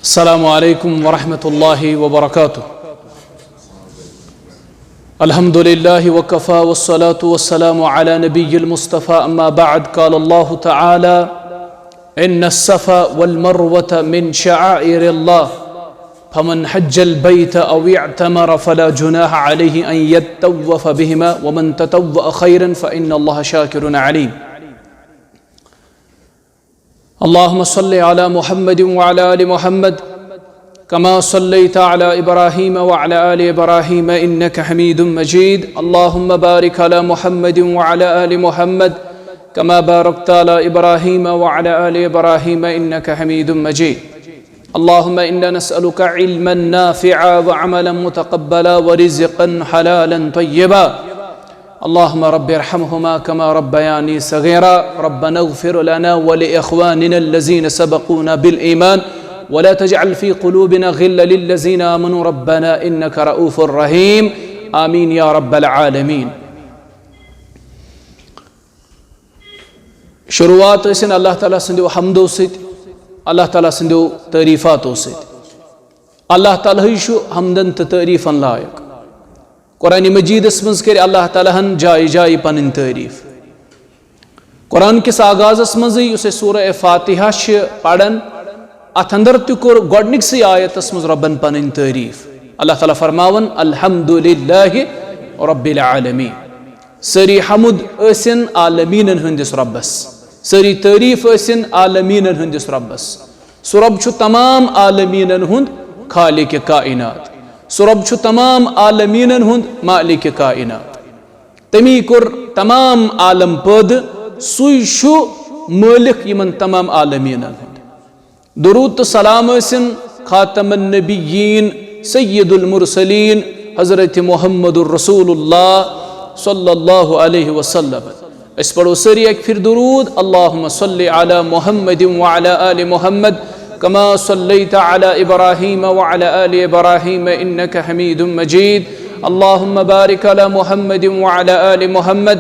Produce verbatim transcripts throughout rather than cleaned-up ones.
السلام عليكم ورحمة الله وبركاته. الحمد لله وكفى والصلاة والسلام على نبي المصطفى، أما بعد. قال الله تعالى: إن الصفا والمروة من شعائر الله، فمن حج البيت أو اعتمر فلا جناح عليه أن يطوف بهما، ومن تطوع خيرا فإن الله شاكر عليم. اللهم صل على محمد وعلى آل محمد كما صليت على إبراهيم وعلى آل إبراهيم إنك حميد مجيد. اللهم بارك على محمد وعلى آل محمد كما باركت على إبراهيم وعلى آل إبراهيم إنك حميد مجيد. اللهم إنا نسألك علما نافعا وعملا متقبلا ورزقا حلالا طيبا. اللهم رب ارحمهما كما ربياني صغيرا. ربنا اغفر لنا ولإخواننا الذين سبقونا بالإيمان ولا تجعل في قلوبنا غلا للذين آمنوا ربنا إنك رؤوف رحيم. آمين يا رب العالمين. شروعات ٲسِن اللہ تعالیٰ سٕنٛدیو حمدو سۭتۍ، اللہ تعالیٰ سٕنٛدیو تعریٖفاتو سۭتۍ۔ اللہ تعالیٰ ہٕے چھُ حمدن تہٕ تعریٖفن لایق۔ قرآن مجیدس منٛز کٔرۍ اللہ تعالیٰ ہن جایہِ جایہِ پنٕنۍ تعریٖف۔ قرآن کِس آغازس منٛزٕے یُس أسۍ سورہ فاتحہ چھِ پران، اتھ اندر تہِ کوٚر گۄڈنِکسٕے آیتس منٛز رۄبن پنٕنۍ تعریٖف۔ اللہ تعالیٰ فرماوان، الحمد للہ رب العالمین۔ سٲری حمد ٲسِن عالمیٖنن ہٕنٛدِس رۄبس، سٲری تعریٖف ٲسِن عالمیٖنن ہٕنٛدِس رۄبس۔ سُہ رۄب چھُ تمام عالمیٖنن ہُنٛد خالق کائنات، سُہ رۄب چھُ تمام عالمیٖنن ہُنٛد مالک کائنات۔ تٔمی کوٚر تمام عالم پٲدٕ، سُے چھُ مٲلِک یِمن تمام عالمیٖنن ہُنٛد۔ درود تہٕ سلام ٲسِن خاتم النبیین سید المرسلین حضرت محمد رسول اللہ صلی اللہ علیہ وسلم۔ أسۍ پرو سٲری اکہِ پھِرِ درود، اللهم صل على محمد وعلى آل محمد كما صليت على إبراهيم وعلى آل إبراهيم إنك حميد مجيد. اللهم بارك على محمد وعلى آل محمد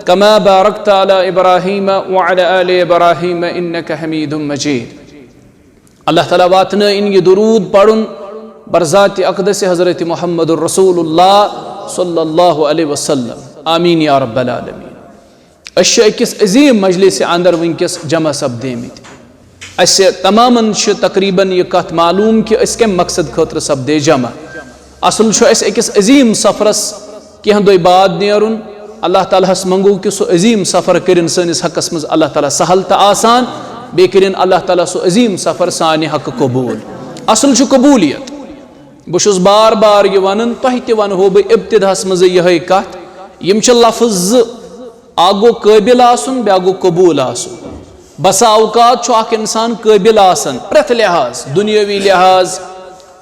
كما باركت على إبراهيم وعلى آل إبراهيم إنك حميد مجيد. اللہ تعالیٰ واتنٲیِن یہِ درود پرُن برذات اقدس حضرت محمد رسول اللہ صلی اللہ علیہ وسلم۔ آمین یا رب العالمین۔ أسۍ چھِ أکِس عظیٖم مجلسہِ اندر وٕنکیٚس جمع سپدیمٕتۍ۔ اَسہِ تمامن چھِ تقریباً یہِ کتھ معلوم کہِ أسۍ کمہِ مقصد خٲطرٕ سپدے جمع۔ اصل چھُ اَسہِ أکِس عظیٖم سفرس کینٛہہ دۄہہِ بعد نیرُن۔ اللہ تعالیٰ ہس منگو کہِ سُہ عظیٖم سفر کٔرِن سٲنِس حقس منٛز اللہ تعالیٰ سہل تہٕ آسان، بیٚیہِ کٔرِن اللہ تعالیٰ سُہ عظیٖم سفر سانہِ حقہٕ قبوٗل۔ اصل چھُ قبوٗلیت۔ بہٕ چھُس بار بار یہِ ونان، تۄہہِ تہِ ونہو بہٕ ابتداہس منٛزٕے یِہے کتھ، یِم چھِ لفظ زٕ، اکھ گوٚو قٲبِل آسُن، بیٛاکھ گوٚو قبوٗل آسُن۔ بسا اوقات چھُ اکھ انسان قٲبِل آسان پرٛٮ۪تھ لحاظ، دُنیٲوی لحاظ،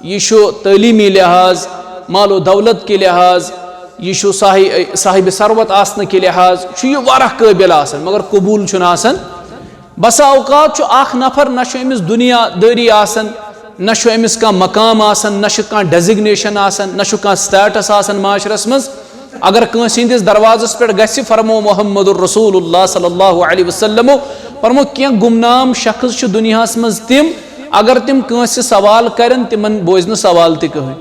یہِ چھُ تعلیٖمی لحاظ، مال و دولت کہِ لحاظ، یہِ چھُ صاحِ-، صاحب ثروت آسنہٕ کہِ لحاظ، چھُ یہِ واریاہ قٲبِل آسان، مگر قبوٗل چھُنہٕ آسان۔ بسا اوقات چھُ اکھ نفر، نہ چھُ أمِس دُنیا دٲری آسان، نہ چھُ أمِس کانٛہہ مقام آسان، نہ چھُ کانٛہہ designation آسان، نہ چھُ کانٛہہ status آسان معاشرس منٛز۔ اگر کٲنٛسہِ ہٕنٛدِس دروازس پٮ۪ٹھ گژھِ، فرمو محمد رسول اللہ صلی اللہ علیہ وسلم، فرمو کینٛہہ گمنام شخص چھِ دُنیاہس منٛز تِم، اگر تِم کٲنٛسہِ سوال کرن، تِمن بوزِ نہٕ سوال تہِ کٕہٕنۍ۔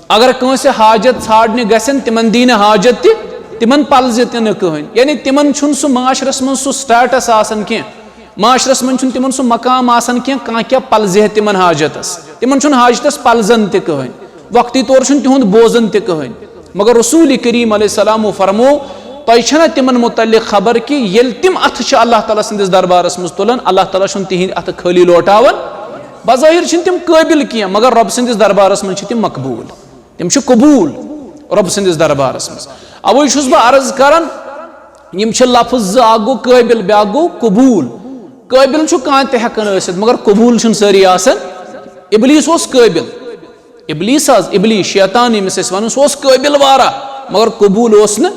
اگر کٲنٛسہِ حاجت ژھانڈنہِ گژھن، تِمن دی نہٕ حاجت تہِ، تِمن پلزِ تہِ نہٕ کٕہٕنۍ۔ یعنی تِمن چھُنہٕ سُہ معاشرس منٛز سُہ status آسان کینٛہہ، معاشرس منٛز چھُنہٕ تِمن سُہ مقام آسان کینٛہہ، کانٛہہ کیٛاہ پلزِ ہا تِمن حاجتس، تِمن چھُنہٕ حاجتس پلزان تہِ کٕہٕنۍ، وقتی طور چھُنہٕ تِہُنٛد بوزان تہِ کٕہٕنۍ۔ مگر رسول کریم علیہ السلامو فرمو، تۄہہِ چھَنا تِمن متعلق خبر کہِ ییٚلہِ تِم اتھٕ چھِ اللہ تعالیٰ سٕنٛدِس دربارس منٛز تُلان، اللہ تعالیٰ چھُنہٕ تِہنٛدۍ اتھٕ خٲلی لوٹاوان؟ بظٲہر چھِنہٕ تِم قٲبِل کینٛہہ، مگر رۄب سٕنٛدِس دربارس منٛز چھِ تِم مقبوٗل۔ تِم چھِ قبوٗل رۄب سٕنٛدِس دربارس منٛز۔ اوے چھُس بہٕ عرض کران، یِم چھِ لفظ زٕ، اکھ گوٚو قٲبِل، بیٛاکھ گوٚو قبوٗل۔ قٲبِل چھُ کانٛہہ تہِ ہٮ۪کان ٲسِتھ، مگر قبوٗل چھِنہٕ سٲری آسان۔ ابلیس اوس قٲبِل۔ ابلیس حظ، ابلیس، شیطان ییٚمِس أسۍ وَنان، سُہ اوس قٲبِل واریاہ، مگر قبوٗل اوس نہٕ۔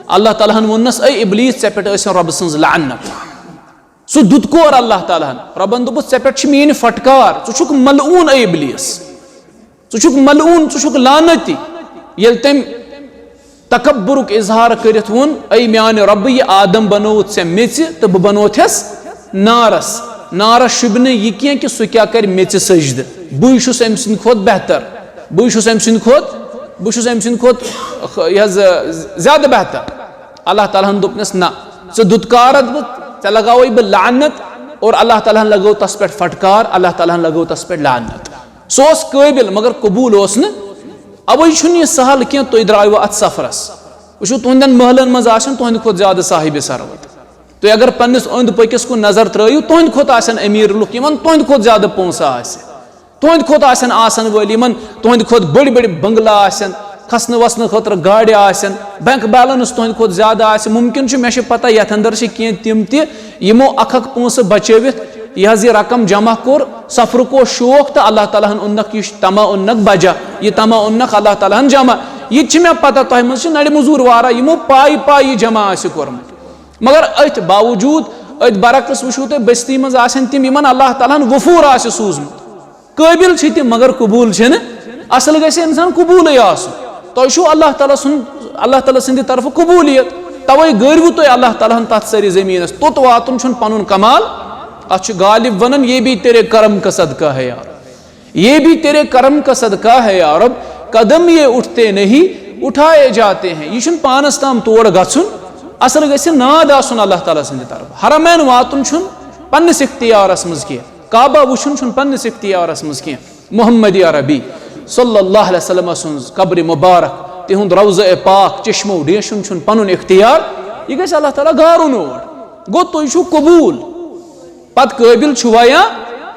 اللہ تعالیٰ ہن ووٚننَس، "اے ابلیس، ژےٚ پٮ۪ٹھ ٲسِن رۄبہٕ سٕنٛز لعنت۔" سُہ دیُت کور اللہ تعالیٰ ہن۔ رۄبن دوٚپُس، "ژےٚ پٮ۪ٹھ چھِ میٲنۍ پھٹکار، ژٕ چھُکھ ملعوٗن، اے ابلیس، ژٕ چھُکھ ملعوٗن، ژٕ چھُکھ لعنتی۔" ییٚلہِ تٔمۍ تکبرُک اظہار کٔرِتھ ووٚن، "اے میانہِ رۄبہٕ، یہِ آدم بنووُتھ ژےٚ میٚژِ تہٕ بہٕ بنووتھس نارس۔ نارس شوٗبہِ نہٕ یہِ کینٛہہ کہِ سُہ کیٛاہ کرِ میٚژِ سجدٕ۔" بٕے چھُس أمۍ سٕنٛدِ کھۄتہٕ بہتر، بٕے چھُس أمۍ سٕنٛدِ کھۄتہٕ بہٕ چھُس أمۍ سٕنٛدِ کھۄتہٕ خ- یہِ حظ، زیادٕ بہتر۔ اللہ تعالیٰ ہن دوٚپنس، نہ، ژٕ دُتکارتھ بہٕ، ژےٚ لگاوے بہٕ لعنت۔ اور اللہ تعالیٰ ہن لگٲو تس پٮ۪ٹھ پھٹکار، اللہ تعالیٰ ہن لگٲو تس پٮ۪ٹھ لعنت۔ سُہ اوس قٲبل، مگر قبول اوس نہٕ۔ اوے چھُنہٕ یہِ سہل کینٛہہ، تُہۍ درٛایوٕ اتھ سفرس۔ وٕچھِو، تُہنٛدٮ۪ن محلن منٛز آسن تُہنٛدِ کھۄتہٕ زیادٕ صاحب ثروت۔ تُہۍ اگر پننِس أنٛدۍ پٔکِس کُن نظر ترٲیِو، تُہنٛدِ کھۄتہٕ آسن أمیٖر لُکھ، یِمن تُہنٛدِ کھۄتہٕ زیادٕ پونٛسہٕ آسہِ، تُہنٛدِ کھۄتہٕ آسن آسن وٲلۍ، یِمن تُہنٛدِ کھۄتہٕ بٔڑۍ بٔڑۍ بنگلہٕ آسن، کھسنہٕ وسنہٕ خٲطرٕ گاڑِ آسن، بینک بیلنس تُہنٛدِ کھۄتہٕ زیادٕ آسہِ۔ مُمکِن چھُ، مےٚ چھِ پتہ، یتھ اندر چھِ کینٛہہ تِم تہِ، یِمو اکھ اکھ پونٛسہٕ بچٲوِتھ یہِ حظ یہِ رقم جمع کوٚر، سفرُک اوس شوق تہٕ اللہ تعالیٰ ہن اوٚننکھ یہِ تما اوٚننکھ بجا، یہِ تما اوٚننکھ اللہ تعالیٰ ہن جمع۔ یہِ تہِ چھِ مےٚ پتہ، تۄہہِ منٛز چھِ نرِ مٔزوٗر واریاہ، یِمو پایہِ پایہِ یہِ جمع آسہِ کوٚرمُت۔ مگر أتھۍ باوجوٗد، أتھۍ برعکس وٕچھِو تُہۍ، بستی منٛز آسن تِم، یِمن اللہ تعالیٰ ہن وفور آسہِ سوٗزمُت۔ قٲبل چھِ تِم، مگر قبول چھِنہٕ۔ اصل گژھِ انسان قبولٕے آسُن۔ تۄہہِ چھُو اللہ تعالیٰ سُنٛد، اللہ تعالیٰ سٕنٛدِ طرفہٕ قبولیت، توے گٲرِوٕ تُہۍ اللہ تعالیٰ ہن تتھ سٲری زٔمیٖنس۔ توٚت واتُن چھُنہٕ پنُن کمال، اتھ چھُ غالب ونان، یہ بھی تیرے کرم کا صدقہ ہے یار، یہ بھی تیرے کرم کا صدقہ ہے یارب، قدم یہ اٹھتے نہیں، اٹھائے جاتے ہیں۔ یہِ چھُنہٕ پانس تام تور گژھُن، اصل گژھِ ناد آسُن اللہ تعالیٰ سٕنٛدِ طرفہٕ۔ حرمین واتُن چھُنہٕ پننِس اختیارس منٛز کینٛہہ، کعبہ وٕچھُن چھُنہٕ پننِس اختیارس منٛز کینٛہہ۔ محمد عربی صلی اللہ علیہ وسلم سٕنٛز قبر مبارک، تِہُنٛد روضہ پاک، چشمو ڈیشُن چھُنہٕ پنُن اختیار، یہِ گژھِ اللہ تعالیٰ گارُن اور۔ گوٚو، تُہۍ چھِو قبول، پتہٕ قٲبل چھُوا یا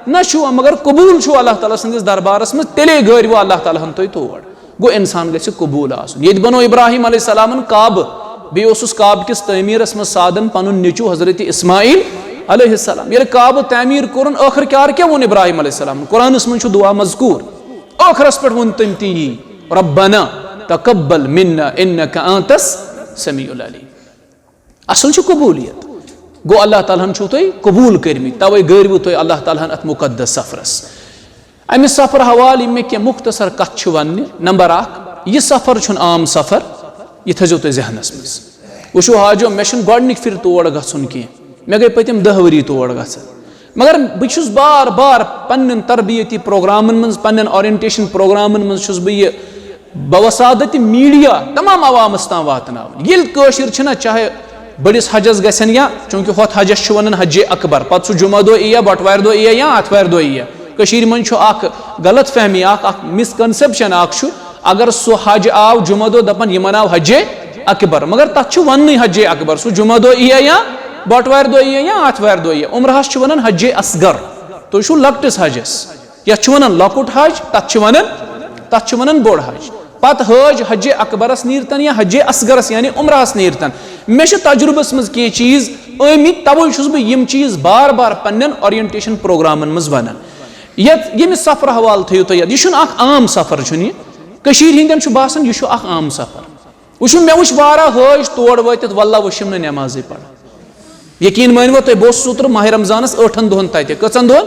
نہ چھُوا، مگر قبول چھُو اللہ تعالیٰ سٕنٛدِس دربارس منٛز، تیٚلے گٲرِوٕ اللہ تعالیٰ ہن تُہۍ تور۔ گوٚو، انسان گژھِ قبول آسُن۔ ییٚتہِ بنوو ابراہیم علیہ السلامن کعبہٕ، بیٚیہِ اوسُس کعبہٕ کِس تعمیٖرس منٛز سادن پنُن نیٚچوٗ حضرت اسماعیل علیہ السلام۔ ییٚلہِ کعبہٕ تعمیٖر کوٚرُن، ٲخر کار کیٛاہ ووٚن ابراہیم علیہ السلامن؟ قرآنس منٛز چھُ دعا مذکور، ٲخرس پٮ۪ٹھ ووٚن تٔمۍ تی، ربنا تقبل منا انک انت السمیع العلیم۔ اصل چھُ قبولیت۔ گوٚو، اللہ تعالیٰ ہن چھُو تُہۍ قبول کٔرمٕتۍ، توے گٲرِوٕ تُہۍ اللہ تعالیٰ ہن اتھ مقدس سفرس۔ امہِ سفر حوالہٕ یِم مےٚ کینٛہہ مختصر کتھٕ چھِ وننہِ۔ نمبر اکھ، یہِ سفر چھُنہٕ عام سفر، یہِ تھٲیزیو تُہۍ ذہنس منٛز۔ وٕچھِو حاجو، مےٚ چھُنہٕ گۄڈٕنِکۍ پھِرِ تور گژھُن کینٛہہ، مےٚ گٔے پٔتِم دہ ؤری تور گژھان، مگر بہٕ چھُس بار بار پننٮ۪ن تربیتی پروگرامن منٛز، پننٮ۪ن اورینٹیشن پروگرامن منٛز چھُس بہٕ یہِ بوسادت میڈیا تمام عوامس تام واتناوٕنۍ۔ ییٚلہِ کٲشِر چھِنہ، چاہے بٔڑِس حجس گژھن یا، چوٗنٛکہِ ہۄتھ حجس چھِ ونان حجِ اکبر، پتہٕ سُہ جمعہ دۄہ یِیا، بٹوارِ دۄہ یِیا یا آتھوارِ دۄہ یِیا۔ کٔشیٖرِ منٛز چھُ اکھ غلط فہمی، اکھ، اکھ مسکنسپشن اکھ چھُ، اگر سُہ حج آو جمعہ دۄہ، دپان یِمن آو حجِ اکبر، مگر تتھ چھُ وننٕے حجِ اکبر، سُہ جمعہ دۄہ یِیا یا بٹوارِ دۄہ یِیا یا آتھوارِ دۄہ یِیا۔ عمرہس چھِ ونان حجِ اصغر، تُہۍ چھِو لۄکٹِس حجس۔ یتھ چھِ ونان لۄکُٹ حج، تتھ چھِ ونان، تتھ چھِ ونان بوٚڑ حج۔ پتہٕ حٲج حجِ اکبرس نیٖرتن یا حجِ اصغرس یعنی عمرہس نیٖرتن۔ مےٚ چھِ تجربس منٛز کینٛہہ چیٖز آمٕتۍ، توے چھُس بہٕ یِم چیٖز بار بار پننٮ۪ن اورینٹیشن پروگرامن منٛز ونان۔ یتھ، ییٚمہِ سفرٕ حوالہٕ تھٲیِو تُہۍ یاد، یہِ چھُنہٕ اکھ عام سفر، چھُنہٕ یہِ؟ کٔشیٖرِ ہٕنٛدٮ۪ن چھُ باسان یہِ چھُ اکھ عام سفر۔ وٕچھِو، مےٚ وٕچھ واریاہ حٲج تور وٲتِتھ، واللہ وٕچھِم نہٕ نٮ۪مازٕے پران۔ یقین مٲنِو تُہۍ، بہٕ اوسُس اوترٕ ماہِ رمضانس ٲٹھن دۄہن تتہِ۔ کٔژن دۄہن؟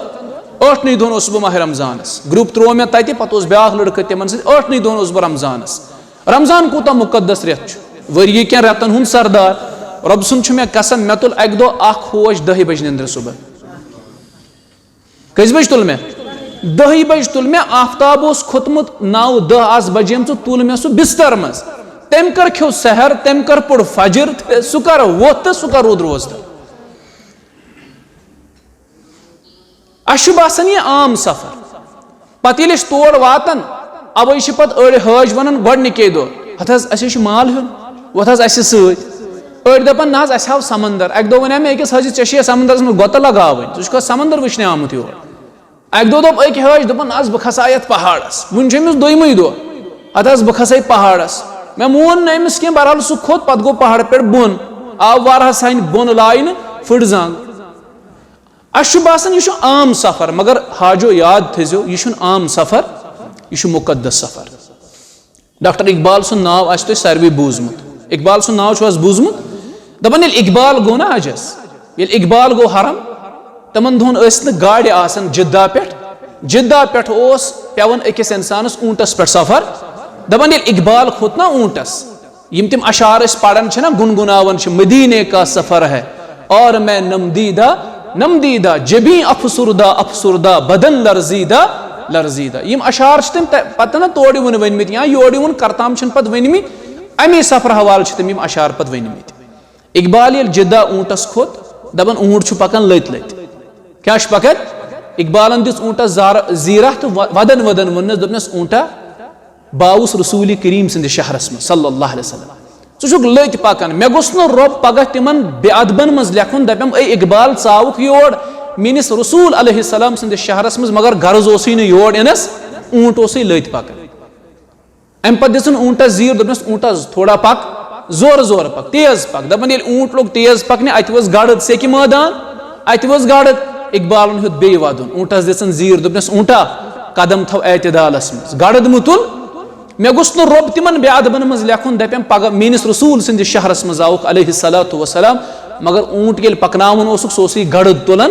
ٲٹھنٕے دۄہن اوسُس بہٕ ماہِ رمضانس۔ گروپ ترٛوو مےٚ تتہِ، پتہٕ اوس بیٛاکھ لڑکہٕ تِمن سۭتۍ۔ ٲٹھنٕے دۄہن اوسُس بہٕ رمضانس۔ رمضان کوٗتاہ مُقدس رٮ۪تھ چھُ، ؤرۍ یہِ کٮ۪ن رٮ۪تن ہُنٛد سردار۔ رۄب سُنٛد چھُ مےٚ قسم، مےٚ تُل اکہِ دۄہ اکھ ہوش دہہِ بجہِ نِندرِ صبح۔ کٔژِ بجہِ تُل مےٚ؟ دہہِ بجہِ تُل مےٚ۔ آفتاب اوس کھوٚتمُت نو دہ، آس بجیمژٕ، تُل مےٚ سُہ بستر منٛز۔ تٔمۍ کر کھیوٚو سحر، تٔمۍ کر پوٚر فجر، تہٕ سُہ کر ووٚتھ تہٕ سُہ کر روٗد روزدر۔ اَسہِ چھُ باسان یہِ عام سفر۔ پتہٕ ییٚلہِ أسۍ تور واتان، اوے چھِ پتہٕ أڑۍ حٲج ونان گۄڈٕنِکے دۄہ، "ہتہٕ حظ، اَسہِ حظ چھُ مال ہیوٚن، وۄتھ حظ اَسہِ سۭتۍ۔" أڑۍ دپان، "نہ حظ، اَسہِ ہاو سمندر۔" اکہِ دۄہ ونے مےٚ أکِس حٲجِس، "ژےٚ چھُے یتھ سمندرس منٛز گۄتہٕ لگاوٕنۍ، ژٕ چھُکھ حظ سمندر وٕچھنہِ آمُت یور؟" اکہِ دۄہ دوٚپ أکۍ حٲج، دوٚپُن، "نہ حظ، بہٕ کھسہٕ ہا یتھ پہاڑس۔" وُنہِ چھُ أمِس دوٚیمُے دۄہ، "ہتہٕ حظ، بہٕ کھسے پہاڑس۔" مےٚ مون نہٕ أمِس کینٛہہ، بہرحال سُہ کھوٚت، پتہٕ گوٚو پہاڑ پٮ۪ٹھ بۄن، آو واریاہس ہنہِ بۄن لاینہٕ فٕڑ زنٛگ۔ اَسہِ چھُ باسان یہِ چھُ عام سفر، مگر حاجو یاد تھٲیزیو، یہِ چھُنہٕ عام سفر، یہِ چھُ مُقدس سفر۔ ڈاکٹر اقبال سُنٛد ناو آسہِ تۄہہِ ساروٕے بوٗزمُت۔ اقبال سُنٛد ناو چھُ حظ بوٗزمُت؟ دَپان ییٚلہِ اقبال گوٚو نا حجس، ییٚلہِ اقبال گوٚو حرم، تِمن دۄہن ٲسۍ نہٕ گاڑِ آسان جدہ پٮ۪ٹھ، جدہ پٮ۪ٹھ اوس پٮ۪وان أکِس اِنسانس اوٗنٹس پٮ۪ٹھ سفر۔ دَپان ییٚلہِ اقبال کھوٚت نا اوٗنٹس، یِم تِم اشعار أسۍ پران چھِ نا، گنگناوان چھِ، "مدینے کا سفر ہے اور میں نمدیدہ، نمدیدہ، جبیں افسردہ، افسردہ، بدن لرزیدہ، لرزیدہ۔ یِم اشعار چھِ تٔمۍ تہ-، پتہٕ نہ تورٕ یِوان ؤنمٕتۍ یا یورٕ یِوان کرتام چھِنہٕ پتہٕ ؤنمٕتۍ، اَمے سفرٕ حوالہٕ چھِ تٔمۍ یِم اشعار پتہٕ ؤنمٕتۍ۔ اقبال ییٚلہِ جدہ اوٗنٹس کھوٚت، دپان اوٗنٹ چھُ پکان لٔتۍ لٔتۍ۔ کیٛاہ چھُ پکان؟ اقبالن دِژ اوٗنٹس زارٕ-، زیٖرہ تہٕ و-، ودن ودن ووٚننس، دوٚپنس، "اوٗنٹا، بہٕ آوُس رسول کریم سٕنٛدِس شہرس منٛز صلی اللہ علیہ وسلم۔ ژٕ چھُکھ لٔتۍ پکان۔ مےٚ گوٚژھ نہٕ رۄب پگاہ تِمن بے ادبن منٛز لیکھُن، دپٮ۪م، اے اقبال، ژٕ آوُکھ یور میٲنِس رسول علیہ السلام سٕنٛدِس شہرس منٛز، مگر غرض اوسُے نہٕ یور یِنس، اوٗنٹ اوسُے لٔتۍ پکان۔" امہِ پتہٕ دِژٕن اوٗنٹس زیٖر، دوٚپنس، "اوٗنٹس، تھوڑا پک، زورٕ زورٕ پک، تیز پک۔" دپان ییٚلہِ اوٗنٹ لوٚگ تیز پکنہِ، اتہِ ؤژھ گڑد، سیٚکہِ مٲدان، اتہِ ؤژھ گڑد۔ اقبالن ہیوٚت بیٚیہِ ودُن، اوٗنٹس دِژٕن زیٖر، دوٚپنس، "اوٗنٹا، قدم تھاو اعتدالس منٛز۔" گڑد مُتُل۔ مےٚ گوٚژھ نہٕ رۄب تِمن بے ادبن منٛز لیکھُن، دپٮ۪م، پگاہ میٲنِس رسول سٕنٛدِس شہرس منٛز آوُکھ علیہ الصلوۃ والسلام، مگر اوٗنٹ ییٚلہِ پکناوان اوسُکھ، سُہ اوسُے گڑد تُلان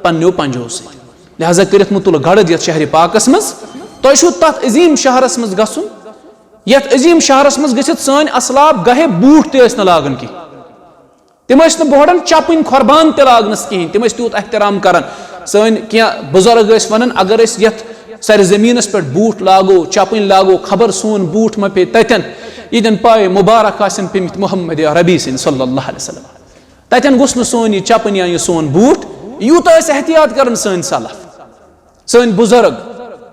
پننیو پنجو سۭتۍ۔ لہذا کٔرِتھ مُتُل گڑد یتھ شہرِ پاکس منٛز۔ تۄہہِ چھُو تتھ عظیٖم شہرس منٛز گژھُن، یتھ عظیٖم شہرس منٛز گٔژھِتھ سٲنۍ اسلاف گاہے بوٗٹھ تہِ ٲسۍ نہٕ لاگان کینٛہہ۔ تِم ٲسۍ نہٕ بۄہڑن چپٕنۍ کھۄربان تہِ لاگنس کِہینۍ، تِم ٲسۍ تیوٗت احترام کران۔ سٲنۍ کینٛہہ بُزرگ ٲسۍ ونان، اگر أسۍ یتھ سرِ زمینس پٮ۪ٹھ بوٗٹھ لاگو، چپٕنۍ لاگو، خبر سون بوٗٹھ ما پیٚیہِ تتٮ۪ن، ییٚتٮ۪ن پایہِ مُبارک آسن پیٚمٕتۍ محمد عربی سٕنٛدۍ صلی اللہ علیہ وسلم۔ تتٮ۪ن گوٚژھ نہٕ سون یہِ چپٕنۍ یا یہِ سون بوٗٹھ۔ یوٗتاہ ٲسۍ احتیاط کران سٲنۍ سلف۔ سٲنۍ بُزرگ،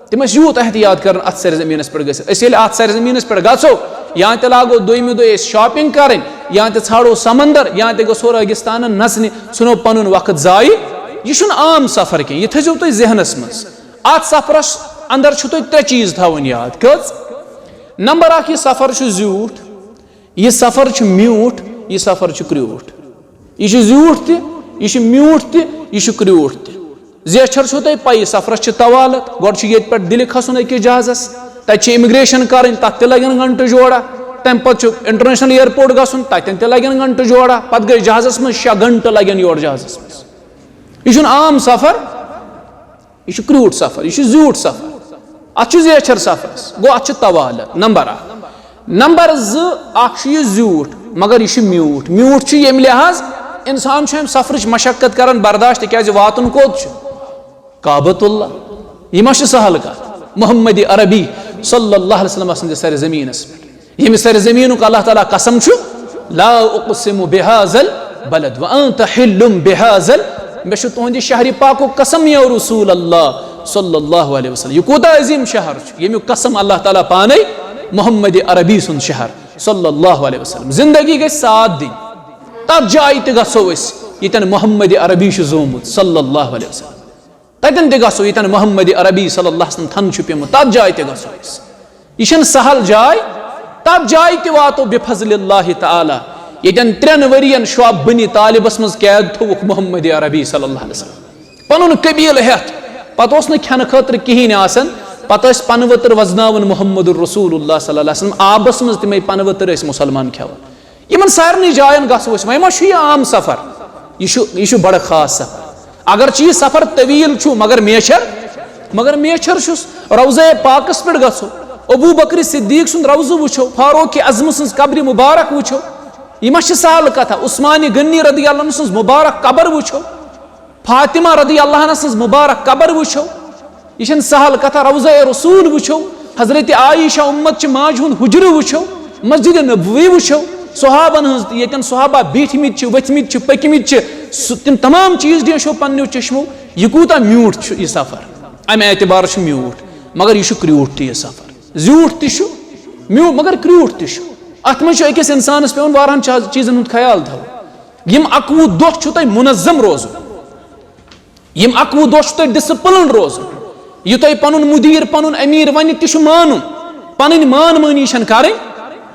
تِم ٲسۍ یوٗت احتیاط کران اتھ سرِ زمینس پٮ۪ٹھ گٔژھِتھ۔ أسۍ ییٚلہِ اتھ سرِ زمینس پٮ۪ٹھ گژھو، یا تہِ لاگو دوٚیمہِ دۄہ أسۍ shopping کرٕنۍ، یا تہِ ژھانڈو سمندر، یا تہِ گژھو ریگستانن نژنہِ، ژھٕنو پنُن وقت ضایع۔ یہِ چھُنہٕ عام سفر کینٛہہ، یہِ تھٲیزیو تُہۍ ذہنس منٛز۔ اتھ سفرس اندر چھُ تۄہہِ ترٛےٚ چیٖز تھاوٕنۍ یاد۔ کٔژ؟ نمبر اکھ، یہِ سفر چھُ زیوٗٹھ، یہِ سفر چھُ میوٗٹھ، یہِ سفر چھُ کرٛیوٗٹھ۔ یہِ چھُ زیوٗٹھ تہِ، یہِ چھُ میوٗٹھ تہِ، یہِ چھُ کرٛیوٗٹھ تہِ۔ زیچھر چھُو تۄہہِ پَیی، سفرس چھِ طوالت۔ گۄڈٕ چھُ ییٚتہِ پٮ۪ٹھ دِلہِ کھسُن أکِس جہازس، تَتہِ چھِ immigration کرٕنۍ، تَتھ تہِ لگن گھنٹہٕ جوڑا۔ تَمہِ پتہٕ چھُ international airport گژھُن، تَتٮ۪ن تہِ لگن گھنٹہٕ جوڑا۔ پتہٕ گٔے جہازس منٛز، شےٚ گھنٹہٕ لگن یورٕ جہازس منٛز۔ یہِ چھُنہٕ عام سفر، یہِ چھُ کرٛیوٗٹھ سفر، یہِ چھُ زیوٗٹھ سفر۔ اتھ چھُ زیچھر سفرس، گوٚو اتھ چھُ طوالت، نمبر اکھ۔ نمبر زٕ، اکھ چھُ یہِ زیوٗٹھ، مگر یہِ چھُ میوٗٹھ۔ میوٗٹھ چھُ ییٚمہِ لحاظ، انسان چھُ امہِ سفرٕچ مشقت کران برداشت، تِکیازِ واتُن کوٚت چھُ؟ کعبۃ اللہ۔ یہِ ما چھِ سہل کتھ؟ محمد عربی صلی اللہ علیہ وسلم سٕنٛدِ سرِ زمینس پٮ۪ٹھ، ییٚمہِ سرِ زمینُک اللہ تعالیٰ قسم چھُ، "لا اقسم بهذا البلد وانت حل بهذا ال-"، مےٚ چھُ تُہنٛدِ شہرِ پاکُک قسم یا رسول اللہ صلی اللہ علیہ وسلم۔ یہِ کوٗتاہ عظیٖم شہر چھُ، ییٚمیُک قسم اللہ تعالیٰ پانے، محمد عربی سُنٛد شہر صلی اللہ علیہ وسلم۔ زندگی گژھِ ساتھ دِنۍ، تتھ جایہِ تہِ گژھو أسۍ، ییٚتٮ۪ن محمد عربی چھُ زومُت صلی اللہ علیہ وسلم۔ تتٮ۪ن تہِ گژھو، ییٚتٮ۪ن محمد عربی صلی اللہ علیہ وسلم تھن چھُ پیومُت، تتھ جایہِ تہِ گژھو أسۍ۔ یہِ چھنہٕ سہل جاے، تتھ جایہِ تہِ واتو بفضل اللہ تعالیٰ، ییٚتٮ۪ن ترٛٮ۪ن ؤرین شعب بنی طالبس منٛز قید تھووُکھ محمد عربی صلی اللہ علیہ وسلم۔ پنُن قبیلہٕ ہٮ۪تھ، پتہٕ اوس نہٕ کھٮ۪نہٕ خٲطرٕ کِہینۍ آسان، پتہٕ ٲسۍ پنہٕ ؤتٕر وزناوان محمد رسول اللہ صلی اللہ علیہ وسلم، آبس منٛز تِمے پنہٕ ؤتٕر ٲسۍ مُسلمان کھٮ۪وان۔ یِمن سارنٕے جاین گژھو أسۍ۔ وۄنۍ ما چھُ یہِ عام سفر؟ یہِ چھُ، یہِ چھُ بڑٕ خاص سفر۔ اگرچہِ یہِ سفر طویل چھُ، مگر میچھر، مگر میچھر چھُس۔ روضہ پاکس پٮ۪ٹھ گژھو، ابو بکر صدیق سُنٛد روضہٕ وٕچھو، فاروق اعظم سٕنٛز قبرِ مبارک وٕچھو۔ یہِ ما چھِ سہل کتھا؟ عثمان غنی رضی اللہ عنہ سٕنٛز مبارک قبر وٕچھو، فاطمہ رضی اللہ عنہ سٕنٛز مبارک قبر وٕچھو۔ یہِ چھَنہٕ سہل کتھا۔ روضہ رسول وٕچھو، حضرت عائشہ امت چہِ ماجہِ ہُنٛد حجرٕ وٕچھو، مسجد نبوی وٕچھو، صحابن ہٕنٛز، ییٚتٮ۪ن صحابہ بیٖٹھمٕتۍ چھِ، ؤتھمٕتۍ چھِ، پٔکمٕتۍ چھِ، سُہ، تِم تمام چیٖز ڈیچھو پننیو چشمو۔ یہِ کوٗتاہ میوٗٹھ چھُ یہِ سفر، امہِ اعتبارٕ چھُ میوٗٹھ، مگر یہِ چھُ کرٛیوٗٹھ تہِ یہِ سفر۔ زیوٗٹھ تہِ چھُ، میوٗٹھ، مگر کرٛیوٗٹھ تہِ چھُ۔ اتھ منٛز چھُ أکِس انسانس پٮ۪وان واریاہن چاز-، چیٖزن ہُنٛد خیال تھاوُن۔ یِم اَکوُہ دۄہ چھُو تۄہہِ منظم روزُن۔ یِم اَکوُہ دۄہ چھُ تۄہہِ discipline روزُن۔ یہِ تۄہہِ پَنُن مُدیٖر، پَنُن أمیٖر وَنہِ، تہِ چھُ مانُن۔ پَنٕنۍ مان مٲنی چھَنہٕ کَرٕنۍ۔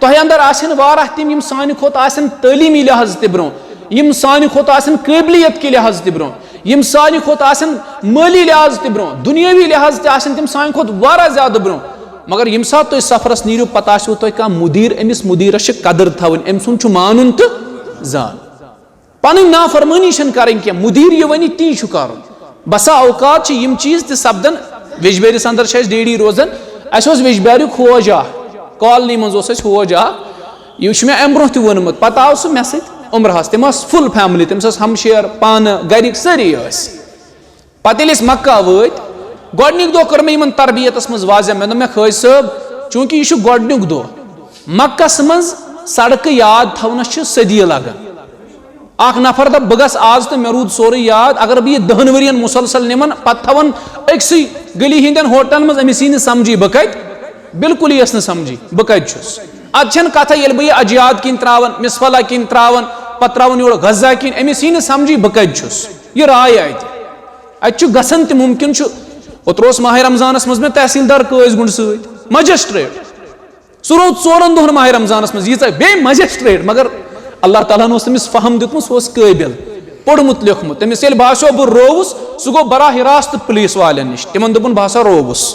تۄہہِ اَندَر آسن واریاہ تِم، یِم سانہِ کھۄتہٕ آسن تعلیٖمی لحاظ تہِ برٛونٛہہ، یِم سانہِ کھۄتہٕ آسن قٲبلیت کہِ لحاظ تہِ برٛونٛہہ، یِم سانہِ کھۄتہٕ آسن مٲلی لحاظ تہِ برٛونٛہہ، دُنیٲوی لحاظ تہِ آسن تِم سانہِ کھۄتہٕ واریاہ زیادٕ برٛونٛہہ۔ مگر ییٚمہِ ساتہٕ تُہۍ سفرَس نیٖرِو، پَتہٕ آسِوٕ تۄہہِ کانٛہہ مُدیٖر، أمِس مُدیٖرَس چھِ قدٕر تھاوٕنۍ، أمۍ سُنٛد چھُ مانُن تہٕ زان۔ پنٕنۍ نافرمٲنی چھنہٕ کرٕنۍ کینٛہہ، مدیٖر یہِ ونہِ تی چھُ کرُن۔ بسا اوقات چھِ یِم چیٖز تہِ سپدان۔ ویجبیٲرِس اندر چھِ اَسہِ ڈیڈی روزان، اَسہِ اوس ویجبیاریُک ہوج اکھ، کالنی منٛز اوس اَسہِ ہوج اکھ، یہِ چھُ مےٚ امہِ برونٛہہ تہِ ووٚنمُت۔ پتہٕ آو سُہ مےٚ سۭتۍ عمرہس، تٔمۍ ٲس full family، تٔمِس ٲس ہمشیر، پانہٕ، گرِکۍ سٲری ٲسۍ۔ پتہٕ ییٚلہِ أسۍ مکہ وٲتۍ، گۄڈٕنِکۍ دۄہ کٔر مےٚ یِمن تربیتس منٛز واضح، مےٚ دوٚپ، مےٚ کھٲج صٲب، چوٗنٛکہِ یہِ چھُ گۄڈٕنیُک دۄہ، مکس منٛز سڑکہٕ یاد تھاونس چھِ صدی لگان۔ اکھ نفر دپ، بہٕ گژھٕ آز تہٕ مےٚ روٗد سورُے یاد، اگر بہٕ یہِ دہن ؤرین مسلسل نِمن، پتہٕ تھاون أکسٕے گلی ہٕنٛدٮ۪ن ہوٹلن منٛز، أمِس یی نہٕ سمجھی بہٕ کتہِ، بالکل یی یس نہٕ سمجھی بہٕ کتہِ چھُس۔ ادٕ چھنہٕ کتھے، ییٚلہِ بہٕ یہِ اجیاد کِنۍ تراون، مصفلہ کِنۍ تراون، پتہٕ تراون یورٕ غزہ کِنۍ، أمِس یی نہٕ سمجھی بہٕ کتہِ چھُس۔ یہِ راے اتہِ، اتہِ چھُ گژھان تہِ ممکن چھُ۔ اوترٕ اوس ماہِ رمضانس منٛز مےٚ تحصیلدار قٲضۍ گُنڈ سۭتۍ، مجسٹریٹ۔ سُہ روٗد ژورن دۄہن ماہِ رمضانس منٛز، ییٖژاہ بیٚیہِ مجسٹریٹ، مگر اللہ تعالیٰ ہن اوس تٔمِس فہم دیُتمُت، سُہ اوس قٲبِل، پوٚرمُت لیوٚکھمُت۔ تٔمِس ییٚلہِ باسیو بہٕ رووُس، سُہ گوٚو براہ راست پُلیٖس والٮ۪ن نِش، تِمن دوٚپُن، بہٕ ہسا رووُس۔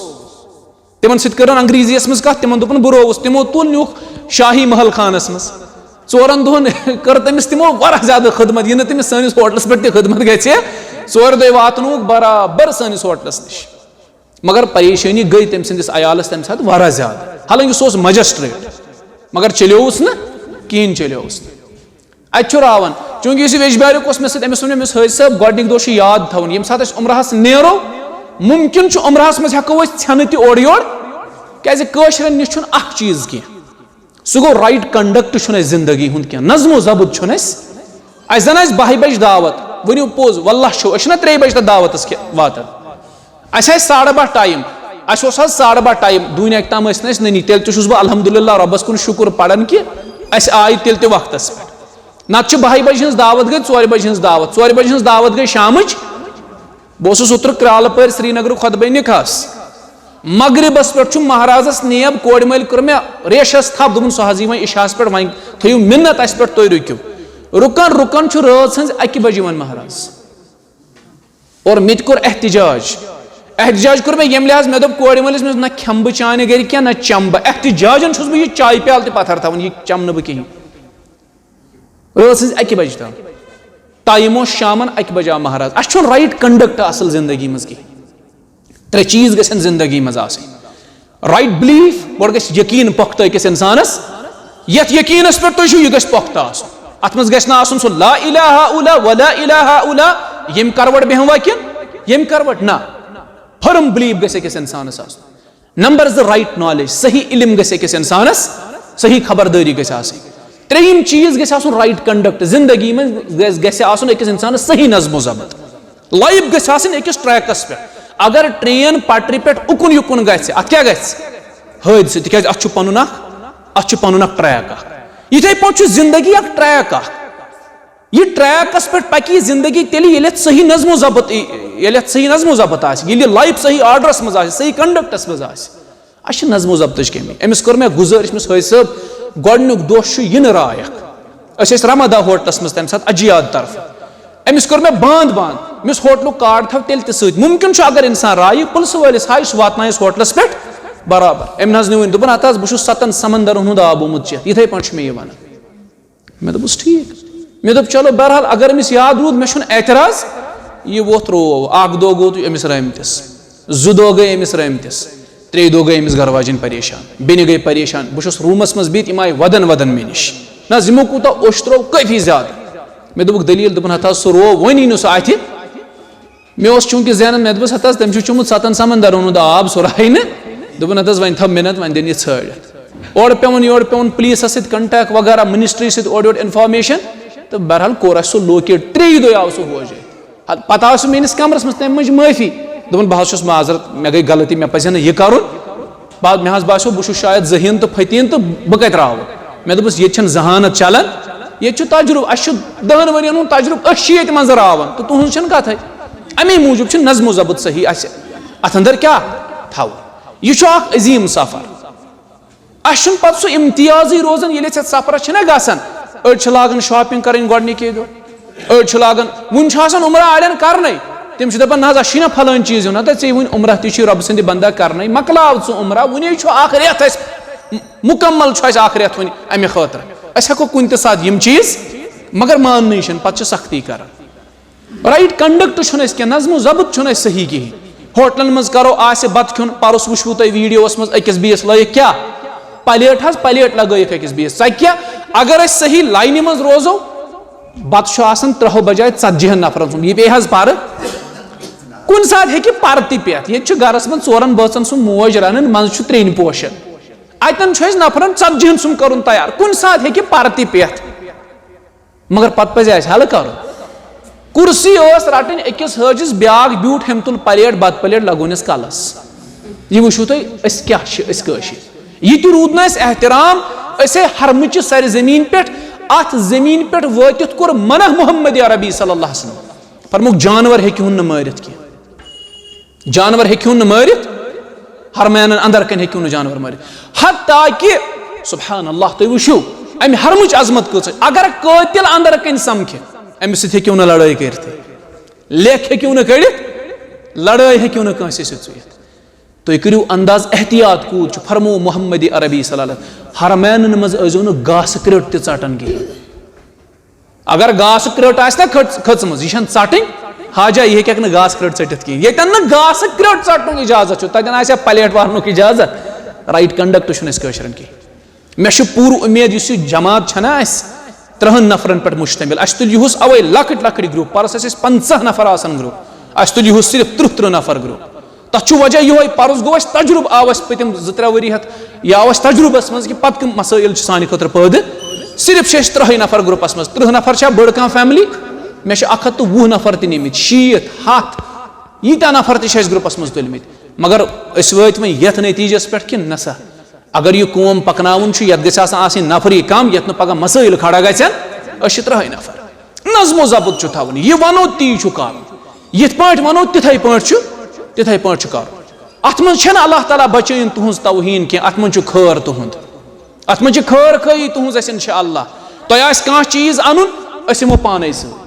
تِمن سۭتۍ کٔرٕن انگریزی یس منٛز کتھ، تِمن دوٚپُن، بہٕ رووُس۔ تِمو تُل نیوٗکھ شاہی محل خانس منٛز۔ ژورن دۄہن کٔر تٔمِس تِمو واریاہ زیادٕ خدمت، یہِ نہٕ تٔمِس سٲنِس ہوٹلس پٮ۪ٹھ تہِ خدمت گژھِ۔ ژورِ دۄہہِ واتنووُکھ برابر سٲنِس ہوٹلس نِش۔ مگر پریشٲنی گٔے تٔمۍ سٕنٛدِس عیالس تَمہِ ساتہٕ واریاہ زیادٕ، حالانکہ سُہ اوس مجسٹریٹ، مگر چلیووُس نہٕ کِہیٖنۍ، چلیووُس نہٕ۔ اَتہِ چھُ راوان، چوٗنٛکہِ یُس یہِ ویٚجبیٛارُک اوس مےٚ سۭتۍ، أمِس ووٚن مےٚ، أمِس حٲج صٲب، گۄڈٕنِکۍ دۄہ چھُ یاد تھاوُن، ییٚمہِ ساتہٕ أسۍ عمرہس نیرو، مُمکِن چھُ عمرہس منٛز ہٮ۪کو أسۍ ژھٮ۪نہٕ تہِ اورٕ یورٕ، کیٛازِ کٲشرٮ۪ن نِش چھُنہٕ اکھ چیٖز کینٛہہ۔ سُہ گوٚو، رایٹ کنڈکٹ چھُنہٕ اَسہِ زندگی ہُنٛد کینٛہہ، نظم و ضبط چھُنہٕ اَسہِ۔ اَسہِ زَن آسہِ بَہہِ بَجہِ دعوت، ؤنِو پوٚز، واللہ چھُ، أسۍ چھِنہ ترٛیٚیہِ بَجہِ تَتھ دعوتَس کہِ واتان۔ اَسہِ آسہِ ساڑٕ باہ ٹایم، اَسہِ اوس حظ ساڑٕ باہ ٹایم، دوٗنہِ اَکہِ تام ٲسۍ نہٕ أسۍ نٔنی، تیٚلہِ تہِ چھُس بہٕ الحمدللہ رۄبَس کُن شُکُر پَران کہِ اَسہِ آے تیٚلہِ تہِ وقتَس پٮ۪ٹھ۔ نَتہٕ چھِ بَہہِ بَجہِ ہٕنٛز دعوت گٔے ژورِ بَجہِ ہٕنٛز دعوت، ژورِ بَجہِ ہٕنٛز دعوت گٔے شامٕچ۔ بہٕ اوسُس اوترٕ کرالہٕ پٲرۍ سرینگرٕ خطبے نِکاحس۔ مغربس پٮ۪ٹھ چھُ مہرازس نیب کورِ مٲلۍ کوٚر مےٚ ریشس تھپھ، دوٚپُن، سُہ حظ یی وۄنۍ عشاہس پٮ۪ٹھ، وۄنۍ تھٲیِو مِنت اسہِ پٮ۪ٹھ، تُہۍ رُکِو۔ رُکان رُکان چھُ رٲژ ہٕنٛزِ اکہِ بجہِ یِوان مہراز۔ اور مےٚ تہِ کوٚر احتجاج۔ احتجاج کوٚر مےٚ ییٚمہِ لحاظ، مےٚ دوٚپ کورِ مٲلِس، مےٚ دوٚپُس، نہ کھٮ۪مہٕ بہٕ چانہِ گرِ کینٛہہ، نہ چٮ۪مہٕ بہٕ۔ احتجاجن چھُس بہٕ یہِ چایہِ پیالہٕ تہِ پتھر تھاوان، یہِ چٮ۪مہٕ نہٕ بہٕ کِہیٖنۍ۔ رٲژ ہٕنٛزِ اکہِ بجہِ تام۔ ٹایم اوس شامن اکہِ بجہِ آو مہراز۔ اسہِ چھُنہٕ رایٹ کنڈکٹ اصل زندگی منٛز کِہیٖنۍ۔ ترٛےٚ چیٖز گژھن زندگی منٛز آسٕنۍ۔ رایٹ بلیف، گۄڈٕ گژھِ یقیٖن پۄختہٕ أکِس انسانس۔ یتھ یقیٖنس پٮ۪ٹھ تُہۍ چھِو، یہِ گژھِ پۄختہٕ آسُن۔ اتھ منٛز گژھِ نہٕ آسُن سُہ لا الہ الا ولا الہ الا، ییٚمہِ کروٹ بیٚہموا کِنہٕ ییٚمہِ کروٹ، نہ۔ فرم بلیف گژھِ أکِس انسانس آسُن۔ نمبر زٕ، رایٹ نالیج، صحیح علم گژھِ أکِس انسانس، صحیح خبردٲری گژھِ آسٕنۍ۔ ترٛیٚیِم چیٖز گژھِ آسُن رایٹ کنڈکٹ، زندگی منٛز گژھِ، گژھِ آسُن أکِس انسانس صحیح نظم و ضبط۔ لایف گژھِ آسٕنۍ أکِس ٹریکس پٮ۪ٹھ۔ اگر ٹرین پٹرِ پٮ۪ٹھ اُکُن یُکُن گژھِ، اتھ کیٛاہ گژھِ؟ حٲدثہٕ، تِکیٛازِ اتھ چھُ پنُن اکھ، اتھ چھُ پنُن اکھ ٹریک اکھ۔ یِتھے پٲٹھۍ چھُ زندگی اکھ ٹریک اکھ۔ یہِ ٹریکس پٮ۪ٹھ پکہِ یہِ زندگی تیٚلہِ، ییٚلہِ اتھ صحیح نظم و ضبط، ییٚلہِ اتھ صحیح نظم و ضبط آسہِ، ییٚلہِ یہِ لایف صحیح آرڈرس منٛز آسہِ، صحیح کنڈکٹس منٛز آسہِ۔ اسہِ چھِ نظم و ضبطٕچ کٔمی۔ أمِس کٔر مےٚ گُزٲرِش، أمِس حٲج صٲب، گۄڈٕنیُک دۄہ چھُ یہِ نہٕ رایکھ۔ أسۍ ٲسۍ رمدا ہوٹلس منٛز تمہِ ساتہٕ اجیاد طرفہٕ۔ أمِس کٔر مےٚ باند باند، أمِس ہوٹلُک کارڈ تھاو تیٚلہِ تہِ سۭتۍ۔ مُمکِن چھُ اگر انسان رایہِ پُلسہٕ وٲلِس ہایہِ، سُہ واتنایس ہوٹلس پٮ۪ٹھ برابر۔ أمۍ نہ حظ نیوٗ وۄنۍ، دوٚپُن، ہتہٕ حظ، بہٕ چھُس ستن سمندرن ہُنٛد آب آمُت چٮ۪تھ۔ یِتھے پٲٹھۍ چھُ مےٚ یہِ ونان۔ مےٚ دوٚپُس، ٹھیٖک۔ مےٚ دوٚپ، چلو، بہرحال، اگر أمِس یاد روٗد، مےٚ چھُنہٕ اعتراض۔ یہِ ووٚتھ روو، اکھ دۄہ گوٚو تُہۍ أمِس رٲمتِس، زٕ دۄہ گٔے أمِس رٲمتِس، ترٛیٚیہِ دۄہ گٔے أمِس گرٕ واجِنۍ پریشان، بیٚنہِ گٔے پریشان۔ بہٕ چھُس روٗمس منٛز بِہِتھ، یِم آیہِ ودان ودان مےٚ نِش۔ نہ حظ، یِمو کوٗتاہ اوٚش ترٛوو، کٲفی زیادٕ۔ مےٚ دوٚپُکھ، دٔلیٖل؟ دوٚپُن، ہتہٕ حظ، سُہ روو، وۄنۍ یی نہٕ سُہ اتھِ۔ مےٚ اوس چوٗنٛکہِ ذہنس، مےٚ دوٚپُس، ہتہٕ حظ، تٔمۍ چھُ چوٚمُت ستن سمندرن ہُنٛد آب، سُہ راہہِ نہٕ۔ دوٚپُن، ہتہٕ حظ، وۄنۍ تھاو مِنت، وۄنۍ دِن یہِ ژھٲرِتھ۔ اورٕ پٮ۪وُن، یورٕ پٮ۪وُن پُلیٖسس سۭتۍ کنٹیکٹ وغیرہ، منسٹری سۭتۍ اورٕ یورٕ انفارمیشن۔ تہٕ بہرحال کوٚر اَسہِ سُہ لوکیٹ، ترٛیٚیہِ دۄہہِ آو سُہ ہوجے۔ ہت-، پتہٕ آو سُہ میٲنِس کمرس منٛز، تَمہِ منٛز چھِ معٲفی۔ دوٚپُن، بہٕ حظ چھُس معذرت، مےٚ گٔے غلطی، مےٚ پزِ ہا نہٕ یہِ کرُن۔ بعد مےٚ حظ باسیو، بہٕ چھُس شاید ذہین تہٕ فطیٖن تہٕ بہٕ کتہِ راوٕ؟ مےٚ دوٚپُس، ییٚتہِ چھَنہٕ ذہانت چلان، ییٚتہِ چھُ تجرُبہٕ، اَسہِ چھُ دَہَن ؤرِین ہُنٛد تجرُبہٕ، أسۍ چھِ ییٚتہِ منٛزٕ راوان تہٕ تُہٕنٛز چھَنہٕ کَتھَے۔ اَمے موٗجوٗب چھُ نظم و ضبط صحیح اَسہِ اَتھ اندر کیٛاہ تھاوُن۔ یہِ چھُ اَکھ عظیٖم سفر۔ اَسہِ چھُنہٕ پَتہٕ سُہ امتیازٕے روزان، ییٚلہِ أسۍ یَتھ سفرَس چھِنہ گژھان، أڑۍ چھِ لاگان shopping کَرٕنۍ گۄڈٕنِکے دۄہ، أڑۍ چھِ لاگان، وُنہِ چھُ آسان عمرہ اَڑٮ۪ن کَرنَے، تِم چھِ دَپان، نہ حظ، اَسہِ چھُے نہ پھلٲنۍ چیٖز ہیوٚن، نہ تہٕ ژےٚ وُنہِ عمرہ تہِ چھُے رۄبہٕ سٕنٛدِ بندا کَرنَے، مۄکلاو ژٕ عمرہ، وُنے چھُ اَکھ رٮ۪تھ اَسہِ، مُکمل چھُ اَسہِ اَکھ رٮ۪تھ وُنہِ اَمہِ خٲطرٕ۔ أسۍ ہٮ۪کو کُنہِ تہِ ساتہٕ یِم چیٖز، مگر ماننٕے چھِنہٕ، پَتہٕ چھِ سختی کَران۔ رایٹ کنڈکٹ چھُنہٕ اَسہِ کینٛہہ، نظم و ضبط چھُنہٕ اَسہِ صحیح کِہیٖنۍ۔ ہوٹلَن منٛز کَرو، آسہِ بَتہٕ کھیوٚن، پَرُس وٕچھوٕ تۄہہِ ویٖڈیووَس منٛز أکِس بیٚیِس لٲیِکھ کیٛاہ؟ پلیٹ حظ، پلیٹ لگٲیِکھ أکِس بیٚیِس۔ ژَکہِ کیٛاہ؟ اگر أسۍ صحیح لاینہِ منٛز روزو، بتہٕ چھُ آسان ترٛہو بجایہِ ژتجی ہن نفرن سُنٛد۔ یہِ پیٚیہِ حظ پرٕ؟ کُنہِ ساتہٕ ہیٚکہِ پرٕ تہِ پٮ۪تھ۔ ییٚتہِ چھُ گرس منٛز ژورن بٲژن سُنٛد موج رنان، منٛزٕ چھُ ترٛیٚنۍ پوشان۔ اتٮ۪ن چھُ اَسہِ نفرن ژتجی ہن سُنٛد کرُن تیار۔ کُنہِ ساتہٕ ہیٚکہِ پرٕ تہِ پٮ۪تھ۔ مگر پتہٕ پزِ اَسہِ حل کرُن۔ کُرسی ٲس رٹٕنۍ أکِس حٲجِس، بیاکھ بیوٗٹھ، ہیٚمۍ تُل پلیٹ، بتہٕ پلیٹ، لگوونس کلس۔ یہِ وٕچھِو تُہۍ، أسۍ کیٛاہ چھِ، أسۍ کٲشِرۍ۔ یہِ تہِ روٗد نہٕ اَسہِ احترام۔ أسے حرمٕچہِ سرِ زمین پٮ۪ٹھ، اتھ زمین پٮ۪ٹھ وٲتِتھ کوٚر منع محمد عربی صلی اللہ علیہ وسلم۔ فرمووُکھ، جانور ہیٚکِہُن نہٕ مٲرِتھ کینٛہہ۔ جانور ہیٚکِہُن نہٕ مٲرِتھ، حرمینن اندر کنۍ ہیٚکِہُن نہٕ جانور مٲرِتھ۔ حتیٰ کہ، سبحان اللہ، تُہۍ وٕچھِو امہِ حرمٕچ عظمت کۭژاہ۔ اگر قٲتِل اندر کنۍ سمکھِ، أمِس سۭتۍ ہیٚکِو نہٕ لڑٲے کٔرِتھ، لیکھ ہیٚکِو نہٕ کٔڑِتھ، لڑٲے ہیٚکِو نہٕ کٲنٛسہِ سۭتۍ ژُیِتھ۔ تُہۍ کٔرِو انداز احتیاط کوٗت چھُ۔ فرموو محمد عربی صلی اللہ علیہ وسلم، حرمینن منٛز ٲسۍزیو نہٕ گاسہٕ کرٛٹھ تہِ ژٹان کِہیٖنۍ۔ اگر گاسہٕ کرٛٹھ آسہِ نا کھٔژ-، کھٔژمٕژ، یہِ چھَنہٕ ژَٹٕنۍ۔ حاجہ، یہِ ہیٚکہِ نہٕ گاسہٕ کرٛٹھ ژٔٹِتھ کِہیٖنۍ۔ ییٚتٮ۪ن نہٕ گاسہٕ کرٛٹھ ژَٹنُک اجازت چھُ، تَتٮ۪ن آسہِ ہا پلیٹ وارنُک اجازت۔ رائٹ کنڈکٹ چھُنہٕ اَسہِ کٲشرٮ۪ن کِہیٖنۍ۔ مےٚ چھُ پوٗرٕ اُمید، یُس یہِ جماعت چھَنا اَسہِ، ترٛہَن نفرَن پٮ۪ٹھ مشتمل، اَسہِ تُلۍ یُہُس اَوَے لۄکٕٹۍ لۄکٕٹۍ گروپ۔ پَرُس ٲسۍ أسۍ پنٛژاہ نفر آسان گروپ، اَسہِ تُلۍ یُہُس صرف تٕرٛہ تٕرٛہ نفر گروپ۔ تَتھ چھُ وجہ یِہوٚے، پَرُس گوٚو اَسہِ تجرُبہٕ، آو اَسہِ پٔتِم زٕ ترٛےٚ ؤری ہٮ۪تھ، یہِ آو اَسہِ تجرُبَس منٛز کہِ پَتہٕ کٕم مسٲیِل چھِ سانہِ خٲطرٕ پٲدٕ۔ صرف چھِ أسۍ ترٛہَے نفر گروپَس منٛز، تٕرٛہ نفر چھا بٔڑ کانٛہہ فیملی؟ مےٚ چھِ اَکھ ہَتھ تہٕ وُہ نفر تہِ نِمٕتۍ، شیٖتھ، ہَتھ، ییٖتیٛاہ نفر تہِ چھِ اَسہِ گروپَس منٛز تُلمٕتۍ۔ مگر أسۍ وٲتۍ وۄنۍ یَتھ نتیٖجَس پٮ۪ٹھ کہِ نہ سا، اگر یہِ قوم پَکناوُن چھُ، یَتھ گژھِ آسان آسٕنۍ نفری کم، یَتھ نہٕ پگاہ مسٲیِل کھڑا گژھن، أسۍ چھِ ترٛہَے نفر۔ نظم و ضبط چھُ تھاوُن، یہِ وَنو تی چھُ کَرُن، یِتھ پٲٹھۍ وَنو تِتھَے پٲٹھۍ چھُ، تِتھَے پٲٹھۍ چھُ کَرُن۔ اَتھ منٛز چھَنہٕ اللہ تعالیٰ بچٲیِن تُہٕنٛز توہیٖن کینٛہہ، اَتھ منٛز چھُ خٲر تُہُنٛد، اَتھ منٛز چھِ خٲر خٲہی تُہٕنٛز اَسہِ اِنشاء اللہ۔ تۄہہِ آسہِ کانٛہہ چیٖز اَنُن، أسۍ یِمو پانَے سۭتۍ۔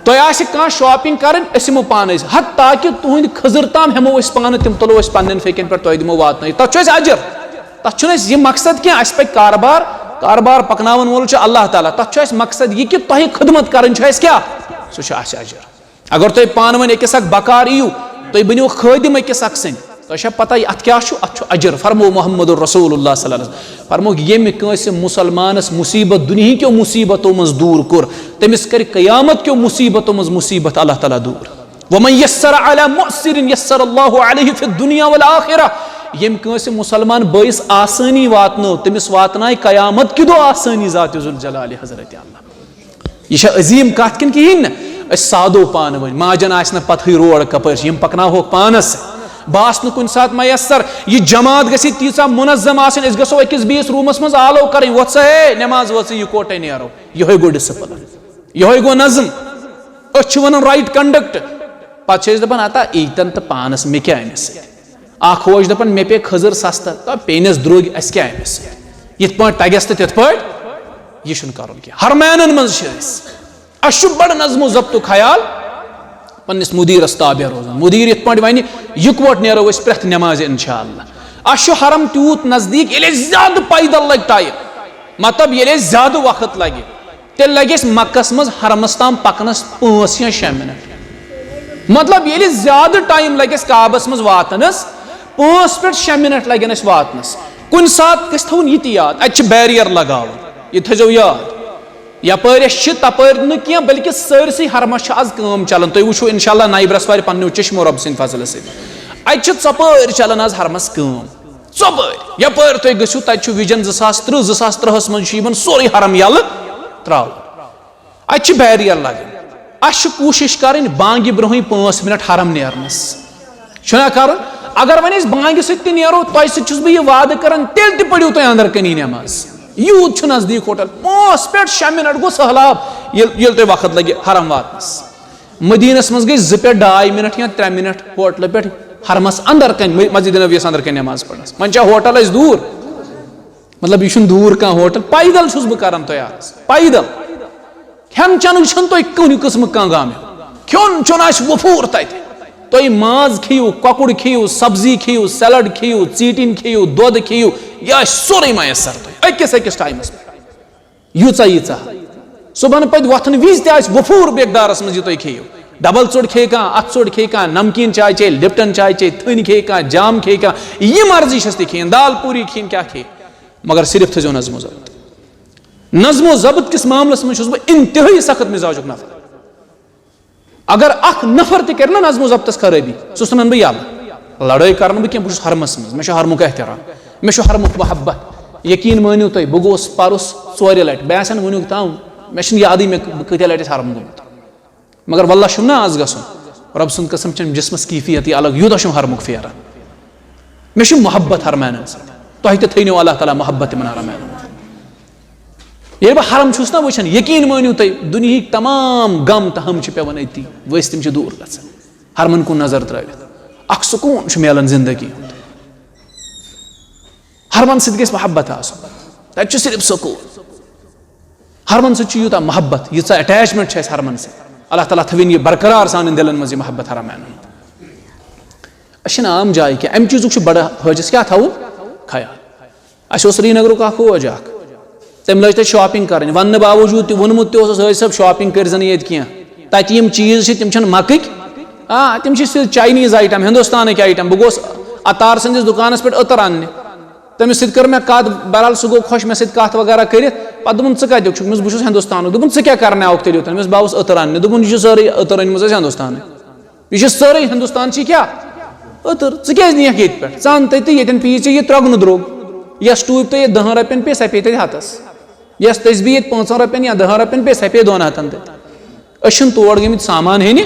تۄہہِ آسہِ کانٛہہ شاپِنٛگ کَرٕنۍ، أسۍ یِمو پانَے سۭتۍ۔ حتیٰ کہِ تُہٕنٛدِ خٔزٕر تام ہٮ۪مو أسۍ پانہٕ، تِم تُلو أسۍ پنٛنٮ۪ن پھیٚکٮ۪ن پٮ۪ٹھ، تۄہہِ دِمو واتنٲیِتھ۔ تَتھ چھُ اَسہِ اجر، تَتھ چھُنہٕ اَسہِ یہِ مقصد کینٛہہ، اَسہِ پَکہِ کاربار، کاربار پَکناوَن وول چھُ اللہ تعالیٰ۔ تَتھ چھُ اَسہِ مقصد یہِ کہِ تۄہہِ خدمت کَرٕنۍ چھُ اَسہِ کیٛاہ؟ سُہ چھُ اَسہِ اجر۔ اگر تُہۍ پانہٕ ؤنۍ أکِس اکھ بکار یِیِو، تُہۍ بٔنِو خٲدِم أکِس اکھ سٕنٛدۍ، تۄہہِ چھا پتہ یہِ اَتھ کیٛاہ چھُ؟ اَتھ چھُ اجر۔ فرموو محمد رسول اللہ صلی اللہ علیہ وسلم، فرموو، ییٚمہِ کٲنٛسہِ مُسلمانس مُصیبت دُنہِکیو مُصیبتو منٛز دوٗر کوٚر، تٔمِس کرِ قیامت کیو مُصیبتو منٛز مُصیبت اللہ تعالیٰ دوٗر۔ ومن یسر علی معسر یسر اللہ علیہ فی الدنیا والآخرہ۔ ییٚمہِ کٲنٛسہِ مُسلمان بٲیِس آسٲنی واتنٲو، تٔمِس واتنایہِ قیامت کہِ دۄہ آسٲنی ذات ذوالجلال حضرت اللہ۔ یہِ چھا عظیٖم کتھ کِنہٕ کِہیٖنۍ نہٕ؟ أسۍ سادو پانہٕ ؤنۍ، ماجن آسہِ نہٕ پتہٕے روڈ کپٲرۍ چھِ، یِم پکناوہوکھ پانس سۭتۍ۔ بہٕ آسہٕ نہٕ کُنہِ ساتہٕ میسر، یہِ جماعت گژھِ تیٖژاہ منظم آسٕنۍ، أسۍ گژھو أکِس بیٚیِس روٗمس منٛز آلو کرٕنۍ، وۄتھ سا ہے، نٮ۪ماز وٲژٕے، یِکوٹے نیرو۔ یِہوٚے گوٚو ڈسپلن، یِہوٚے گوٚو نظم۔ أسۍ چھِ ونان رایٹ کنڈکٹ، پتہٕ چھِ أسۍ دپان، ہتا ییٖتن تہٕ پانس، مےٚ کیٛاہ أمِس سۭتۍ؟ اکھ ہو چھُ دپان، مےٚ پیٚیہِ کھٔزٕر سستہٕ، تہٕ پیٚیہِ نس درٛوگۍ، اسہِ کیٛاہ أمِس سۭتۍ؟ یِتھ پٲٹھۍ تگٮ۪س تہٕ تِتھ پٲٹھۍ، یہِ چھُنہٕ کرُن کینٛہہ۔ حرمینن منٛز چھِ أسۍ، اسہِ چھُ بڑٕ نظم و ضبطُک خیال، پننِس مدیرس تابع روزان۔ مدیر یِتھ پٲٹھۍ ونہِ، یِکوٹ نیرو أسۍ پرٛٮ۪تھ نٮ۪مازِ انشاءاللہ۔ اسہِ چھُ حرم تیوٗت نزدیٖک، ییٚلہِ اَسہِ زیادٕ پیدل لگہِ ٹایم، مطلب ییٚلہِ اَسہِ زیادٕ وقت لگہِ، تیٚلہِ لگہِ اَسہِ مکس منٛز حرمس تام پکنس پانٛژھ یا شےٚ منٹ۔ مطلب ییٚلہِ زیادٕ ٹایم لگہِ اَسہِ کعبس منٛز واتنس، پانٛژھ پٮ۪ٹھ شےٚ منٹ لگن اَسہِ واتنس۔ کُنہِ ساتہٕ گژھِ تھاوُن یہِ تہِ یاد، اتہِ چھِ بیریئر لگاوُن، یہِ تھٲیزیو یاد۔ یپٲرۍ أسۍ چھِ، تپٲرۍ نہٕ کینٛہہ، بلکہِ سٲرسٕے حرمس چھِ از کٲم چلان۔ تُہۍ وٕچھِو انشاءاللہ نَیہِ برٛٮ۪سوارِ پننیو چشمو رۄب سٕنٛدِ فضلہٕ سۭتۍ۔ اتہِ چھِ ژۄپٲرۍ چلان از حرمس کٲم، ژۄپٲرۍ۔ یپٲرۍ تُہۍ گٔژھِو، تتہِ چھُ وِجن زٕ ساس ترٕٛہ، زٕ ساس ترٕٛہس منٛز چھُ یِمن سورُے حرم یلہٕ ترٛاوُن۔ اتہِ چھِ بیریئر لگان۔ اسہِ چھِ کوٗشش کرٕنۍ بانگہِ برونٛہٕے پانٛژھ منٹ حرم نیرنس۔ چھُنا کرُن؟ اگر وۄنۍ أسۍ بانگہِ سۭتۍ تہِ نیرو، تۄہہِ سۭتۍ چھُس بہٕ یہِ وعدٕ کران، تیٚلہِ تہِ پٔرِو تُہۍ اندر کنی نٮ۪ماز۔ یوٗت چھُ نزدیٖک ہوٹل، پانٛژھ پٮ۪ٹھ شےٚ منٹ گوٚو سہلاب، ییٚلہِ، ییٚلہِ تۄہہِ وقت لگہِ حرم واتنس۔ مدیٖنس منٛز گٔے زٕ پٮ۪ٹھ ڈاے منٹ یا ترٛےٚ منٹ ہوٹلہٕ پٮ۪ٹھ حرمس اندر کنۍ، مِ-، مسجد نبویس اندر کنۍ نٮ۪ماز پرنس۔ وۄنۍ چھا ہوٹل اَسہِ دوٗر؟ مطلب، یہِ چھُنہٕ دوٗر کانٛہہ ہوٹل، پیدل چھُس بہٕ کران تۄہہِ عرض، پیدل۔ کھٮ۪ن چٮ۪نُک چھُنہٕ تۄہہِ کُنہِ قٕسمُک کانٛہہ غم ہیوٚن۔ کھیوٚن چیوٚن آسہِ وفوٗر تتہِ۔ تُہۍ ماز کھیٚیِو، کۄکُر کھیٚیِو، سبزی کھیٚیِو، سیلڈ کھیٚیِو، ژیٖٹِنۍ کھیٚیِو، دۄد کھیٚیِو، یہِ آسہِ سورُے میسر تۄہہِ أکِس أکِس ٹایمس پٮ۪ٹھ۔ ییٖژاہ ییٖژاہ۔ صُبحن پتہٕ وۄتھن وِزِ تہِ آسہِ وفوٗر مقدارس منٛز یہِ تُہۍ کھیٚیِو۔ ڈبل ژوٚٹ کھیٚیہِ کانٛہہ، اتھٕ ژوٚٹ کھیٚیہِ کانٛہہ، نمکیٖن چاے چیٚیہِ، لپٹن چاے چیٚیہِ، تھٔنۍ کھیٚیہِ کانٛہہ، جام کھیٚیہِ کانٛہہ، یہِ مرضی چھس تہِ کھیٚنۍ، دال پوٗری کھیٚنۍ، کیٛاہ کھیٚیہِ، مگر صرف تھٲیزیو نظم و ضبط۔ نظم و ضبط کِس معاملس منٛز چھُس بہٕ انتہٲیی سخت مزاجُک نفر۔ اگر اکھ نفر تہِ کرِ نا نظم و ضبطس خرٲبی، سُہ ژھٕنن بہٕ یَلہٕ۔ لڑٲے کرٕ نہٕ بہٕ کینٛہہ، بہٕ چھُس حرمس منٛز، مےٚ چھُ حرمُک احترام، مےٚ چھُ حرمُک محبت۔ یقین مٲنِو تُہۍ، بہٕ گوس پرُس ژورِ لٹہِ، بہٕ آسن وٕنیُک تام، مےٚ چھُنہٕ یادٕے مےٚ بہٕ کۭتیاہ لٹہِ چھُس حرم گوٚمُت۔ مگر واللہ چھُم نا آز گژھُن۔ رب سُنٛد قسم، چھَم جسمس کیفیت یہِ الگ، یوٗتاہ چھُم حرمُک پھیران۔ مےٚ چھُ محبت حرمینن سۭتۍ۔ تۄہہِ تہِ تھٲینو اللہ تعالیٰ محبت تِمن حرمینن۔ ییٚلہِ بہٕ حرم چھُس نا وٕچھان، یقین مٲنِو تُہۍ، دُنیہٕکۍ تمام غم تہٕ ہم چھِ پٮ۪وان أتی ؤسۍ، تِم چھِ دوٗر گژھان۔ حرمن کُن نظر ترٲوِتھ اکھ سکوٗن چھُ میلان زندگی ہُنٛد۔ حرمن سۭتۍ گژھِ محبت آسُن، تتہِ چھُ صرف سکوٗن۔ حرمن سۭتۍ چھُ یوٗتاہ محبت، ییٖژاہ اٹیچمنٹ چھِ اَسہِ حرمن سۭتۍ۔ اللہ تعالیٰ تھٲوِن یہِ برقرار سانٮ۪ن دِلن منٛز، یہِ محبت حرمینن ہُنٛد۔ أسۍ چھِنہٕ عام جایہِ کینٛہہ، امہِ چیٖزُک چھُ بڑٕ حٲجِس کیٛاہ تھاوُن خیال۔ اَسہِ اوس سرینگرُک اکھ حٲج اکھ، تٔمۍ لٲج تَتہِ شاپنگ کرٕنۍ، وننہٕ باوجوٗد تہِ ووٚنمُت تہِ اوسُس، حٲج صٲب، شاپنگ کٔرۍ زِ نہٕ ییٚتہِ کینٛہہ، تَتہِ یِم چیٖز چھِ تِم چھِنہٕ مکٕکۍ، آ، تِم چھِ صرف چاینیز آیٹم، ہندوستانٕکۍ آیٹم۔ بہٕ گوس عطار سٕنٛدِس دُکانس پٮ۪ٹھ عطر اننہِ، تٔمِس سۭتۍ کٔر مےٚ کتھ، بہرحال سُہ گوٚو خۄش مےٚ سۭتۍ کتھ وغیرہ کٔرِتھ۔ پتہٕ دوٚپُن، "ژٕ کتیُک چھُکھ؟" مےٚ ووٚنُس، "بہٕ چھُس ہندوستانُک۔" دوٚپُن، "ژٕ کیٛاہ کرناوکھ تیٚلہِ یوٚتن؟" مےٚ ووٚنُس، "بہٕ آوُس عطر اننہِ۔" دوٚپُن، "یہِ چھِ سٲرٕے عطر أنۍ مٕژ اَسہِ ہندوستانٕے، یہِ چھِ سٲرٕے ہندوستان چی کیٛاہ عطر، ژٕ کیٛازِ نِیَکھ ییٚتہِ پٮ۪ٹھ؟ ژٕ اَن تَتہِ تہٕ ییٚتٮ۪ن پیٚیہِ ژےٚ یہِ ترٛۄگنہٕ درٛوگ، یۄس ٹوٗپۍ تۄہہِ ییٚتہِ دَہَن رۄپیَن پیٚیہِ، سۄ پیٚیہِ تَتہِ ہَتَس، یۄس تسبیٖح ییٚتہِ پانٛژَن رۄپیَن یا دَہَن رۄپیَن پیٚیہِ، سۄ پیٚیہِ دۄن ہَتَن تَتہِ۔" أسۍ چھِنہٕ تور گٔمٕتۍ سامان ہیٚنہِ،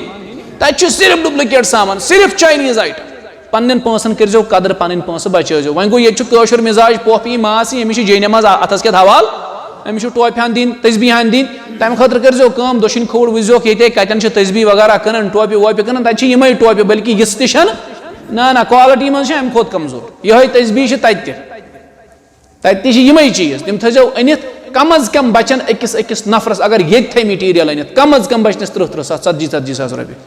تَتہِ چھُ صرف ڈُپلِکیٹ سامان، صرف چاینیز آیٹم۔ پننٮ۪ن پونٛسن کٔرۍزیو قدر، پنٕنۍ پونٛسہٕ بچٲیزیو۔ وۄنۍ گوٚو، ییٚتہِ چھُ کٲشُر مِزاج پوپھ یی ماس یی، أمِس چھِ جے نماز اتھس کٮ۪تھ حوال، أمِس چھُ ٹوپہِ ہن دِنۍ، تسبیح ہن دِنۍ۔ تمہِ خٲطرٕ کٔرۍزیو کٲم، دٔچھِنۍ کھووُر وٕچھزیوکھ ییٚتہِ کتٮ۪ن چھِ تسبیح وغیرہ کٕنان، ٹوپہِ ووپہِ کٕنان، تتہِ چھِ یِمے ٹوپہِ، بلکہِ یِژھ تہِ چھنہٕ۔ نہ نہ، کوالٹی منٛز چھِ امہِ کھۄتہٕ کمزور۔ یِہوٚے تسبیح چھِ تتہِ تہِ۔ تتہِ تہِ چھِ یِمے چیٖز، تِم تھٲیزیو أنِتھ کم از کم بچن أکِس أکِس نفرس، اگر ییٚتہِ تھٲے مٹیٖریل أنِتھ، کم از کم بچنس ترٕٛہ ترٕٛہ ساس، ژتجی ژتجی ساس رۄپیہِ۔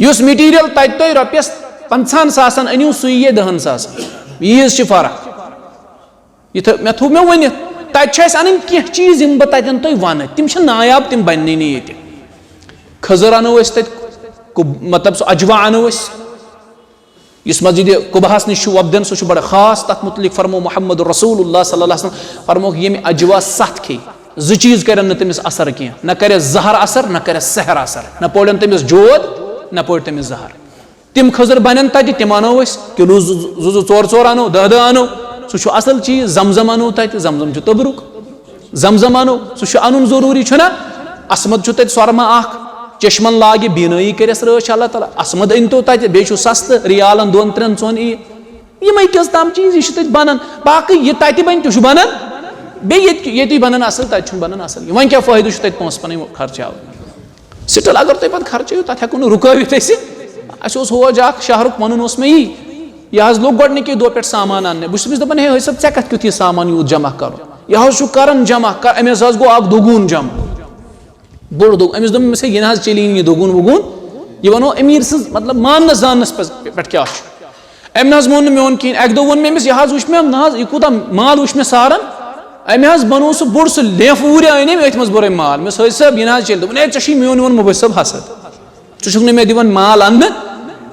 یُس مٹیٖریل تتہِ تۄہہِ رۄپیس پنٛژاہن ساسن أنِو، سُے ییہِ دہن ساسن۔ ییٖژ چھِ فرق۔ یہِ تھٲ-، مےٚ تھوٚو مےٚ ؤنِتھ، تتہِ چھِ اَسہِ انٕنۍ کینٛہہ چیٖز، یِم بہٕ تتٮ۪ن تۄہہِ ونہٕ، تِم چھِ نایاب، تِم بننٕے نہٕ ییٚتہِ۔ کھٔزٕر انو أسۍ تتہِ، کُب-، مطلب سُہ اجوا انو أسۍ، یُس مسجد قباہس نِش چھُ وۄپدان، سُہ چھُ بڑٕ خاص۔ تتھ متعلق فرمو محمد رسول اللہ صلی اللہ علیہ وسلم، فرموکھ، ییٚمہِ اجوا ستھ کھیٚیہِ، زٕ چیٖز کرن نہٕ تٔمِس اثر کینٛہہ، نہ کرٮ۪س زہر اثر، نہ کرٮ۪س سحر اثر، نہ پورٮ۪ن تٔمِس جود، نہ پورِ تٔمِس زہر۔ تِم کھٔزٕر بنن تتہِ، تِم انو أسۍ، کِلوٗ زٕ زٕ زٕ ژور ژور انو، دہ دہ انو، سُہ چھُ اصل چیٖز۔ زمزم انو تتہِ، زمزم چھُ تبرُک۔ زمزم انو، سُہ چھُ انُن ضروٗری، چھُنہ؟ اسمد چھُ تتہِ سۄرمہٕ اکھ، چشمن لاگہِ بینٲیی کٔرِس رٲچھ اللہ تعالیٰ۔ اسمد أنۍتو تتہِ، بیٚیہِ چھُ سستہٕ، ریالن دۄن ترٛٮ۪ن ژۄن یی۔ یِمے کٔژ تام چیٖز، یہِ چھُ تتہِ بنان۔ باقٕے یہِ تتہِ بنہِ، تہِ چھُ بنان۔ بیٚیہِ ییٚتہِ، ییٚتی بنان اصل، تتہِ چھُنہٕ بنان اصل۔ وۄنۍ کیٛاہ فٲیدٕ چھُ تتہِ پونٛسہٕ پنٕنۍ خرچاوٕنۍ؟ سٹل اگر تُہۍ پتہٕ خرچٲیِو، تتھ ہٮ۪کو نہٕ رُکٲوِتھ أسۍ۔ اسہِ اوس حوج اکھ شہرُک، ونُن اوس مےٚ یی، یہِ حظ لوٚگ گۄڈنِکے دۄہ پٮ۪ٹھ سامان اننہِ۔ بہٕ چھُس تٔمِس دپان، "ہے حٲج صٲب، ژےٚ کتھ کیُتھ یہِ سامان یوٗت جمع کرُن؟ یہِ حظ چھُ کران جمع، کر-، أمۍ حظ حظ گوٚو اکھ دوٚگوٗن جمع۔" بوٚڑ دوٚگ-، أمِس دوٚپ مےٚ، "مےٚ یہِ نہ حظ چلی نہٕ یہِ دوٚگوٗن ووٚگوٗن، یہِ ونو أمیٖر سٕنٛز، مطلب، ماننس زاننس پٮ۪ٹھ، پٮ۪ٹھ کیٛاہ چھُ؟" أمۍ نہ حظ مون نہٕ میون کِہیٖنۍ۔ اکہِ دۄہ ووٚن مےٚ أمِس، "یہِ حظ وٕچھ مےٚ، نہ حظ، یہِ کوٗتاہ مال وٕچھ مےٚ ساران۔" أمۍ حظ بنوو سُہ بوٚڑ سُہ لیفہٕ ووٗریا أنۍ أمۍ، أتھۍ منٛز بوٚر أمۍ مال۔ مےٚ دوٚپُس، "حٲج صٲب، یہِ نہ حظ چلہِ۔" دوٚپُن، "ہے، ژےٚ چھُے میون ووٚنمُت، بہٕ چھُسَب حسد، ژٕ چھُکھ نہٕ مےٚ دِوان مال اننہٕ،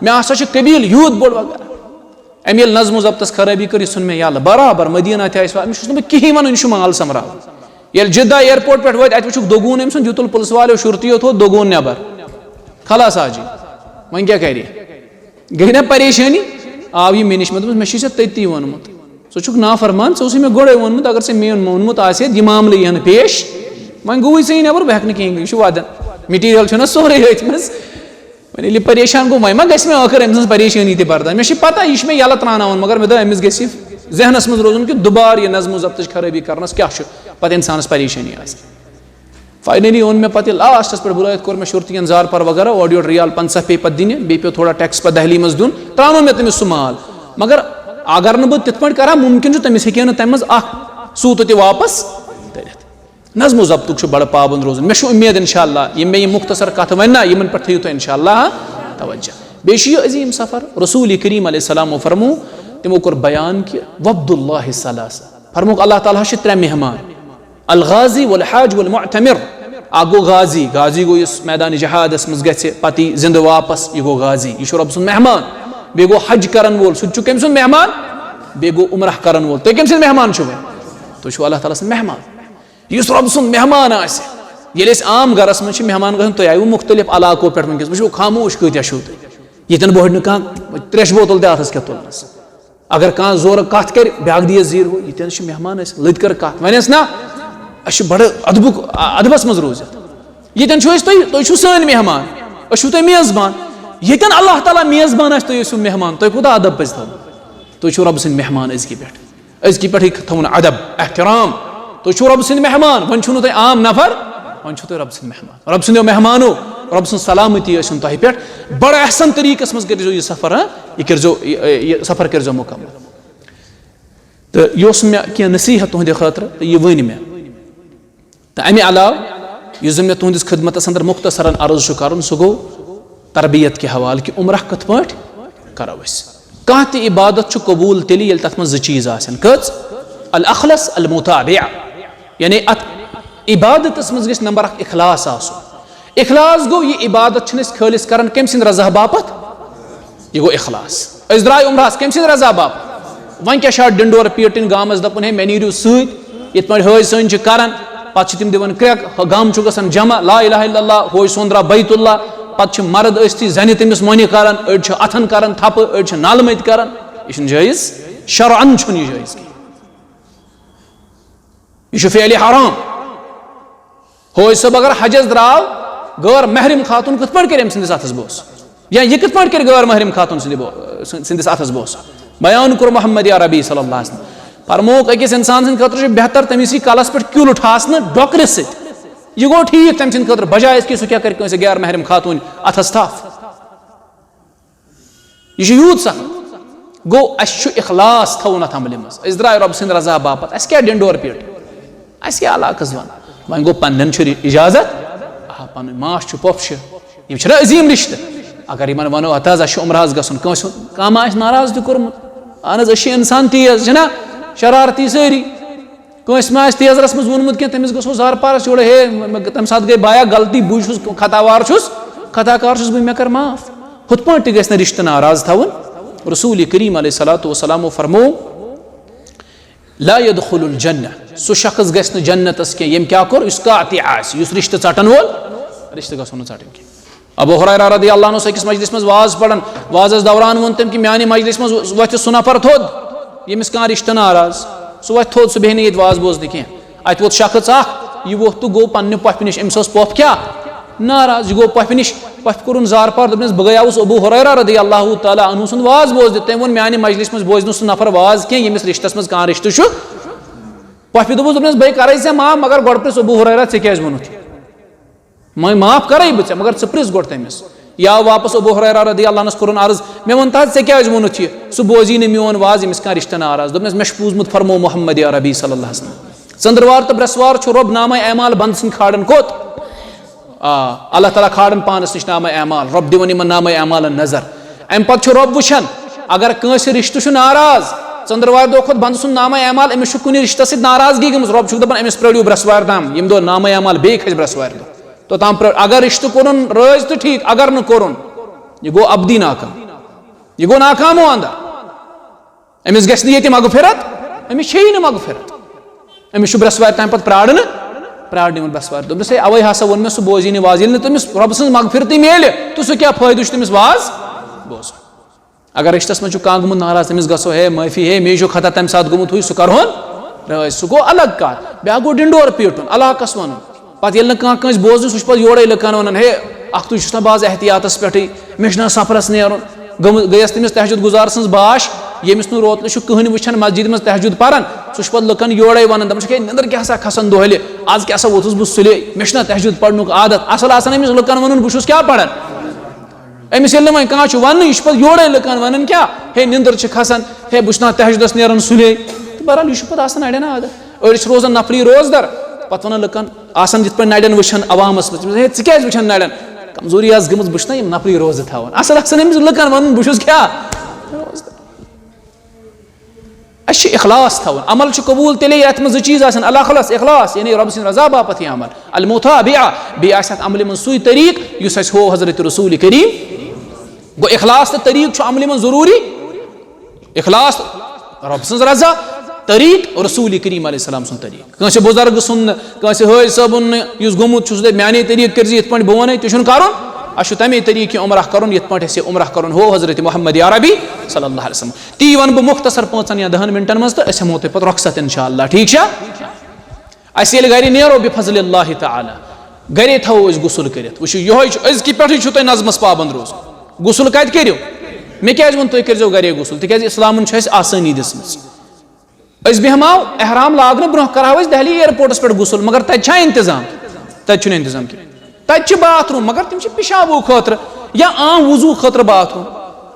مےٚ ہسا چھُ قبیٖل یوٗت بوٚڑ وغیرہ۔" أمۍ ییٚلہِ نظم و ضبطس خرٲبی کٔر، یہِ ژھُن مےٚ یَلہٕ۔ برابر مدیٖنہ تہِ آسہِ وا-، أمِس چھُس نہٕ بہٕ کِہیٖنۍ وَنان، یہِ چھُ مال سۄمبراوُن۔ ییٚلہِ جدہ ایئرپورٹ پٮ۪ٹھ وٲتۍ، اَتہِ وٕچھُکھ دوٚگوٗن أمۍ سُنٛد، دیُتُل پُلسہٕ والیو شُرتیو، تھوٚو دوٚگوٗن نٮ۪بر۔ خلاص حاجی، وۄنۍ کیٛاہ کَرِ؟ گٔے نہ پریشٲنی؟ آو یہِ مےٚ نِش، مےٚ دوٚپمَس، "مےٚ چھُے ژےٚ تٔتی ووٚنمُت، ژٕ چھُکھ نافرمان، ژےٚ اوسُے مےٚ گۄڈَے ووٚنمُت، اگر ژےٚ میون مونمُت آسہِ ہا، یہِ معاملہٕ یی ہا نہٕ پیش۔ وۄنۍ گوٚوُے ژےٚ یہِ نٮ۪بر، بہٕ ہٮ۪کہٕ نہٕ کِہیٖنۍ کٔرِتھ، یہِ چھُ وَدان، مٹیٖریل چھُنہ سورُے أتھۍ منٛز۔" وۄنۍ ییٚلہِ یہِ پریشان گوٚو، وۄنۍ ما گژھِ مےٚ ٲخٕر أمۍ سٕنٛز پریشٲنی تہِ برداش؟ مےٚ چھِ پتہ، یہِ چھِ مےٚ یَلہٕ ترٛاناوان، مگر مےٚ دوٚپ، أمِس گژھِ یہِ ذہنَس منٛز روزُن کہِ دُبارٕ یہِ نظم و ضبطٕچ خرٲبی کرنَس کیٛاہ چھُ پتہٕ اِنسانَس پریشٲنی آسان۔ فاینلی اوٚن مےٚ پتہٕ یہِ لاسٹَس پٮ۪ٹھ بُلٲوِتھ، کوٚر مےٚ شُرتہِ یَن زارٕ پار وغیرہ، اورٕ یورٕ ریال پنٛژاہ پیٚیہِ پتہٕ دِنہِ، بیٚیہِ پیوٚو تھوڑا ٹیکس پتہٕ دہلی منٛز دیُن، ترٛاونوو مےٚ تٔمِس سُہ مال۔ مگر اگر نہٕ بہٕ تِتھ پٲٹھۍ کرٕ ہا، مُمکِن چھُ تٔمِس ہیٚکہِ ہا نہٕ تَمہِ منٛز اکھ سوٗتہٕ تہِ واپس تٔرِتھ۔ نظم و ضبطُک چھُ بڑٕ پابند روزُن۔ مےٚ چھُ اُمید، انشاءاللہ، یِم مےٚ یِم مختصر کتھٕ ونہِ نا، یِمن پٮ۪ٹھ تھٲیِو تُہۍ، انشاءاللہ، توجہ۔ بیٚیہِ چھُ یہِ عظیٖم سفر۔ رسول کریم علیہ السلامو فرمو، تِمو کوٚر بیان کہِ وفد اللہ ثلاثہ۔ فرموکھ، اللہ تعالیٰ ہس چھِ ترٛےٚ مہمان، الغازی والحاج والمعتمر۔ اکھ گوٚو غازی، غازی گوٚو یُس میدان جہادس منٛز گژھِ، پتہٕ یی زندٕ واپس، یہِ گوٚو غازی، یہِ چھُ رۄب سُنٛد مہمان۔ بیٚیہِ گوٚو حج کرن وول، سُہ تہِ چھُ کٔمۍ سُنٛد مہمان؟ بیٚیہِ گوٚو عمرہ کرن وول، تُہۍ کٔمۍ سٕنٛدۍ مہمان چھِو وۄنۍ؟ تُہۍ چھِو اللہ تعالیٰ سٕنٛدۍ مہمان۔ یُس رۄب سُنٛد مہمان آسہِ، ییٚلہِ أسۍ عام گرس منٛز چھِ مہمان گژھان، تُہۍ آیوٕ مُختٔلِف علاقو پٮ۪ٹھ، وٕنکیٚس وٕچھِو خاموش کۭتیاہ چھِو تُہۍ۔ ییٚتٮ۪ن بوہرِ نہٕ کانٛہہ ترٛیشہِ بوتل تہِ اَتھس کٮ۪تھ تُلنَس۔ اگر کانٛہہ زورٕ کتھ کرِ، بیٛاکھ دِیَس زیٖر ہُہ، ییٚتٮ۪ن چھِ مہمان، أسۍ لٔتۍ کٔر کتھ، وَنٮ۪س نہ، أسۍ چھِ بڑٕ ادبُک، ادبس منٛز روٗزِتھ۔ ییٚتٮ۪ن چھِو أسۍ تُہۍ، تُہۍ چھِو سٲنۍ مہمان، أسۍ چھِو تۄہہِ میزبان۔ ییٚتٮ۪ن اللہ تعالیٰ میزبان آسہِ، تُہۍ ٲسِو مہمان، تۄہہِ کوٗتاہ ادب پزِ تھاوُن؟ تُہۍ چھِو رۄبہٕ سٕنٛدۍ مہمان أزکہِ پٮ۪ٹھ۔ أزکہِ پٮ۪ٹھٕے تھاوُن ادب، احترام۔ تُہۍ چھِو رۄبہٕ سٕنٛدۍ مہمان، وۄنۍ چھِو نہٕ تُہۍ عام نفر، وۄنۍ چھِو تُہۍ رۄبہٕ سٕنٛدۍ مہمان۔ رۄبہٕ سٕنٛدیو مہمانو، رۄبہٕ سٕنٛز سلامتی ٲسِن تۄہہِ پٮ۪ٹھ۔ بڑٕ احسن طریٖقس منٛز کٔرۍزیو یہِ سفر، ہاں؟ یہِ کٔرۍزیو، یہِ، یہِ سفر کٔرۍزیو مُکمل۔ تہٕ یہِ اوس مےٚ کینٛہہ نصیحت تُہنٛدِ خٲطرٕ، تہٕ یہِ ؤنۍ مےٚ۔ تہٕ امہِ علاوٕ یُس زن مےٚ تُہنٛدِس خدمتس اندر مختصرن عرض چھُ کرُن، سُہ گوٚو تربیت کہِ حوالہٕ کہِ عمرہ کِتھ پٲٹھۍ کرو أسۍ۔ کانٛہہ تہِ عبادت چھُ قبول تیٚلہِ، ییٚلہِ تتھ منٛز زٕ چیٖز آسن۔ کٔژ؟ الاخلص، المتابع۔ یعنی اتھ عبادتس منٛز گژھِ نمبر اکھ اخلاص آسُن۔ اخلاص گوٚو، یہِ عبادت چھِنہٕ أسۍ خٲلص کران کٔمۍ سٕنٛدِ رضا باپتھ؟ یہِ گوٚو اخلاص۔ أسۍ درٛاے عمرہس کٔمۍ سٕنٛدِ رضا باپتھ؟ وۄنۍ کیٛاہ چھا ڈِنڈور پیٖٹِنۍ گامس دپُن، ہے مےٚ نیٖرِو سۭتۍ، یِتھ پٲٹھۍ حٲج سٲنۍ چھِ کران، پتہٕ چھِ تِم دِوان کرٛٮ۪کھ، گام چھُ گژھان جمع، لا الہ الا اللہ، حٲج سُنٛد درٛاو بیت اللہ، پتہٕ چھِ مرد ٲسۍتھٕے زنہِ تٔمِس مۄنہِ کران، أڑۍ چھِ اتھن کران تھپہٕ، أڑۍ چھِ نالہٕ مٔتۍ کران۔ یہِ چھُنہٕ جٲیز، شرعن چھُنہٕ یہِ جٲیز کینٛہہ۔ یہِ چھُ فعلِ حرام۔ حٲج صٲب اگر حجس درٛاو، غٲر محرم خاتوٗن کِتھ پٲٹھۍ کرِ أمۍ سٕنٛدِس اتھس بوس؟ یا یہِ کِتھ پٲٹھۍ کرِ غٲر محرم خاتوٗن سٕنٛدِ بو-، سٕنٛدِس اتھس بوس؟ بیان کوٚر محمد عربی صلی اللہ علیہ وسلم۔ فرمووُکھ، أکِس انسان سٕنٛدِ خٲطرٕ چھُ بہتر تٔمِس یی کلس پٮ۪ٹھ کیُل ٹھاسنہٕ ڈۄکرِ سۭتۍ۔ یہِ گوٚو ٹھیٖک تٔمۍ سٕنٛدِ خٲطرٕ، بجایہِ اَسہِ کہِ سُہ کیٛاہ کرِ کٲنٛسہِ غٲر محرم خاتوٗنۍ اتھس تھپھ۔ یہِ چھُ یوٗت سخت۔ گوٚو، اَسہِ چھُ اخلاص تھاوُن اَتھ عملہِ منٛز۔ أسۍ درٛاے رۄبہٕ سٕنٛدِ رضا باپتھ۔ اَسہِ کیٛاہ ڈِنڈور پیٖٹ؟ اَسہِ کیٛاہ علاقس وَن؟ وۄنۍ گوٚو، پنٛنٮ۪ن چھُ ری-، اجازت۔ آ، پنٕنۍ ماس چھُ، پۄپھ چھِ۔ یِم چھِنہ عظیٖم رِشتہٕ؟ اگر یِمن وَنو، ہَتہٕ حظ، اَسہِ چھُ عمرہ حظ گژھُن، کٲنٛسہِ ہُنٛد کانٛہہ ما آسہِ ناراض تہِ کوٚرمُت؟ اَہن حظ، أسۍ چھِ اِنسان تیز، چھِنہ؟ شرارتی سٲری۔ کٲنٛسہِ ما آسہِ تیزرس منٛز ووٚنمُت کینٛہہ، تٔمِس گژھو زارٕ پارس یورٕ، ہے، مےٚ، تَمہِ ساتہٕ گٔے بایا غلطی، بٕے چھُس خطا وار چھُس، خطا کار چھُس بہٕ، مےٚ کر معاف۔ ہُتھ پٲٹھۍ تہِ گژھِ نہٕ رشتہٕ ناراض تھاوُن۔ رسول کریم علیہ الصلوۃ والسلامو فرموو، لا یدخل الجنہ، سُہ شخص گژھِ نہٕ جنتس کینٛہہ، ییٚمۍ کیٛاہ کوٚر، یُس قاطع آسہِ، یُس رشتہٕ ژٹن وول، رشتہٕ گژھو نہٕ ژٹٕنۍ کینٛہہ۔ ابو ہریرہ رضی اللہ عنہ اوس أکِس مجلس منٛز واز پران، وازس دوران ووٚن تٔمۍ کہِ میانہِ مجلس منٛز وۄتھِ سُہ نفر تھوٚد، ییٚمِس کانٛہہ رشتہٕ ناراض، سُہ وۄتھِ تھوٚد، سُہ بیٚہہِ نہٕ ییٚتہِ واز بوزنہِ کینٛہہ۔ اتہِ ووت شخص اکھ، یہِ ووٚتھ تہٕ گوٚو پننہِ پۄپھِ نِش، أمِس ٲس پۄپھ کیٛاہ؟ ناراض۔ یہِ گوٚو پۄپھِ نِش، پۄپھِ کوٚرُن زارٕ پار، دوٚپنس، بہٕ گٔیاوُس ابو ہریرہ رضی اللہ تعالیٰ عنہ سُنٛد واز بوزنہِ، تٔمۍ ووٚن، میانہِ مجلس منٛز بوزِ نہٕ سُہ نفر واز کینٛہہ، ییٚمِس رشتس منٛز کانٛہہ رشتہٕ چھُ۔ پۄپھِ دوٚپُس، دوٚپنس، بے کرے ژےٚ معاف، مگر گۄڈٕ پرژھ ابو ہریرہ، ژےٚ کیٛازِ ووٚنُتھ یہِ؟ وۄنۍ معاف کرے بہٕ ژےٚ، مگر ژٕ پرژھ گۄڈٕ تٔمِس۔ یا واپس ابو ہریرہ رضی اللہ عنہس کوٚرُن عرض، مےٚ وَن تہٕ حظ، ژےٚ کیٛازِ ووٚنُتھ یہِ؟ سُہ بوزی نہٕ میون واز، ییٚمِس کانٛہہ رشتہٕ ناراض۔ دوٚپنس، مےٚ چھُ بوٗزمُت، فرمو محمد عربی صلی اللہ علیہ وسلم، ژٔنٛدٕروار تہٕ برٛٮ۪سوار چھُ رۄب نامہ اعمال بندٕ سٕنٛدِ کھالان کوٚت؟ آ، اللہ تعالیٰ کھالان پانس نِش نامہ اعمال، رۄب دِوان یِمن نامہ اعمالن نظر۔ امہِ پتہٕ چھُ رۄب وٕچھان، اگر کٲنٛسہِ رشتہٕ چھُ ناراض، ژٔنٛدٕروارِ دۄہ کھوٚت بندٕ سُنٛد نامہ اعمال، أمِس چھُ کُنہِ رشتس سۭتۍ ناراضگی گٔمٕژ، رۄب چھُکھ دپان، أمِس پرٛٲرِو برٛٮ۪سوارِ تام، ییٚمہِ دۄہ نامہ اعمال بیٚیہِ کھسہِ برٛٮ۪سوارِ دۄہ۔ توٚتام پرٛٲر-، اگر رشتہٕ کوٚرُن رٲضۍ تہٕ ٹھیٖک، اگر نہٕ کوٚرُن، یہِ گوٚو ابدی ناکام، یہِ گوٚو ناکام و اندر۔ أمِس گژھِ نہٕ ییٚتہِ مغفرت، أمِس چھے نہٕ مغفرت۔ أمِس چھُ برٛٮ۪سوارِ تام پتہٕ پرٛارُن، پرٛارنہِ ووٚن برٛٮ۪سوارِ۔ دوٚپنس، ہے، اوے ہسا ووٚن مےٚ، سُہ بوزی نہٕ واز۔ ییٚلہِ نہٕ تٔمِس رۄبہٕ سٕنٛز مغفرتٕے میلہِ، تہٕ سُہ کیٛاہ فٲیدٕ چھُ تٔمِس واز بوزُن؟ اگر رشتس منٛز چھُ کانٛہہ گوٚمُت ناراض، تٔمِس گژھو، ہے، معٲفی، ہے، مے چھُ خطا تَمہِ ساتہٕ گوٚمُت ہُے، سُہ کرہون رٲضۍ۔ سُہ گوٚو الگ کتھ۔ بیٛاکھ گوٚو ڈِنڈور پیٹُن، علاقس ونُن۔ پتہٕ ییٚلہِ نہٕ کانٛہہ کٲنٛسہِ بوزنٕے، سُہ چھُ پتہٕ یورے لُکن ونان، ہے، اکھ تُے چھُس نا باز احتیاطس پٮ۪ٹھٕے، مےٚ چھُنہ سفرس نیرُن۔ گٔمٕژ، گٔیَس تٔمِس تہجد گُزار سٕنٛز باش، ییٚمِس نہٕ روتلہٕ چھُ کٕہٕنۍ وٕچھان مسجدِ منٛز تہجد پران، سُہ چھُ پتہٕ لُکن یورے ونان، دپان چھُکھ، ہے، نِندٕر کیٛاہ سا کھسان دۄہلہِ، از کیٛاہ سا ووتُس بہٕ سُلے، مےٚ چھُنہ تہجد پرنُک عادت۔ اصل آسان أمِس لُکن ونُن، بہٕ چھُس کیٛاہ پران؟ أمِس ییٚلہِ نہٕ وۄنۍ کانٛہہ چھُ وننٕے، یہِ چھُ پتہٕ یورے لُکن ونان کیٛاہ، ہے، نِندٕر چھِ کھسان، ہے، بہٕ چھُس نہ تہجدس نیران سُلے۔ تہٕ بہرحال، یہِ چھُ پتہٕ آسان اڑٮ۪ن عادت۔ أڑۍ چھِ روزان نفلی روزدر، پتہٕ ونان لُکن، آسان یِتھ پٲٹھۍ نرٮ۪ن وٕچھان عوامس منٛز، تٔمِس، ہے، ژٕ کیٛازِ وٕچھان نرٮ۪ن؟ کمزوری آسہِ گٔمٕژ، بہٕ چھُس نہ یِم نفلی روزٕ تھاوان۔ اصل آسان أمِس لُکن ونُن، بہٕ چھُس کیٛاہ؟ روزدر۔ اَسہِ چھُ اخلاص تھاوُن۔ عمل چھُ قبول تیٚلے، یتھ منٛز زٕ چیٖز آسن، الاخلص، اخلاص، یعنی رۄبہٕ سٕنٛدِ رضا باپتھ یہِ عمل، المتابعہ، بیٚیہِ آسہِ اتھ عملہِ منٛز سُے طریٖقہٕ یُس اَسہِ ہوو حضرت رسول کریم۔ گوٚو، اخلاص تہٕ طریٖقہٕ چھُ عملہِ منٛز ضروٗری۔ اخلاص، رۄبہٕ سٕنٛز رضا، طریٖق، رسول کریم علیہ السلام سُنٛد طریٖق۔ کٲنٛسہِ بُزرگہٕ سُنٛد نہٕ، کٲنٛسہِ حٲج صٲبُن نہٕ، یُس گوٚمُت چھُ، سُہ دَپہِ، "میٛانے طریٖق کٔرۍ زِ یِتھ پٲٹھۍ بہٕ وَنَے، تہِ چھُنہٕ کَرُن۔" اَسہِ چھُ تَمے طریٖقہٕ کہِ عمرہ کَرُن، یِتھ پٲٹھۍ اَسہِ عمرہ کَرُن ہو حضرت محمد عربی صلی اللہ علیہ وسلم۔ تی وَنہٕ بہٕ مُختصر پانٛژَن یا دَہَن مِنٹَن منٛز، تہٕ أسۍ ہٮ۪مو تۄہہِ پَتہٕ رۄخصت اِنشاء اللہ، ٹھیٖک چھا؟ اَسہِ ییٚلہِ گَرِ نیرو بفضل اللہ تعالیٰ، گَرے تھاوو أسۍ غسل کٔرِتھ۔ وٕچھِو، یِہوٚے چھُ، أزکہِ پٮ۪ٹھٕے چھُو تۄہہِ نظمَس پابنٛد روزُن۔ غسل کَتہِ کٔرِو؟ مےٚ کیٛازِ ووٚن تُہۍ کٔرۍزیو گَرے غسل؟ تِکیٛازِ اِسلامَن چھُ اَسہِ آسٲنی دِژمٕژ۔ أسۍ بیٚہماو احرام لاگنہٕ برونٛہہ، کرہاو أسۍ دہلی ایئرپورٹس پٮ۪ٹھ غسل، مگر تتہِ چھا انتظام؟ تتہِ چھُنہٕ انتظام کینٛہہ۔ تتہِ چھِ باتھ روٗم، مگر تِم چھِ پِشابو خٲطرٕ یا عام وضو خٲطرٕ باتھ روٗم۔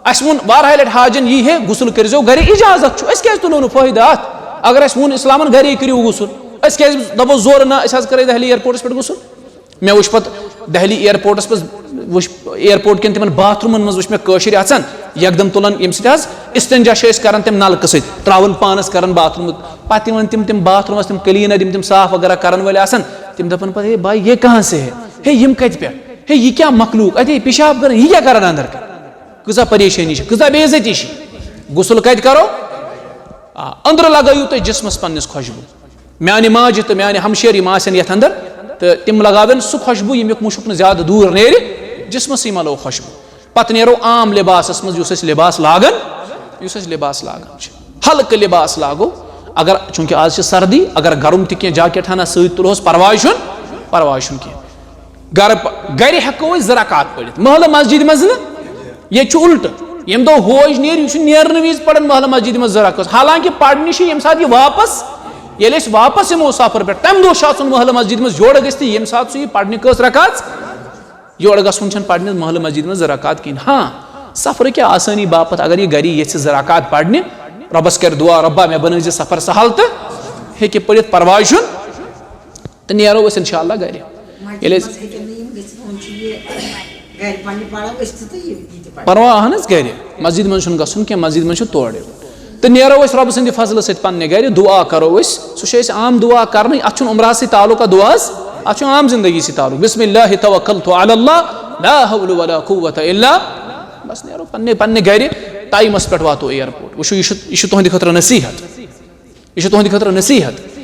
اسہِ ووٚن واریاہہِ لٹہِ حاجن، یی ہے غسل کٔرۍزیو گرے، اجازت چھُ، أسۍ کیازِ تُلو نہٕ فٲیدٕ اتھ؟ اگر اسہِ ووٚن اسلامن گرے کٔرِو غسل، أسۍ کیازِ دپو زورٕ نہ، أسۍ حظ کرے دہلی ایئرپورٹس پٮ۪ٹھ غسل؟ مےٚ وٕچھ پتہٕ دہلی ایئرپورٹس منٛز، وٕچھ ایئرپورٹ کٮ۪ن تِمن باتھ روٗمن منٛز وٕچھ مےٚ کٲشِرۍ اژان، یکدم تُلان ییٚمہِ سۭتۍ حظ استنجا چھِ أسۍ کران، تِم نلکہٕ سۭتۍ تراوان پانس کران باتھ روٗم۔ پتہٕ یِوان تِم، تِم باتھ روٗمس تِم کلیٖنر، یِم تِم صاف وغیرہ کرن وٲلۍ آسان، تِم دپان پتہٕ، "ہے بھائی، یہ کہاں سے ہے؟ ہے، یِم کتہِ پٮ۪ٹھ؟ ہے، یہِ کیٛاہ مخلوق؟ اتے پیشاب کران، یہِ کیٛاہ کران اندر؟" کۭژاہ پریشٲنی چھِ، کۭژاہ بے عزتی چھِ۔ غسل کتہِ کرو؟ آ، أنٛدرٕ لگٲیِو تُہۍ جسمس پننِس خوشبو۔ میانہِ ماجہِ تہٕ میانہِ ہمشیر یِم آسن یتھ اندر، تہٕ تِم لگاون سُہ خوشبو، ییٚمیُک مُشُک نہٕ زیادٕ دوٗر نیرِ، جسمسٕے ملو خوشبو۔ پتہٕ نیرو عام لباسس منٛز، یُس أسۍ لباس لاگان، یُس أسۍ لباس لاگان چھِ۔ ہلکہٕ لباس لاگو۔ اگر، چوٗنٛکہِ آز چھِ سردی، اگر گرم تہِ کینٛہہ جاکیٹ ہنا سۭتۍ تُلہوس، پرواے چھُنہٕ، پرواے چھُنہٕ کینٛہہ۔ گرٕ پ-، گرِ ہٮ۪کو أسۍ زٕ رکعت پٔرِتھ۔ محلہٕ مسجدِ منٛز نہٕ، ییٚتہِ چھُ اُلٹہٕ۔ ییٚمہِ دۄہ ہوج نیرِ، یہِ چھُ نیرنہٕ وِزِ پران محلہٕ مسجدِ منٛز زٕ رکعت۔ حالانکہِ پرنہِ چھِ ییٚمہِ ساتہٕ یہِ واپس، ییٚلہِ أسۍ واپس یِمو سفر پٮ۪ٹھ، تَمہِ دۄہ چھُ اَژُن محلہٕ مسجدِ منٛز۔ یورٕ گژھِ تہِ ییٚمہِ ساتہٕ سُہ یہِ پرنہِ کٔژ رکعت؟ یورٕ گژھُن چھَنہٕ پرنہِ محلہٕ مسجدِ منٛز زٕ رکعت کِہیٖنۍ۔ ہاں، سفرٕکہِ آسٲنی باپتھ اگر یہِ گرِ یژھِ زٕ رکعت پرنہِ، رۄبس کرِ دعا، "رۄبا، مےٚ بنٲوزِ سفر سہل"، تہٕ ہیٚکہِ پٔرِتھ، پرواے چھُنہٕ۔ تہٕ نیرو أسۍ انشاءاللہ گرِ۔ ییٚلہِ أسۍ مسجدِ منٛز ہیٚکن نہٕ یِم گٔژھِتھ، یِمن چھُ یہِ گرِ پننہِ پرو أسۍ تہِ تہٕ یہِ، یہِ تہِ پرو۔ پروا اہن حظ گرِ، مسجد منٛز چھُنہٕ گژھُن کینٛہہ، مسجد منٛز چھُ تورٕ یُن۔ تہٕ نیرو أسۍ رۄبہٕ سٕنٛدِ فضلہٕ سۭتۍ پننہِ گرِ، دعا کرو أسۍ۔ سُہ چھُ اَسہِ عام دعا کرنٕے، اتھ چھُنہٕ عمرہس سۭتۍ تعلق کانٛہہ دعا حظ، اتھ چھُ عام زندگی سۭتۍ تعلق۔ بسم اللہ توکلت علی اللہ، لا حول ولا قوت الا۔ بس نیرو پننہِ، پننہِ گرِ، ٹایمس پٮ۪ٹھ واتو ایئرپورٹ۔ وٕچھِو، یہِ چھُ، یہِ چھُ تُہنٛدِ خٲطرٕ نصیحت، یہِ چھُ تُہنٛدِ خٲطرٕ نصیحت۔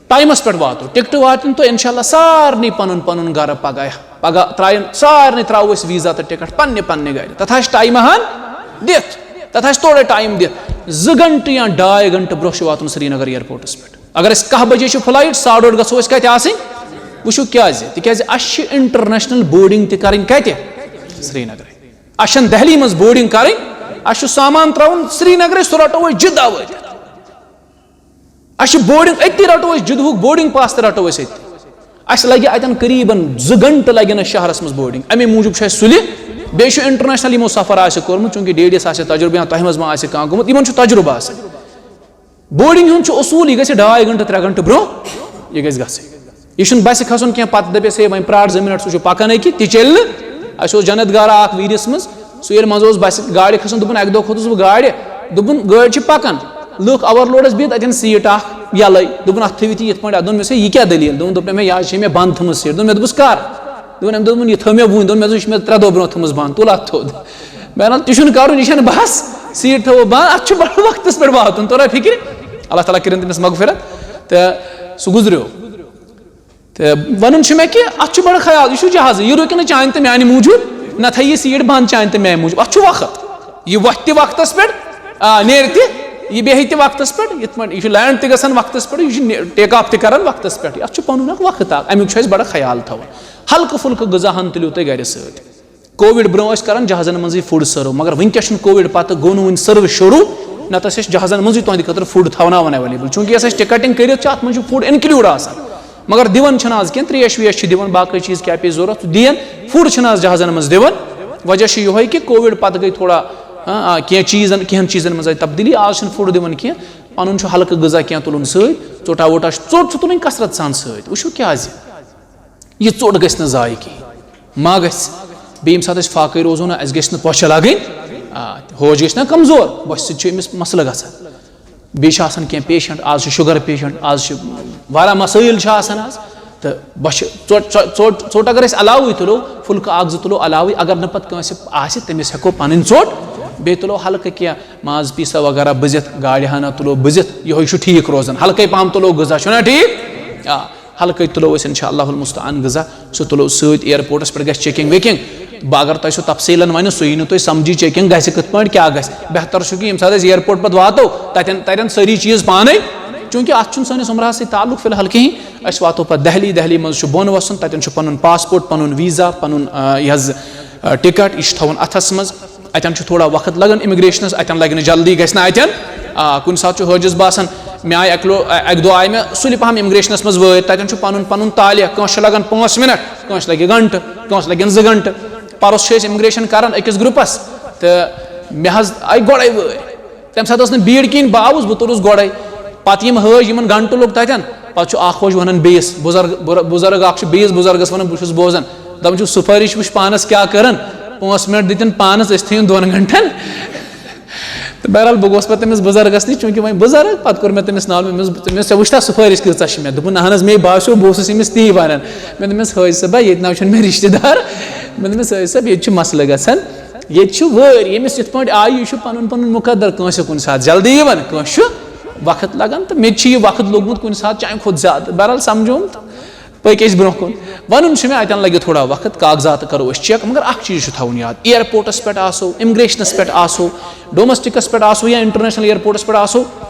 ٹایمس پٮ۪ٹھ واتو، ٹکٹہٕ واتن تۄہہِ انشاءاللہ سارنٕے پنُن پنُن گرٕ پگاہ۔ پگاہ ترٛاین سارنٕے، ترٛاوو أسۍ ویٖزا تہٕ ٹکٹ پننہِ پننہِ گرِ۔ تتھ آسہِ ٹایمہٕ ہن دِتھ، تتھ آسہِ تورے ٹایم دِتھ۔ زٕ گھنٹہٕ یا ڈاے گھنٹہٕ برونٛہہ چھُ واتُن سرینگر ایئرپورٹس پٮ۪ٹھ۔ اگر اَسہِ کاہ بجے چھِ فلائٹ، ساڑٕ ٲٹھ گژھو أسۍ کتہِ آسٕنۍ؟ وٕچھِو کیازِ؟ تِکیازِ اَسہِ چھِ انٹرنیشنل بورڈنگ تہِ کرٕنۍ کتہِ؟ سرینگرے۔ اَسہِ چھَنہٕ دہلی منٛز بورڈنگ کرٕنۍ، اَسہِ چھُ سامان ترٛاوُن سرینگرے، سُہ رٹو أسۍ جدہ وٲتِتھ۔ اَسہِ چھِ بورڈنگ أتی رٹو أسۍ، جدہُک بورڈنگ پاس تہِ رٹو أسۍ أتی۔ اَسہِ لگہِ اَتٮ۪ن قریباً زٕ گھنٹہٕ لگن اَسہِ شہرس منٛز بورڈنگ۔ اَمے موٗجوٗب چھُ اَسہِ سُلہِ، بیٚیہِ چھُ انٹرنیشنل یِمو سفر آسہِ کوٚرمُت، چوٗنٛکہِ ڈیڈیس آسہِ تجربہٕ یا تۄہہِ منٛز ما آسہِ کانٛہہ گوٚمُت، یِمن چھُ تجربہٕ آسان۔ بورڈنگ ہُنٛد چھُ اصوٗل، یہِ گژھِ ڈاے گھنٹہٕ، ترٛےٚ گھنٹہٕ برونٛہہ، یہِ گژھِ گژھٕنۍ۔ یہِ چھُنہٕ بسہِ کھسُن کینٛہہ، پتہٕ دپٮ۪س، "ہے، وۄنۍ پرٛار زٕ منٹ، سُہ چھُ پکان أکہِ، تہِ چلہِ نہٕ۔" اَسہِ اوس جنت گارا اکھ ویٖرِس منٛز، سُہ ییٚلہِ منٛزٕ اوس بسہِ گاڑِ کھسان، دوٚپُن، اکہِ دۄہ کھوٚتُس بہٕ گاڑِ، دوٚپُن، گٲڑۍ چھِ پکان، لُکھ اوور لوڈس بِہِتھ، اتٮ۪ن سیٖٹ اکھ یلے، دوٚپُن، اتھ تھٲوِو تُہۍ یِتھ پٲٹھۍ۔ اتھ دوٚپُن، مےٚ سا، یہِ کیٛاہ دٔلیٖل؟ دوٚپُن، دوٚپُن مےٚ، یہِ حظ چھے مےٚ بنٛد تھٲومٕژ سیٖٹ۔ دوٚپُن، مےٚ دوٚپُس، کر؟ دوٚپُن، أمۍ دوٚپُن، یہِ تھٲو مےٚ وُنۍ، دوٚپُن، مےٚ دوٚپ، یہِ چھِ مےٚ ترٛےٚ دۄہ برونٛہہ تھٲومٕژ بنٛد، تُل اتھ تھوٚد۔ بہرحال، تہِ چھُنہٕ کرُن، یہِ چھَنہٕ بس، سیٖٹ تھٲوو بنٛد، اتھ چھُ بڑٕ وقتس پٮ۪ٹھ واتُن، توٚرا فکرِ؟ اللہ تعالیٰ کٔرِن تٔمِس مغفرت۔ تہٕ سُہ گُزریو۔ تہٕ وَنُن چھُ مےٚ کہِ اَتھ چھُ بَڑٕ خیال، یہِ چھُ جہازٕے، یہِ رُکہِ نہٕ چانہِ تہٕ میانہِ موٗجوٗب، نَتہٕ ہیٚیہِ یہِ سیٖٹ بنٛد چانہِ تہٕ میانہِ موٗجوٗب۔ اَتھ چھُ وقت، یہِ وۄتھِ تہِ وقتَس پٮ۪ٹھ، آ، نیرِ تہِ، یہِ بیٚہہِ تہِ وقتَس پٮ۪ٹھ۔ یِتھ پٲٹھۍ یہِ چھُ لینڈ تہِ گژھان وقتَس پٮ۪ٹھ، یہِ چھُ نے-، ٹیک آف تہِ کران وقتَس پٮ۪ٹھ۔ اَتھ چھُ پَنُن اَکھ وقت اَکھ، اَمیُک چھُ اَسہِ بَڑٕ خیال تھاوُن۔ ہلکہٕ پھُلکہٕ غذا ہن تُلِو تُہۍ گرِ سۭتۍ۔ کووِڈ برونٛہہ ٲسۍ کران جہازن منٛزٕے فوڈ سٔرو، مگر وٕنکیٚس چھُنہٕ کووِڈ پتہٕ گوٚو نہٕ وُنہِ سٔروِس شروٗع، نتہٕ ٲسۍ أسۍ جہازن منٛزٕے تُہنٛدِ خٲطرٕ فوڈ تھاوناوان ایویلیبل، چوٗنٛکہِ یۄس اَسہِ ٹکٹنگ کٔرِتھ چھِ، اتھ منٛز چھُ فوڈ انکلیوڈ آسان، مگر دِوان چھِنہٕ آز کینٛہہ، تریش ویش چھِ دِوان، باقٕے چیٖز کیٛاہ پیٚیہِ ضروٗرت، سُہ دِیَن۔ فوڈ چھِنہٕ آز جہازن منٛز دِوان، وجہ چھُ یِہوٚے کہِ کووِڈ پتہٕ گٔے تھوڑا، آ، آ، کینٛہہ چیٖزن، کینٛہن چیٖزن منٛز آیہِ تبدیٖلی، آز چھِنہٕ فوڈ دِوان کینٛہہ، پنُن چھُ ہلکہٕ غذا کینٛہہ تُلُن سۭتۍ، ژوٚٹا ووٚٹا چھُ، ژوٚٹ چھُ تُلٕنۍ کثرت سان سۭتۍ۔ وٕچھِو کیٛازِ؟ یہِ ژوٚٹ گژھِ نہٕ ضایع کِہیٖنۍ۔ ما گژھِ؟ بیٚیہِ ییٚمہِ ساتہٕ أسۍ فاقے روزو نہ، اَسہِ گژھِ نہٕ پۄچھِ لگٕنۍ، آ، ہوش گژھِ نہ کمزور، بۄچھِ سۭتۍ چھُ أمِس مسلہٕ گژھان۔ بیٚیہِ چھِ آسان کینٛہہ پیشنٹ، آز چھُ شُگر پیشنٹ، آز چھِ واریاہ مسٲیِل چھِ آسان آز۔ تہٕ بۄچھِ ژوٚٹ، ژوٚٹ، ژوٚٹ، ژوٚٹ اگر أسۍ علاوٕے تُلو، پھُلکہٕ اکھ زٕ تُلو علاوٕے، اگر نہٕ پتہٕ کٲنٛسہِ آسہِ، تٔمِس ہٮ۪کو پنٕنۍ ژوٚٹ بیٚیہِ تُلو ہلکہٕ کینٛہہ ماز پیٖسا وغیرہ بٔزِتھ، گاڑِ ہنا تُلو بٔزِتھ، یِہوٚے چھُ ٹھیٖک روزان۔ ہلکَے پَہَم تُلو غذا، چھُنہ ٹھیٖک؟ آ، ہلکَے تُلو أسۍ اِنشاء اللہ المستعان غذا، سُہ تُلو سۭتۍ۔ ایئرپورٹَس پٮ۪ٹھ گژھِ چیکنگ ویکنگ۔ بہٕ اگر تۄہہِ سُہ تفصیٖلن وَنہٕ، سُہ یی نہٕ تُہۍ سمجھی چیکنگ گژھِ کِتھ پٲٹھۍ، کیٛاہ گژھِ۔ بہتر چھُ کہِ ییٚمہِ ساتہٕ أسۍ ایئرپورٹ پَتہٕ واتو، تَتٮ۪ن تَتٮ۪ن سٲری چیٖز پانَے، چوٗنٛکہِ اَتھ چھُنہٕ سٲنِس عمرہَس سۭتۍ تعلق فی الحال کِہیٖنۍ۔ أسۍ واتو پَتہٕ دہلی، دہلی منٛز چھُ بۄن وَسُن، تَتٮ۪ن چھُ پَنُن پاسپورٹ، پَنُن ویٖزا، پَنُن، آ، یہِ حظ، آ، ٹِکٹ، یہِ چھُ تھاوُن اَتھَس منٛز۔ اَتٮ۪ن چھُ تھوڑا وقت لگان اِمِگریشنَس، اَتٮ۪ن لگہِ نہٕ جلدی، گژھِ نہٕ اَتٮ۪ن۔ آ، کُنہِ ساتہٕ چھُ حٲجِس باسان، مےٚ آیہِ اَکہِ لو-، اَ-، اَکہِ دۄہ آیہِ مےٚ سُلہِ پَہَم اِمِگریشنَس منٛز وٲتۍ، تَتٮ۪ن چھُ پَنُن پَنُن تالیہ، کٲنٛسہِ چھُ لگان پانٛژھ مِنَٹ، کٲنٛسہِ لَگہِ گھنٹہٕ، کٲنٛسہِ لَگن زٕ گھنٹہٕ۔ پَرُس چھِ أسۍ اِمِگریشن کران أکِس گروپَس، تہٕ مےٚ حظ آیہِ گۄڈَے وٲرۍ۔ تَمہِ ساتہٕ ٲس نہٕ بیٖڑ کِہیٖنۍ، بہٕ آوُس، بہٕ توٚرُس گۄڈَے۔ پَتہٕ یِم حٲج، یِمَن گھنٹہٕ لوٚگ تَتٮ۪ن، پَتہٕ چھُ اَکھ حٲج وَنان بیٚیِس، بُزرگ، بُر-، بُزرگ اَکھ چھُ بیٚیِس بُزرگَس وَنان، بہٕ چھُس بوزان، دَپان چھُ، سُفٲرِش وٕچھ پانَس کیٛاہ کٔرٕن، پانٛژھ مِنَٹ دِتِن پانَس، أسۍ تھٲیِن دۄن گھنٹَن۔ تہٕ بہرحال، بہٕ گوس پَتہٕ تٔمِس بُزرگَس نِش، چوٗنٛکہِ وۄنۍ بُزرگ، پَتہٕ کوٚر مےٚ تٔمِس ناو، مےٚ دوٚپمَس، "ژےٚ وٕچھتھا سُفٲرِش کۭژاہ چھِ مےٚ؟" دوٚپُن، "اَہَن حظ، مے باسیو، بہٕ اوسُس أمِس تی وَنان۔" مےٚ دوٚپمَس، "حٲج صٲبا، ییٚتہِ نہ حظ چھُنہٕ مےٚ رِشتہٕ دار۔" مےٚ دوٚپمَس، "حٲج صٲب، ییٚتہِ چھُ مسلہٕ گژھان، ییٚتہِ چھُ وٲرۍ، ییٚمِس یِتھ پٲٹھۍ آیہِ، یہِ چھُ پَنُن پَنُن مُقدر، کٲنٛسہِ چھُ کُنہِ ساتہٕ جلدی یِوان، کٲنٛسہِ چھُ وقت لَگان، تہٕ مےٚ تہِ چھُ یہِ وقت لوٚگمُت کُنہِ ساتہٕ چانہِ کھۄتہٕ زیادٕ۔" بہرحال سَمجھوم تہٕ پٔکۍ أسۍ برونٛہہ کُن۔ وَنُن چھُ مےٚ، اَتٮ۪ن لَگہِ تھوڑا وقت، کاغذات کَرو أسۍ چیک، مگر اَکھ چیٖز چھُ تھاوُن یاد، ایئرپورٹَس پٮ۪ٹھ آسو، اِمِگریشنَس پٮ۪ٹھ آسو، ڈومیسٹِکَس پٮ۪ٹھ آسو یا انٹرنیشنل ایئرپورٹَس پٮ۪ٹھ آسو،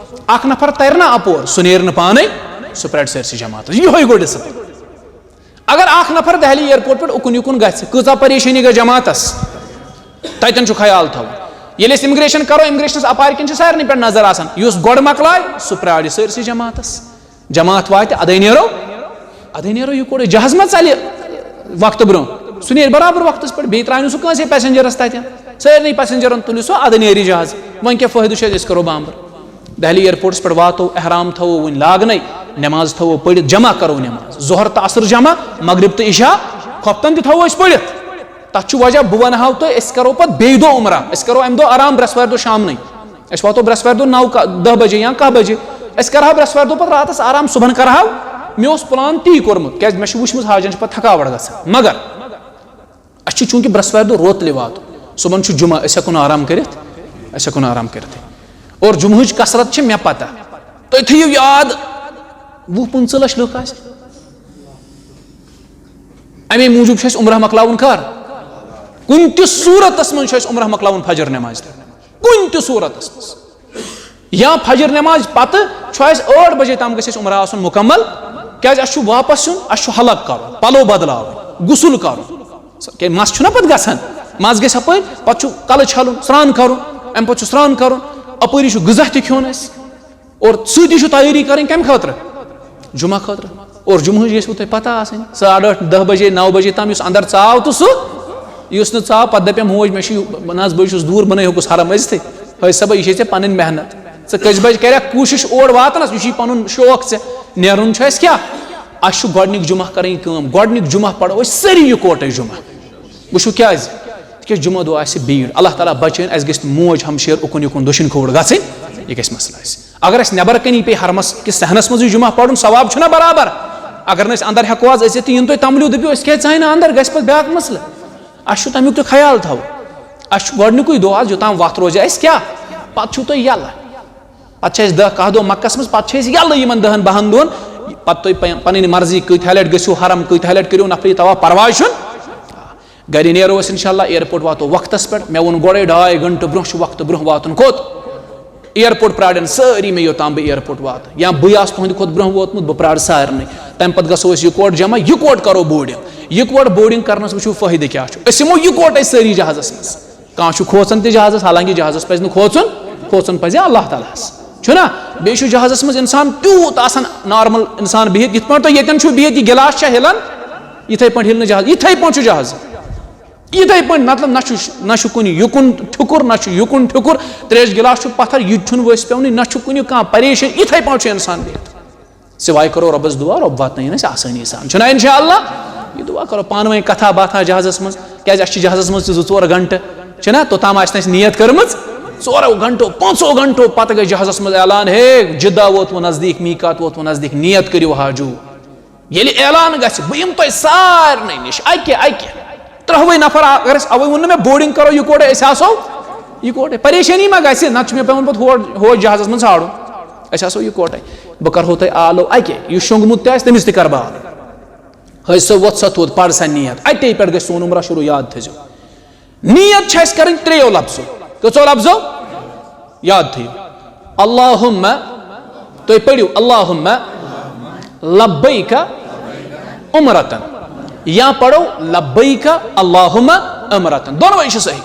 اَکھ نفر تَرِ نہ اَپور، سُہ نیرِ نہٕ پانَے، سُہ پرٛارِ سٲرسٕے جماعتَس۔ یِہوٚے گوٚو ڈِسپلِن۔ اگر اَکھ نفر دہلی ایئرپورٹ پٮ۪ٹھ اُکُن یُکُن گژھِ، کۭژاہ پریشٲنی گژھِ جماعتَس، تَتٮ۪ن چھُ خیال تھاوُن۔ ییٚلہِ أسۍ اِمِگریشن کَرو، اِمِگریشنَس اَپارِ کِنۍ چھِ سارنٕے پٮ۪ٹھ نظر آسان، یُس گۄڈٕ مۄکلایہِ، سُہ پرٛارِ سٲرسٕے جماعتَس۔ جماعت واتہِ، اَدَے نیرو، اَدَے نیرو یِکوَٹے۔ جہاز ما ژَلہِ وقتہٕ برونٛہہ؟ سُہ نیرِ برابر وقتَس پٮ۪ٹھ، بیٚیہِ ترٛایہِ نہٕ سُہ کٲنٛسے پیسنجرَس تَتٮ۪ن۔ سارنٕے پیسنجرَن تُلہِ سُہ، اَدٕ نیرِ جہاز۔ وۄنۍ کیٛاہ فٲیدٕ چھُ اَسہِ، أسۍ کَرو بامبر۔ دہلی ایئرپورٹَس پٮ۪ٹھ واتو، احرام تھاوو وٕنۍ لاگنَے، نماز تھاوو پٔرِتھ، جمع کَرو نماز، ظہر تہٕ عصر جمع، مغرب تہٕ عشاء، خۄفتَن تہِ تھاوو أسۍ پٔرِتھ۔ تَتھ چھُ وجہ، بہٕ وَنہٕ ہاو تۄہہِ، أسۍ کَرو پَتہٕ بیٚیہِ دۄہ عمرہ، أسۍ کَرو اَمہِ دۄہ آرام، برٛٮ۪سوارِ دۄہ شامنٕے۔ أسۍ واتو برٛٮ۪سوارِ دۄہ نَو کا-، دَہ بَجے یا کاہ بَجے۔ أسۍ کَرہاو برٛٮ۪سوارِ دۄہ پَتہٕ راتَس آرام، صُبحن کَرہاو۔ مےٚ اوس پٕلان تی کوٚرمُت، کیٛازِ مےٚ چھُ وٕچھمُت حاجَن چھِ پَتہٕ تھکاوَٹ گژھان۔ مگر اَسہِ چھُ چوٗنٛکہِ برٛٮ۪سوارِ دۄہ روتلہِ واتُن، صُبحن چھُ جُمعہ، أسۍ ہٮ۪کو نہٕ آرام کٔرِتھ، أسۍ ہٮ۪کو نہٕ آرام کٔرِتھٕے۔ اور جُمعہٕچ کثرت چھِ مےٚ پَتہ، تُہۍ تھٲیِو یاد، وُہ پٕنٛژٕہ لَچھ لُکھ آسہِ۔ اَمے موٗجوٗب چھُ اَسہِ عمرہ مۄکلاوُن کر؟ کُنہِ تہِ صوٗرتَس منٛز چھُ اَسہِ عمرہ مۄکلاوُن فجر نٮ۪مازِ پٮ۪ٹھ۔ کُنہِ تہِ صوٗرتَس منٛز۔ یا فجر نٮ۪مازِ پَتہٕ چھُ اَسہِ ٲٹھ بجے تام گژھِ اَسہِ عمرہ آسُن مُکمل۔ کیٛازِ اَسہِ چھُ واپس یُن، اَسہِ چھُ حلق کَرُن، پَلو بدلاوٕنۍ، غسل کَرُن۔ کیٛازِ مَس چھُنہ پَتہٕ گژھان، مَس گژھِ اَپٲرۍ، پَتہٕ چھُ کَلہٕ چھَلُن، سرٛان کَرُن، اَمہِ پَتہٕ چھُ سرٛان کَرُن، اَپٲری چھُ غذا تہِ کھیوٚن اَسہِ۔ اور سۭتی چھُ تیٲری کَرٕنۍ کَمہِ خٲطرٕ؟ جمعہ خٲطرٕ۔ اور جمعہٕچ گژھِوٕ تۄہہِ پَتہ آسٕنۍ، ساڑٕ ٲٹھ، دَہ بجے، نَو بجے تام یُس اَندَر ژاو تہٕ سُہ، یُس نہٕ ژاو، پَتہٕ دَپٮ۪م، "موج، مےٚ چھُ یہِ، نہ حظ، بہٕ چھُس دوٗر، بہٕ نَے ہیوٚکُس حرم أژتھٕے۔" ہے صٲبہ، یہِ چھے ژےٚ پَنٕنۍ محنت۔ ژٕ کٔژِ بجہِ کَرٮ۪کھ کوٗشِش اور واتنَس، یہِ چھُے پَنُن شوق ژےٚ۔ نیرُن چھُ اَسہِ کیٛاہ؟ اَسہِ چھُ گۄڈٕنِکۍ جمعہ کَرٕنۍ کٲم، گۄڈٕنِکۍ جمعہ پَرو أسۍ سٲری یِکوَٹَے جمعہ۔ وٕچھِو کیٛازِ؟ تِکیٛازِ جمعہ دۄہ آسہِ بھیٖڑ۔ اللہ تعالیٰ بچٲیِن، اَسہِ گژھِ نہٕ موج ہمشیر اُکُن یُکُن دٔچھِنۍ کھووُر گژھٕنۍ، یہِ گژھِ مسلہٕ اَسہِ۔ اگر اَسہِ نٮ۪بر کَنی پیٚیہِ حرمس کِس صحنس منٛزٕے جمعہ پَرُن، ثواب چھُنہ برابر؟ اگر نہٕ أسۍ اَندر ہٮ۪کو آز أژِتھ تہٕ یِن تُہۍ تَمبلیو دٔپِو، أسۍ کیٛازِ ژاے نہٕ اَندر، گژھِ پَتہٕ بیٛاکھ مسلہٕ۔ اَسہِ چھُ تَمیُک تہِ خیال تھاوُن۔ اَسہِ چھُ گۄڈٕنیُکُے دۄہ آز، یوٚتام وَتھ روزِ اَسہِ کیٛاہ، پَتہٕ چھُو تُہۍ یَلہٕ۔ پَتہٕ چھِ أسۍ دَہ کاہ دۄہ مَکَس منٛز، پَتہٕ چھِ أسۍ یَلہٕ یِمَن دَہَن بَہَن دۄہَن۔ پَتہٕ تُہۍ پَ-، پَنٕنۍ مرضی، کۭتۍ ہالٮ۪ٹ گٔژھِو حرم، کۭتۍ ہالٮ۪ٹ کٔرِو نفلی طواف، پَرواے چھُنہٕ۔ گرِ نیرو أسۍ اِنشاءاللہ، ایئرپورٹ واتو وقتس پٮ۪ٹھ۔ مےٚ ووٚن گۄڈے، ڈاے گھنٹہٕ برونٛہہ چھُ وقتہٕ برونٛہہ واتُن کوٚت؟ ایئرپورٹ پرارن سٲری مےٚ، یوٚتام بہٕ ایئرپورٹ واتہٕ، یا بہٕ آسہٕ تُہنٛدِ کھۄتہٕ برونٛہہ ووتمُت، بہٕ پرارٕ سارنٕے۔ تَمہِ پتہٕ گژھو أسۍ یِکوٹ جمع، یِکوٹ کرو بورڈنگ۔ یِکوٹ بورڈنگ کرنس وٕچھِو فٲیدٕ کیٛاہ چھُ۔ أسۍ یِمو یِکوٹے سٲری جہازس منٛز۔ کانٛہہ چھُ کھوژان تہِ جہازس، حالانکہ جہازس پزِ نہٕ کھوژُن، کھوژُن پزِ اللہ تعالیٰ ہس، چھُنہ؟ بیٚیہِ چھُ جہازس منٛز انسان تیوٗت آسان، نارمل انسان بِہِتھ، یِتھ پٲٹھۍ تُہۍ ییٚتٮ۪ن چھِو بِہِتھ، یہِ گِلاس چھا ہِلان؟ یِتھے پٲٹھۍ ہِلہِ نہٕ جہاز، یِتھے پٲٹھۍ چھُ جہاز۔ یِتھے پٲٹھۍ، مطلب، نہ چھُ، نہ چھُ کُنہِ یُکُن ٹھُکُر، نہ چھُ یُکُن ٹھُکُر۔ تریش گِلاس چھُ پتھر، یہِ تہِ چھُنہٕ ؤسۍ پٮ۪ونٕے، نہ چھُ کُنہِ کانٛہہ پریشٲنی، یِتھے پٲٹھۍ چھُ انسان بِہِتھ۔ سوائے کرو رۄبس دعا، رۄب واتنٲیِن اَسہِ آسٲنی سان۔ چھُنہ انشاءاللہ؟ یہِ دعا کرو پانہٕ ؤنۍ، کتھا باتھا جہازس منٛز، کیٛازِ اَسہِ چھِ جہازس منٛز تہِ زٕ ژور گھنٹہٕ، چھِنہ؟ توٚتام آسہِ نہٕ اَسہِ نیت کٔرمٕژ۔ ژورو گھنٹو، پانٛژو گھنٹو پتہٕ گٔے جہازس منٛز اعلان، ہے، جدہ ووتمُت نزدیٖک، میٖقات ووتمُت نزدیٖک، نیت کٔرِو حاجو۔ ییٚلہِ اعلان گژھِ، بہٕ یِمہٕ تۄہہِ سارنٕے نِش اَکہِ اَکہِ۔ ترٛہوَے نفر، اگر أسۍ، اَوَے ووٚن نہٕ مےٚ بورڈنگ کرو یِکوَٹے، أسۍ آسو یِکوَٹَے۔ پریشٲنی ما گژھِ؟ نَتہٕ چھُ مےٚ پٮ۪وان پَتہٕ ہورٕ، ہورٕ جہازَس منٛز ژھانٛڈُن۔ أسۍ آسو یِکوَٹَے۔ بہٕ کَرہو تۄہہِ آلو اَکے، یُس شۄنٛگمُت تہِ آسہِ، تٔمِس تہِ کَرٕ بہٕ آلو۔ حٲج صٲب ووٚتھ سا تھوٚد، پَر سا نیت۔ اَتے پٮ۪ٹھ گژھِ سون عمرہ شروع، یاد تھٲیزیو۔ نیت چھِ اَسہِ کَرٕنۍ ترٛیٚیو لفظو۔ کٔژو لفظو؟ یاد تھٲیِو۔ اللہم، تُہۍ پٔرِو، اللہم لبیک عمرتن، یا پَرو لبیک اللہم عمرتن، دۄنوَے چھِ صحیح۔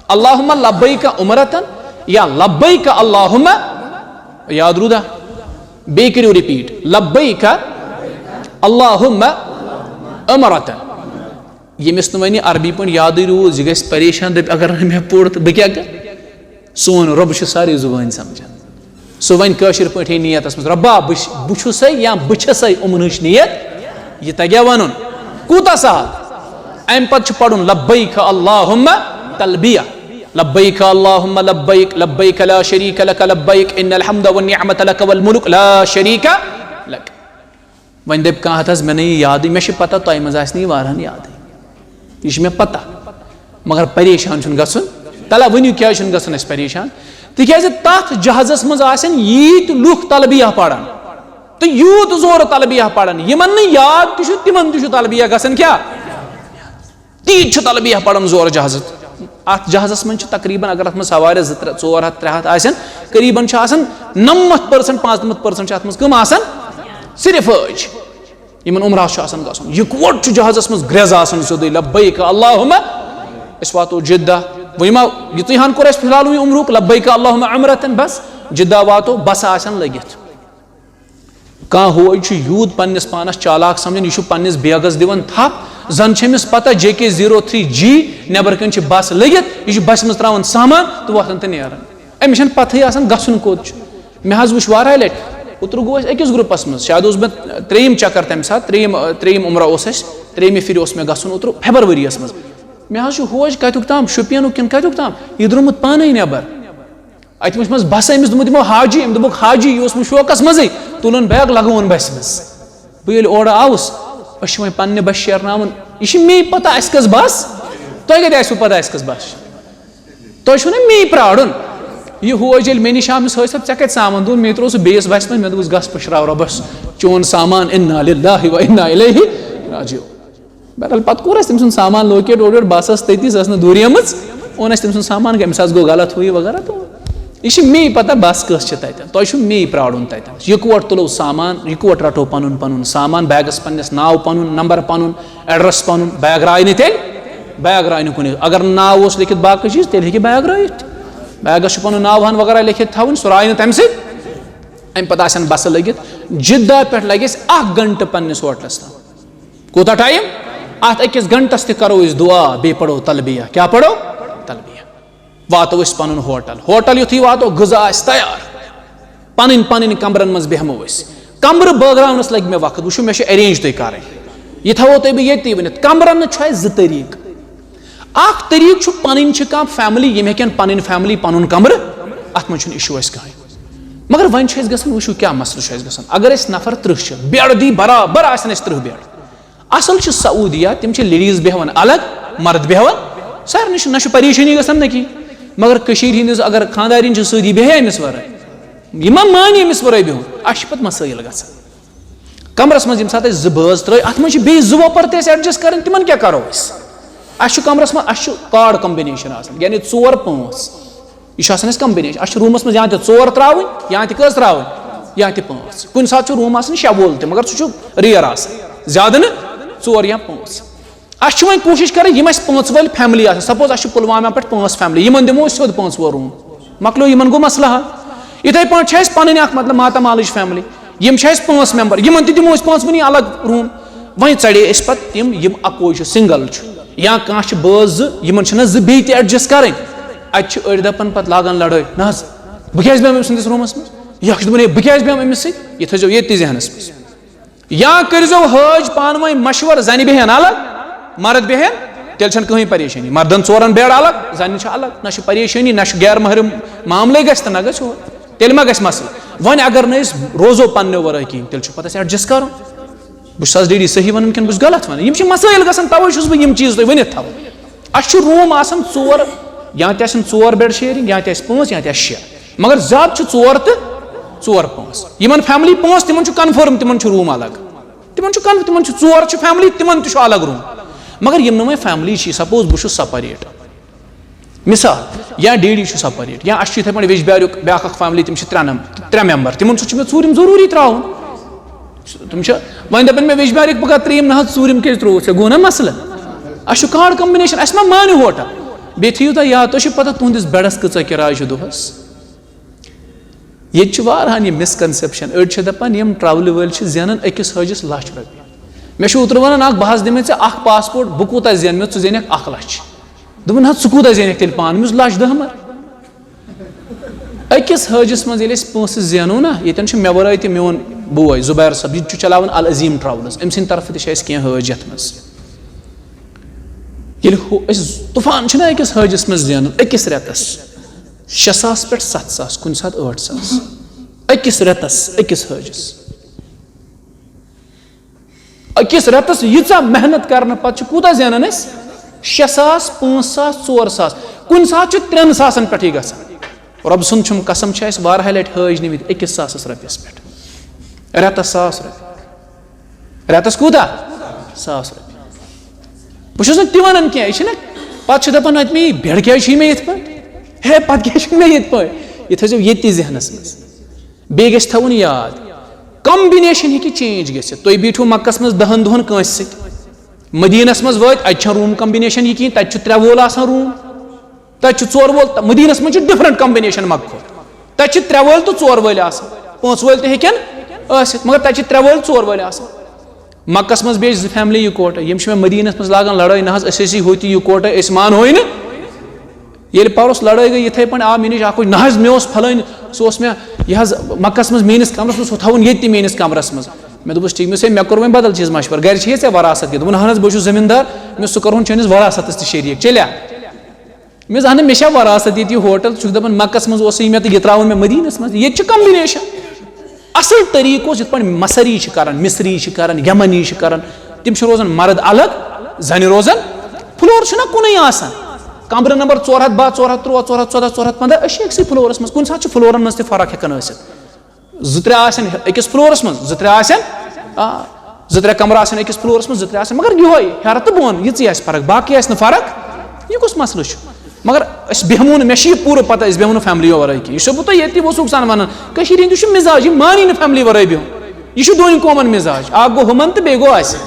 اللہم لبیک عمرتن یا لبیک اللہم، یاد روٗدا؟ بیٚیہِ کٔرِو repeat، لبیک اللہم عمرتن۔ ییٚمِس نہٕ وۄنۍ یہِ عربی پٲٹھۍ یادٕے روٗز، یہِ گژھِ پریشان، دَپہِ، "اگر نہٕ مےٚ پوٚر تہٕ بہٕ کیٛاہ کَرٕ؟" سون رۄب چھُ سارے زُبٲنۍ سَمجھان۔ سُہ وَنہِ کٲشِر پٲٹھۍ نیتَس منٛز، "رۄبا، بہٕ چھُ-، بہٕ چھُسَے یا بہٕ چھَسَے یِمَن ہٕنٛز نیت؟" یہِ تَگیٛا وَنُن؟ کوٗتاہ سہل۔ اَمہِ پَتہٕ چھُ پَرُن، "لبیک اللہم تلبیہ، لبیک اللہم لبیک، لبیک لا شریک لک لبیک، ان الحمد والنعمت لک والملک لا شریک لک۔" وۄنۍ دَپہِ کانٛہہ، "ہتہٕ حظ، مےٚ نہٕ یہِ یادٕے، مےٚ چھِ پتہ تۄہہِ منٛز آسہِ نہٕ یہِ واریاہَن یادٕے، یہِ چھِ مےٚ پتہ، مگر پریشان چھُنہٕ گژھُن۔" تَلہ ؤنِو، کیٛازِ چھُنہٕ گژھُن اَسہِ پریشان؟ تِکیٛازِ تَتھ جہازَس منٛز آسَن ییٖتۍ لُکھ تلبیہ پَران تہٕ یوٗت زورٕ تلبیہ پَران، یِمَن نہٕ یاد تہِ چھُ، تِمَن تہِ چھُ تلبیہ گژھان کیٛاہ؟ تیٖتۍ چھِ تلبیہ پَران زورٕ جہازَس۔ اَتھ جہازَس منٛز چھِ تقریباً، اگر اَتھ منٛز سوارِ زٕ ترٛےٚ، ژور ہَتھ، ترٛےٚ ہَتھ آسن، قریباً چھِ آسان نَمَتھ percent، پانٛژنَمَتھ percent چھِ اَتھ منٛز کٕم آسان؟ صرف حٲج۔ یِمَن عمرہَس چھُ آسان گژھُن۔ یِکوَٹہٕ چھُ جہازَس منٛز گرٛٮ۪ز آسان سیوٚدُے، "لبیک اللہم۔" أسۍ واتو جدہ۔ وۄنۍ ما یُتُے ہَن کوٚر اَسہِ فی الحال وۄنۍ عمرُک، "لبیک اللہم عمرتن"، بس۔ جدہ واتو، بسہٕ آسن لٔگِتھ۔ کانٛہہ ہوج چھُ یوٗت پننِس پانس چالاک سمجھان، یہِ چھُ پننِس بیگس دِوان تھپھ، زن چھِ أمِس پتہ جے کے زیٖرو تھری جی، نٮ۪بر کنہِ چھِ بس لٔگِتھ، یہِ چھُ بسہِ منٛز ترٛاوان سامان تہٕ وۄتھان تہٕ نیران۔ أمِس چھنہٕ پتہٕے آسان گژھُن کوٚت چھُ۔ مےٚ حظ وٕچھ واریاہ لٹہِ، اوترٕ گوٚو اَسہِ أکِس گروپس منٛز، شاید اوس مےٚ ترٛیٚیِم چکر تمہِ ساتہٕ، ترٛیٚیِم، ترٛیٚیِم عمرہ اوس اَسہِ، ترٛیٚیِمہِ پھِرِ اوس مےٚ گژھُن اوترٕ فیبرؤریَس منٛز۔ مےٚ حظ چھُ ہوج کتیُک تام، شُپینُک کِنہٕ کتیُک تام، یہِ درٛامُت پانے نٮ۪بر۔ اتہِ وٕچھ مس بس، أمِس دوٚپمُت، "یِمو حاجی"، أمۍ دوٚپُکھ، "حاجی"، یہِ اوس مےٚ شوقس منٛزٕے، تُلُن بیگ، لگووُن بسہِ منٛز۔ بہٕ ییٚلہِ اورٕ آوُس، أسۍ چھِ وۄنۍ پننہِ بسہِ شیرناوان، یہِ چھِ مے پتہ اَسہِ کٔژ بس، تۄہہِ کتہِ آسِوٕ پتہ اَسہِ کٔژ بس چھِ؟ تۄہہِ چھُو نا مے پرارُن؟ یہِ ہوج ییٚلہِ مےٚ نِش آو، أمِس، "حٲج صٲب، ژےٚ کتہِ سامان تُل؟" مےٚ ترٛوو سُہ بیٚیِس بسہِ منٛز، مےٚ دوٚپُس، "گژھ پٔشراو رۄبس چون سامان، انا للہ و انا الیہ راجعون۔" بہرحال، پتہٕ کوٚر اَسہِ تٔمۍ سُنٛد سامان locate اورٕ یورٕ، بس ٲس تٔتی، سۄ ٲس نہٕ دوٗرے مٕژ۔ اوٚن اَسہِ تٔمۍ سُنٛد سامان، أمِس حظ گوٚو غلط ہُہ یہِ وغیرہ۔ تہٕ یہِ چھِ مے پتہ بس کٔژ چھِ تَتٮ۪ن، تۄہہِ چھُو مے پرٛارُن تَتٮ۪ن۔ یِکوَٹ تُلو سامان، یِکوَٹ رَٹو پَنُن پَنُن سامان، بیگَس پنٛنِس ناو پَنُن، نمبر پَنُن، ایڈرَس پَنُن، بیگ راے نہٕ تیٚلہِ، بیگ راے نہٕ کُنہِ۔ اگر ناو اوس لیکھِتھ باقٕے چیٖز، تیٚلہِ ہیٚکہِ بیگ رٲیِتھ۔ بیگَس چھُ پَنُن ناو ہَن وغیرہ لیکھِتھ تھاوُن، سُہ راے نہٕ تَمہِ سۭتۍ۔ اَمہِ پَتہٕ آسَن بَسہٕ لٔگِتھ، جِدہ پٮ۪ٹھ لَگہِ اَسہِ اَکھ گھنٹہٕ پنٛنِس ہوٹلَس تام۔ کوٗتاہ ٹایم؟ اَتھ أکِس گھنٹَس تہِ کَرو أسۍ دُعا، بیٚیہِ پَرو تلبیہ۔ کیٛاہ پَرو؟ تلبیہ۔ واتو أسۍ پَنُن ہوٹل۔ ہوٹل یُتھُے واتو، غذا آسہِ تیار۔ پَنٕنۍ پَنٕنۍ کَمرَن منٛز بیٚہمو أسۍ۔ کَمرٕ بٲگراونَس لَگہِ مےٚ وقت۔ وٕچھِو، مےٚ چھِ arrange تُہۍ کَرٕنۍ۔ یہِ تھاوو تۄہہِ بہٕ ییٚتی ؤنِتھ۔ کَمرَن چھُ اَسہِ زٕ طریٖقہٕ۔ اَکھ طریٖقہٕ چھُ، پَنٕنۍ چھِ کانٛہہ family، یِم ہیٚکن پَنٕنۍ family پَنُن کَمرٕ، اَتھ منٛز چھُنہٕ issue اَسہِ کٕہٕنۍ۔ مگر وۄنۍ چھُ اَسہِ گژھان، وٕچھِو کیٛاہ مسلہٕ چھُ اَسہِ گژھان۔ اگر اَسہِ نفر تٕرٛہ چھِ، bed دی برابر آسَن اَسہِ تٕرٛہ bed۔ اصل چھُ سعودیہ، تِم چھِ ladies بیہوان الگ، مرد بیہوان سارنٕے چھُ، نہ چھُ پریشٲنی گژھان نہ کینٛہہ۔ مگر کٔشیٖرِ ہِنٛدِس اگر خانٛدارِنۍ چھِ سعودی، بیہہِ أمِس ورٲے؟ یہِ ما مانہِ أمِس ورٲے بِہُن؟ اَسہِ چھِ پتہٕ مسٲیِل گژھان۔ کمرس منٛز ییٚمہِ ساتہٕ أسۍ زٕ بٲژ ترٲے، اتھ منٛز چھِ بیٚیہِ زٕ وۄپر تہِ اَسہِ adjust کرٕنۍ، تِمن کیٛاہ کرو أسۍ؟ اَسہِ چھُ کمرس منٛز، اَسہِ چھُ card combination آسان، یعنی ژور پانٛژھ۔ یہِ چھُ آسان اَسہِ combination۔ اَسہِ چھُ روٗمَس منٛز یا تہِ ژور ترٛاوٕنۍ، یا تہِ کٔژ ترٛاوٕنۍ، یا تہِ پانٛژھ۔ کُنہِ ساتہٕ چھُ روٗم آسان شےٚ وول تہِ، مگر سُہ چھُ rare آسان، زیادٕ نہٕ، ژور یا پانٛژھ۔ اَسہِ چھُ وۄنۍ کوٗشِش کَرٕنۍ، یِم اَسہِ پانٛژھ وٲلۍ family آسان، suppose اَسہِ چھُ پُلوامہ پٮ۪ٹھ پانٛژھ family، یِمَن دِمو أسۍ سیوٚد پانٛژھ وول روٗم، مۄکلیو یِمَن گوٚو مسلہٕ حل۔ یِتھَے پٲٹھۍ چھِ اَسہِ پَنٕنۍ اَکھ، مطلب، ماتامالٕچ family، یِم چھِ اَسہِ پانٛژھ member، یِمَن تہِ دِمو أسۍ پانٛژھ وٕنی الگ روٗم۔ وۄنۍ ژَڑے أسۍ پَتہٕ تِم، یِم اَپوز چھِ، single چھُ، یا کانٛہہ چھِ بٲژ زٕ، یِمَن چھِنہ زٕ بیٚیہِ تہِ adjust کَرٕنۍ۔ اَتہِ چھِ أڑۍ دَپان پَتہٕ لاگان لَڑٲے، "نہ حظ، بہٕ کیٛازِ بیٚہمہٕ أمۍ سٕنٛدِس روٗمَس منٛز؟" یہِ اَکھ چھُ دَپان، "ہے، بہٕ کیٛازِ بیٚہمہٕ أمِس سۭتۍ؟" یہِ تھٲیزیو ییٚتہِ تہِ ذہنَس منٛز۔ یا کٔرۍزیو حٲج پانہٕ ؤنۍ مَشوَرٕ، زَنہِ بیٚہن الگ، مرد بیٚہن، تیٚلہِ چھَنہٕ کٕہٕنۍ پریشٲنی۔ مردَن ژورَن bed الگ، زَنہِ چھِ الگ، نہ چھِ پریشٲنی، نہ چھُ غیر محرم معاملے گژھِ تہٕ نہ گژھِ ہُہ۔ تیٚلہِ ما گژھِ مسلہٕ؟ وۄنۍ اگر نہٕ أسۍ روزو پنٛنیو ورٲے کِہیٖنۍ، تیٚلہِ چھُ پَتہٕ اَسہِ adjust کَرُن۔ بہٕ چھُس حظ ڈیڈی صحیح وَنان کِنہٕ بہٕ چھُس غلط وَنان؟ یِم چھِ مسٲیِل گژھان، تَوَے چھُس بہٕ یِم چیٖز تۄہہِ ؤنِتھ تھاوان۔ اَسہِ چھُ روٗم آسان ژور، یا تہِ آسن ژور بیڈ شیرنگ، یا تہِ آسہِ پانٛژھ، یا تہِ آسہِ شےٚ۔ مگر زیادٕ چھُ ژور تہٕ ژور پانٛژھ۔ یِمن فیملی پانٛژھ، تِمن چھُ کنفرم، تِمن چھُ روٗم الگ۔ تِمن چھُ کن تِمن چھُ ژور چھُ فیملی، تِمن تہِ چھُ الگ روٗم۔ مگر یِم نہٕ وۄنۍ فیملی چھِ، سپوز بہٕ چھُس سپریٹ، مثال، یا ڈیڈی چھُ سپریٹ، یا اَسہِ چھُ یِتھَے پٲٹھۍ ویٚجبیاریُک بیٛاکھ اَکھ فیملی، تِم چھِ ترٛےٚ نم ترٛےٚ ممبر، تِمن سۭتۍ چھُ مےٚ ژوٗرِم ضروٗری ترٛاوُن۔ تِم چھِ وۄنۍ دَپان مےٚ ویٚجبیاریُک، بہٕ کَرٕ ترٛیٚیِم نہ حظ، ژوٗرِم کیٛازِ ترٛووُتھ ژےٚ؟ گوٚو نہ مسلہٕ؟ اَسہِ چھُ کارڈ کمبِنیشن، اَسہِ ما مانہِ ہوٹل؟ بیٚیہِ تھٲیِو تۄہہِ یاد، تۄہہِ چھُ پَتہ تُہٕنٛدِس بیڈَس کۭژاہ کِراے چھِ دۄہَس؟ ییٚتہِ چھِ واریاہَن یہِ مسکنسیپشن، أڑۍ چھِ دَپان یِم ٹرٛاولہٕ وٲلۍ چھِ زینان أکِس حٲجِس لَچھ رۄپیہِ۔ مےٚ چھُ اوترٕ وَنان اَکھ، بہٕ حظ دِمَے ژےٚ اَکھ پاسپورٹ، بہٕ کوٗتاہ زینہٕ؟ مےٚ ژٕ زینَکھ اَکھ لَچھ۔ دوٚپُن، حظ ژٕ کوٗتاہ زینَکھ تیٚلہِ پانہٕ؟ مےٚ اوس لَچھ دَہ مَرٕ۔ أکِس حٲجِس منٛز ییٚلہِ أسۍ پونٛسہٕ زینو نا، ییٚتٮ۪ن چھُ مےٚ وَرٲے تہِ میون بوے زُبیر صٲب، یہِ تہِ چھُ چلاوان العظیٖم ٹرٛاولٕز، أمۍ سٕنٛدِ طرفہٕ تہِ چھِ اَسہِ کینٛہہ حٲج یَتھ منٛز۔ ییٚلہِ ہُہ أسۍ طوفان چھِنہ أکِس حٲجِس منٛز زینُن أکِس رٮ۪تَس شےٚ ساس پٮ۪ٹھ ستھ ساس، کُنہِ ساتہٕ ٲٹھ ساس، أکِس رٮ۪تَس أکِس حٲجِس۔ أکِس رٮ۪تَس ییٖژاہ محنت کرنہٕ پتہٕ چھِ کوٗتاہ زینان أسۍ؟ شےٚ ساس، پانٛژھ ساس، ژور ساس، کُنہِ ساتہٕ چھُ ترٛٮ۪ن ساسَن پٮ۪ٹھٕے گژھان۔ رۄب سُنٛد چھُم قسم، چھِ اَسہِ واریاہہِ لَٹہِ حٲج نِمٕتۍ أکِس ساسَس رۄپیَس پٮ۪ٹھ۔ رٮ۪تَس ساس رۄپیہِ۔ رٮ۪تَس کوٗتاہ؟ ساس رۄپیہِ۔ بہٕ چھُس نہٕ تہِ وَنان کینٛہہ، یہِ چھِنہ پَتہٕ چھِ دَپان، اَتہِ مےٚ یہِ بیڈ کیٛازِ چھُے مےٚ یِتھ پٲٹھۍ؟ ہے، پَتہٕ کیٛازِ چھُے مےٚ یِتھ پٲٹھۍ؟ یہِ تھٲیزیو ییٚتی ذہنَس منٛز۔ بیٚیہِ گژھِ تھاوُن یاد، کمبِنیشن ہیٚکہِ چینج گٔژھِتھ۔ تُہۍ بیٖٹھِو مکس منٛز دَہن دۄہن کٲنٛسہِ سۭتۍ، مدیٖنس منٛز وٲتۍ، اَتہِ چھےٚ روٗم کمبِنیشن یہِ کِہیٖنۍ، تَتہِ چھُ ترٛےٚ وول آسان روٗم، تَتہِ چھُ ژور وول، تہٕ مدیٖنس منٛز چھُ ڈفرنٹ کمبِنیشن مکہٕ کھۄتہٕ۔ تَتہِ چھِ ترٛےٚ وٲلۍ تہٕ ژور وٲلۍ آسان، پانٛژھ وٲلۍ تہِ ہیٚکن ٲسِتھ، مگر تَتہِ چھِ ترٛےٚ وٲلۍ ژور وٲلۍ آسان۔ مکس منٛز بیٚیہِ زٕ فیملی یِکوٹہٕ، یِم چھِ مےٚ مدیٖنس منٛز لاگان لڑٲے، نہ حظ أسۍ ٲسی ہوٚتہِ یِکوٹہٕ، أسۍ مانہوے نہٕ۔ ییٚلہِ پَرُس لڑٲے گٔے یِتھَے پٲٹھۍ، آو مےٚ نِش اَکھ کوٚچھ، نہ حظ مےٚ اوس پھلٲنۍ، سُہ اوس مےٚ یہِ حظ مکس منٛز میٛٲنِس کمرس منٛز، ہُہ تھاوُن ییٚتہِ تہِ میٛٲنِس کمرس منٛز۔ مےٚ دوٚپُس ٹھیٖک، مےٚ دوٚپُس ہے مےٚ کوٚر وۄنۍ بدل چیٖز مشورٕ، گرِ چھِ یہِ ژےٚ وراثت یہِ؟ دوٚپُن اہن حظ بہٕ چھُس زٔمیٖندار، مےٚ سُہ کوٚرہُن چٲنِس وراثتس تہِ شریٖک، چیٚلیا؟ مےٚ زانہٕ مےٚ چھا وراثت ییٚتہِ یہِ ہوٹل، ژٕ چھُکھ دَپان مکس منٛز اوسُے مےٚ تہٕ یہِ ترٛاوُن مےٚ مدیٖنس منٛز، ییٚتہِ چھُ کمبِنیشن۔ اصل طریٖقہٕ اوس یِتھ پٲٹھۍ مصری چھِ کران، مصری چھِ کران، یمنی چھِ کران، تِم چھِ روزان مرد الگ، زنہِ روزان، فلور چھُنہ کُنُے آسان۔ کمرٕ نمبر ژور ہتھ باہ، ژور ہتھ تُرٛواہ، ژور ہتھ ژۄداہ، ژور ہتھ پنٛداہ، أسۍ چھِ أکسٕے فلورس منٛز، کُنہِ ساتہٕ چھِ فلورن منٛز تہِ فرق ہٮ۪کان ٲسِتھ۔ زٕ ترٛےٚ آسن أکِس فلورس منٛز، زٕ ترٛےٚ آسن، آ، زٕ ترٛےٚ کمرٕ آسن أکِس فلورس منٛز، زٕ ترٛےٚ آسن، مگر یِہوٚے ہیٚرٕ تہٕ بۄن، یِژٕے آسہِ فرق، باقٕے آسہِ نہٕ فرق۔ یہِ کُس مسلہٕ چھُ؟ مگر أسۍ بیٚہمو نہٕ، مےٚ چھِ یہِ پوٗرٕ پتہ، أسۍ بیٚہمو نہٕ فیملیو ورٲے کینٛہہ۔ یہِ چھُسو بہٕ تۄہہِ ییٚتی وثوٗق سان ونان، کٔشیٖرِ ہِنٛدِس چھُ مزاج، یہِ مانی نہٕ فیملی ورٲے بِہُن۔ یہِ چھُ دۄن قومن مزاج، اکھ گوٚو ہُمن تہٕ بیٚیہِ گوٚو اسہِ۔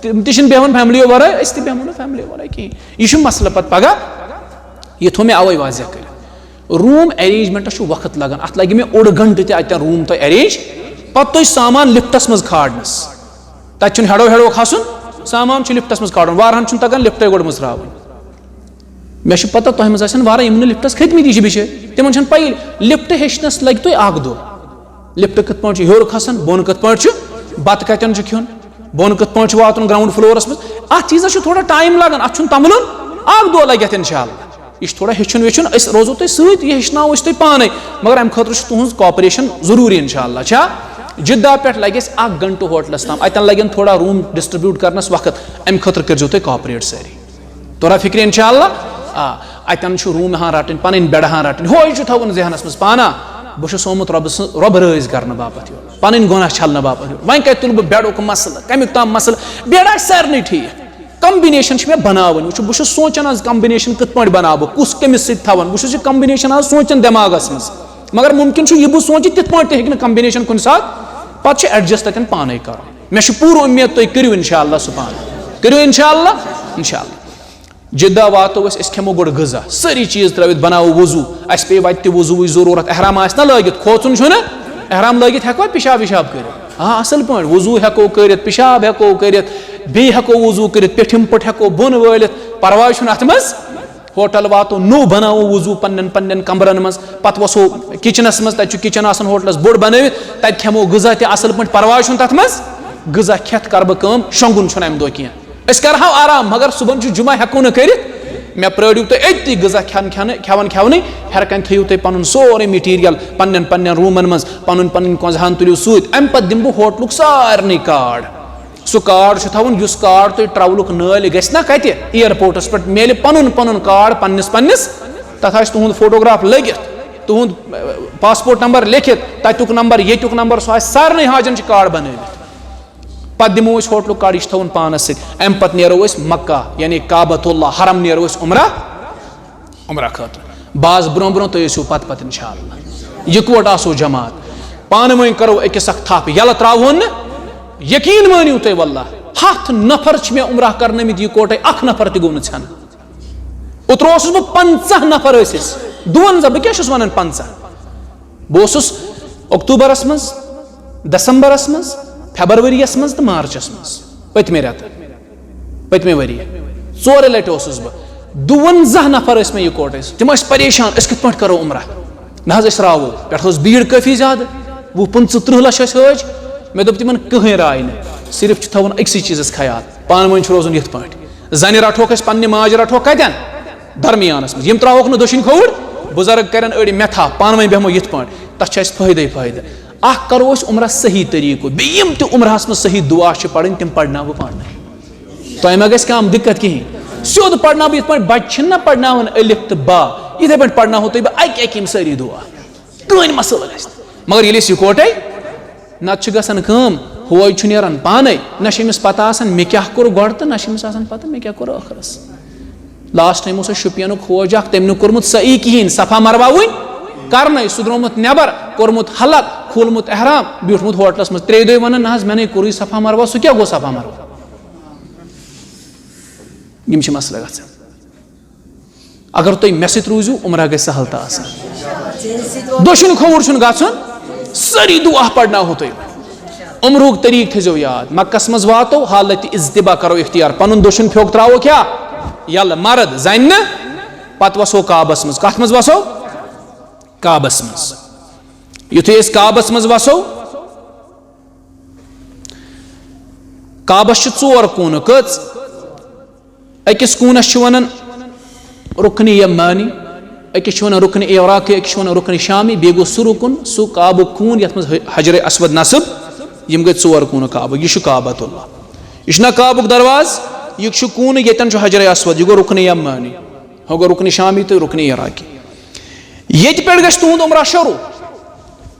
تِم تہِ چھِنہٕ بیٚہوان فیملیو ورٲے، أسۍ تہِ بیٚہمو نہٕ فیملیو ورٲے کِہیٖنۍ۔ یہِ چھُ مسلہٕ پتہٕ پگاہ، یہِ تھوٚو مےٚ اوے واضح کٔرِتھ۔ روٗم ارینجمنٹس چھُ وقت لگان، اتھ لگہِ مےٚ اوٚڑ گھنٹہٕ تہِ اتٮ۪ن روٗم تۄہہِ ارینج، پتہٕ تُہۍ سامان لفٹس منٛز کھارنس۔ تتہِ چھُنہٕ ہیڈو ہیڈو کھسُن، سامان چھُ لفٹس منٛز کھارُن، واریاہن چھُنہٕ تگان لفٹے گۄڈٕ مٔژراوٕنۍ۔ مےٚ چھِ پتہ تۄہہِ منٛز آسن واریاہ یِم نہٕ لفٹس کھٔتمٕتۍ تہِ چھِ بِچٲرۍ، تِمن چھَنہٕ پَیی۔ لفٹ ہیٚچھنَس لَگہِ تۄہہِ اَکھ دۄہ۔ لفٹ کِتھ پٲٹھۍ چھُ ہیوٚر کھسان، بۄن کِتھ پٲٹھۍ چھُ، بَتہٕ کَتٮ۪ن چھُ کھیوٚن، بۄن کِتھ پٲٹھۍ چھُ واتُن گراوُنڈ فلورَس منٛز۔ اَتھ چیٖزَس چھُ تھوڑا ٹایم لَگان، اَتھ چھُنہٕ تَمبلُن، اَکھ دۄہ لَگہِ اَتھ اِنشاء اللہ۔ یہِ چھُ تھوڑا ہیٚچھُن ویٚچھُن، أسۍ روزو تۄہہِ سۭتۍ، یہِ ہیٚچھناوو أسۍ تۄہہِ پانَے، مگر اَمہِ خٲطرٕ چھُ تُہٕنٛز cooperation ضروٗری اِنشاء اللہ۔ چھا؟ جِدہ پٮ۪ٹھ لَگہِ اَسہِ اَکھ گھنٹہٕ ہوٹلَس تام، اَتٮ۪ن لَگن تھوڑا روٗم distribute کَرنَس وقت، اَمہِ خٲطرٕ کٔرۍزیو تُہۍ cooperate سٲری۔ توٚرا فِکرِ اِنشاء اللہ؟ آ، اَتٮ۪ن چھُ روٗم ہَن رَٹٕنۍ، پَنٕنۍ بیڈ ہَن رَٹٕنۍ۔ ہُہ چھُ تھاوُن ذہنَس منٛز پانہ، بہٕ چھُس آمُت رۄبہٕ سٕنٛز، رۄبہٕ رٲضۍ کَرنہٕ باپَتھ یور، پَنٕنۍ گۄناہ چھَلنہٕ باپَتھ یور۔ وۄنۍ کَتہِ تُلہٕ بہٕ بیڈُک مسلہٕ؟ کَمیُک تام مسلہٕ؟ بیڈ آسہِ سارنٕے ٹھیٖک، combination چھِ مےٚ بَناوٕنۍ۔ وٕچھِو، بہٕ چھُس سونٛچان آز combination کِتھ پٲٹھۍ بَناوٕ بہٕ، کُس کٔمِس سۭتۍ تھاوَن۔ بہٕ چھُس یہِ combination آز سونٛچان دٮ۪ماغَس منٛز، مگر مُمکِن چھُ یہِ بہٕ سونٛچہِ تِتھ پٲٹھۍ تہِ ہیٚکہِ نہٕ combination کُنہِ ساتہٕ، پَتہٕ چھُ adjust تَتٮ۪ن پانَے کَرُن۔ مےٚ چھُ پوٗرٕ اُمید تُہۍ کٔرِو اِنشاء اللہ سُہ پانہٕ۔ کٔرِو اِنشاء اللہ، اِنشاء اللہ۔ جِدہ واتو أسۍ، أسۍ کھٮ۪مو گۄڈٕ غذا، سٲری چیٖز ترٲوِتھ بَناوو وضوٗ۔ اَسہِ پیٚیہِ وَتہِ تہِ وضوٗوٕچ ضروٗرت۔ احرام آسہِ نہ لٲگِتھ، کھوژُن چھُنہٕ؟ احرام لٲگِتھ ہٮ۪کوا پِشاب وِشاب کٔرِتھ؟ آ، اَصٕل پٲٹھۍ۔ وضوٗ ہٮ۪کو کٔرِتھ، پِشاب ہٮ۪کو کٔرِتھ، بیٚیہِ ہٮ۪کو وضوٗ کٔرِتھ، پیٚٹھِم پٔٹ ہٮ۪کو بۄن وٲلِتھ، پَرواے چھُنہٕ اَتھ منٛز۔ ہوٹل واتو، نوٚو بَناوو وضوٗ پننٮ۪ن پننٮ۪ن کمرن منٛز، پتہٕ وسو کچنس منٛز، تتہِ چھُ کچن آسان ہوٹلس بوٚڑ بنٲوِتھ، تتہِ کھٮ۪مو غذا تہِ اصل پٲٹھۍ، پرواے چھُنہٕ تتھ منٛز۔ غذا کھٮ۪تھ کرٕ بہٕ کٲم، شۄنٛگُن چھُنہٕ امہِ دۄہ کینٛہہ۔ أسۍ کرہاو آرام، مگر صُبحن چھُ جمعہ، ہٮ۪کو نہٕ کٔرِتھ۔ مےٚ پرٲرِو تُہۍ أتی غذا کھٮ۪ن کھٮ۪نہٕ، کھٮ۪وان کھٮ۪ونٕے۔ ہیرٕ کنہِ تھٲیِو تُہۍ پنُن سورُے material پننٮ۪ن پننٮ۪ن روٗمن منٛز، پنُن پنٕنۍ کۄنٛزہان تُلِو سۭتۍ۔ امہِ پتہٕ دِمہٕ بہٕ ہوٹلُک سارنٕے کارڈ۔ سُہ کارڈ چھُ تھاوُن، یُس کارڈ تُہۍ ٹرٛاولُک نٲلۍ گژھِ نا کَتہِ، ایئرپورٹَس پٮ۪ٹھ میلہِ پَنُن پَنُن کارڈ پنٛنِس پنٛنِس تَتھ آسہِ تُہُنٛد فوٹوگراف لٔگِتھ، تُہُنٛد، اَ، پاسپورٹ نمبر لیکھِتھ، تَتیُک نمبر، ییٚتیُک نمبر، سُہ آسہِ سارنٕے حاجن چھِ کارڈ بنٲوِتھ۔ پتہٕ دِمو أسۍ ہوٹلُک کارڈ، یہِ چھُ تھاوُن پانس سۭتۍ۔ اَمہِ پتہٕ نیرو أسۍ مکہ، یعنی کعبۃ اللہ، حرم نیرو أسۍ عمرہ، عمرہ خٲطرٕ۔ باز برونٛہہ برونٛہہ تُہۍ ٲسِو پتہٕ پتہٕ انشاءاللہ۔ یِکوٹہٕ آسو جماعت، پانہٕ ؤنۍ کرو أکِس اکھ تھپھ، یلہٕ ترٛاوہون نہٕ۔ یقین مٲنِو تُہۍ واللہ، ہتھ نفر چھِ مےٚ عمرہ کرنٲومٕتۍ یِکوٹے، اکھ نفر تہِ گوٚو نہٕ ژھٮ۪نہٕ۔ اوترٕ اوسُس بہٕ پنٛژاہ نفر ٲسۍ أسۍ۔ دُوَنزاہ، بہٕ کیٛاہ چھُس وَنان پنٛژاہ؟ بہٕ اوسُس اکتوبرس منٛز، دسمبرس منٛز، فیبرؤریَس منٛز تہٕ مارچس منٛز، پٔتمہِ رٮ۪تہٕ، پٔتمہِ ؤریہِ ژورِ لٹہِ اوسُس بہٕ۔ دُوَنزاہ نفر ٲسۍ مےٚ یِکوٹہٕ ٲسۍ۔ تِم ٲسۍ پریشان، أسۍ کِتھ پٲٹھۍ کرو عمرہ؟ نہ حظ، أسۍ راوو۔ پٮ۪ٹھٕ اوس بیٖڑ کٲفی زیادٕ، وُہ، پٕنٛژٕہ، تٕرٛہ لچھ ٲسۍ حٲج۔ مےٚ دوٚپ تِمن، کٕہٕنۍ راے نہٕ، صرف چھُ تھاوُن أکسٕے چیٖزس خیال، پانہٕ ؤنۍ چھُ روزُن یِتھ پٲٹھۍ۔ زنہِ رٹہوکھ أسۍ پننہِ ماجہِ، رٹہوکھ کتٮ۪ن؟ درمیانس منٛز۔ یِم ترٛاوہوکھ نہٕ دٔچھِنۍ کھووُر، بُزرگ کرن أڑۍ مےٚ تھپھ، پانہٕ ؤنۍ بیٚہمو یِتھ پٲٹھۍ۔ تتھ چھُ اَسہِ فٲیدَے فٲیدٕ۔ اکھ کرو أسۍ عمرس صحیح طریٖقہٕ، بیٚیہِ یِم تہِ عمرہس منٛز صحیح دُعا چھِ پرٕنۍ، تِم پرناوٕ بہٕ پانے۔ تۄہہِ ما گژھِ کانٛہہ دِقت کِہیٖنۍ؟ سیوٚد پرناوٕ بہٕ، یِتھ پٲٹھۍ بچہِ چھِنہٕ نا پرناوان الف تہٕ با، یِتھے پٲٹھۍ پرناوہو تۄہہِ بہٕ اکہِ اکہِ یِم سٲری دُعا۔ کٕہٕنۍ مسلہٕ گژھِ نہٕ۔ مگر ییٚلہِ أسۍ یِکوٹے، نتہٕ چھِ گژھان کٲم، ہوج چھُ نیران پانے، نہ چھِ أمِس پتہ آسان مےٚ کیٛاہ کوٚر گۄڈٕ تہٕ نہ چھِ أمِس آسان پتہ مےٚ کیٛاہ کوٚر ٲخرس۔ لاسٹ ٹایم اوس اَسہِ شُپینُک ہوج اکھ، تٔمۍ نہٕ کوٚرمُت سعی کِہیٖنۍ، صفا مروہ وُنہِ کرنَے، سُہ درٛامُت نٮ۪بر، کوٚرمُت حلق، کھوٗلمُت احرام، بیوٗٹھمُت ہوٹلس منٛز۔ ترٛیٚیہِ دۄہہِ وَنان، نہ حظ، مےٚ نَے کوٚرُے صفا مروہ، سُہ کیٛاہ گوٚو صفا مروہ؟ یِم چھِ مسلہٕ گژھان۔ اگر تُہۍ مےٚ سۭتۍ روٗزِو، عمرہ گژھِ سہل تہٕ آسان۔ دٔچھُن کھووُر چھُنہٕ گژھُن، سٲری دُعا پرناوہو تُہۍ۔ عمرُک طریٖقہٕ تھٲیزیو یاد، مکس منٛز واتو، حالت اضطباع کرو اختیار، پنُن دٔچھُن پھیوٚک ترٛاوو کیٛاہ؟ یلہٕ، مرد زنہِ نہٕ، پتہٕ وسو کعبس منٛز۔ کتھ منٛز وسو؟ کعبس منٛز۔ یُتھُے أسۍ کعبس منٛز وسو، کعبس چھِ ژور کوٗنہٕ۔ کٔژ؟ أکِس کوٗنس چھِ ونان رُکنِ یمانی، أکِس چھِ ونان رُکنِ عراقی، أکِس چھِ ونان رُکنِ شامی، بیٚیہِ گوٚو سُہ رُکُن، سُہ کعبُک کوٗن یتھ منٛز حجرِ اسود نصب، یِم گٔے ژور کوٗنہٕ کعبُک۔ یہِ چھُ کعبۃ اللہ۔ یہِ چھُنہ کعبُک دروازٕ، یہِ چھُ کوٗنہٕ، ییٚتٮ۪ن چھُ حجرِ اسود، یہِ گوٚو رُکنِ یمانی، ہُہ گوٚو رُکنِ شامی تہٕ رُکنِ عراقی۔ ییٚتہِ پٮ۪ٹھ گژھِ تُہُنٛد عمرہ شروٗع،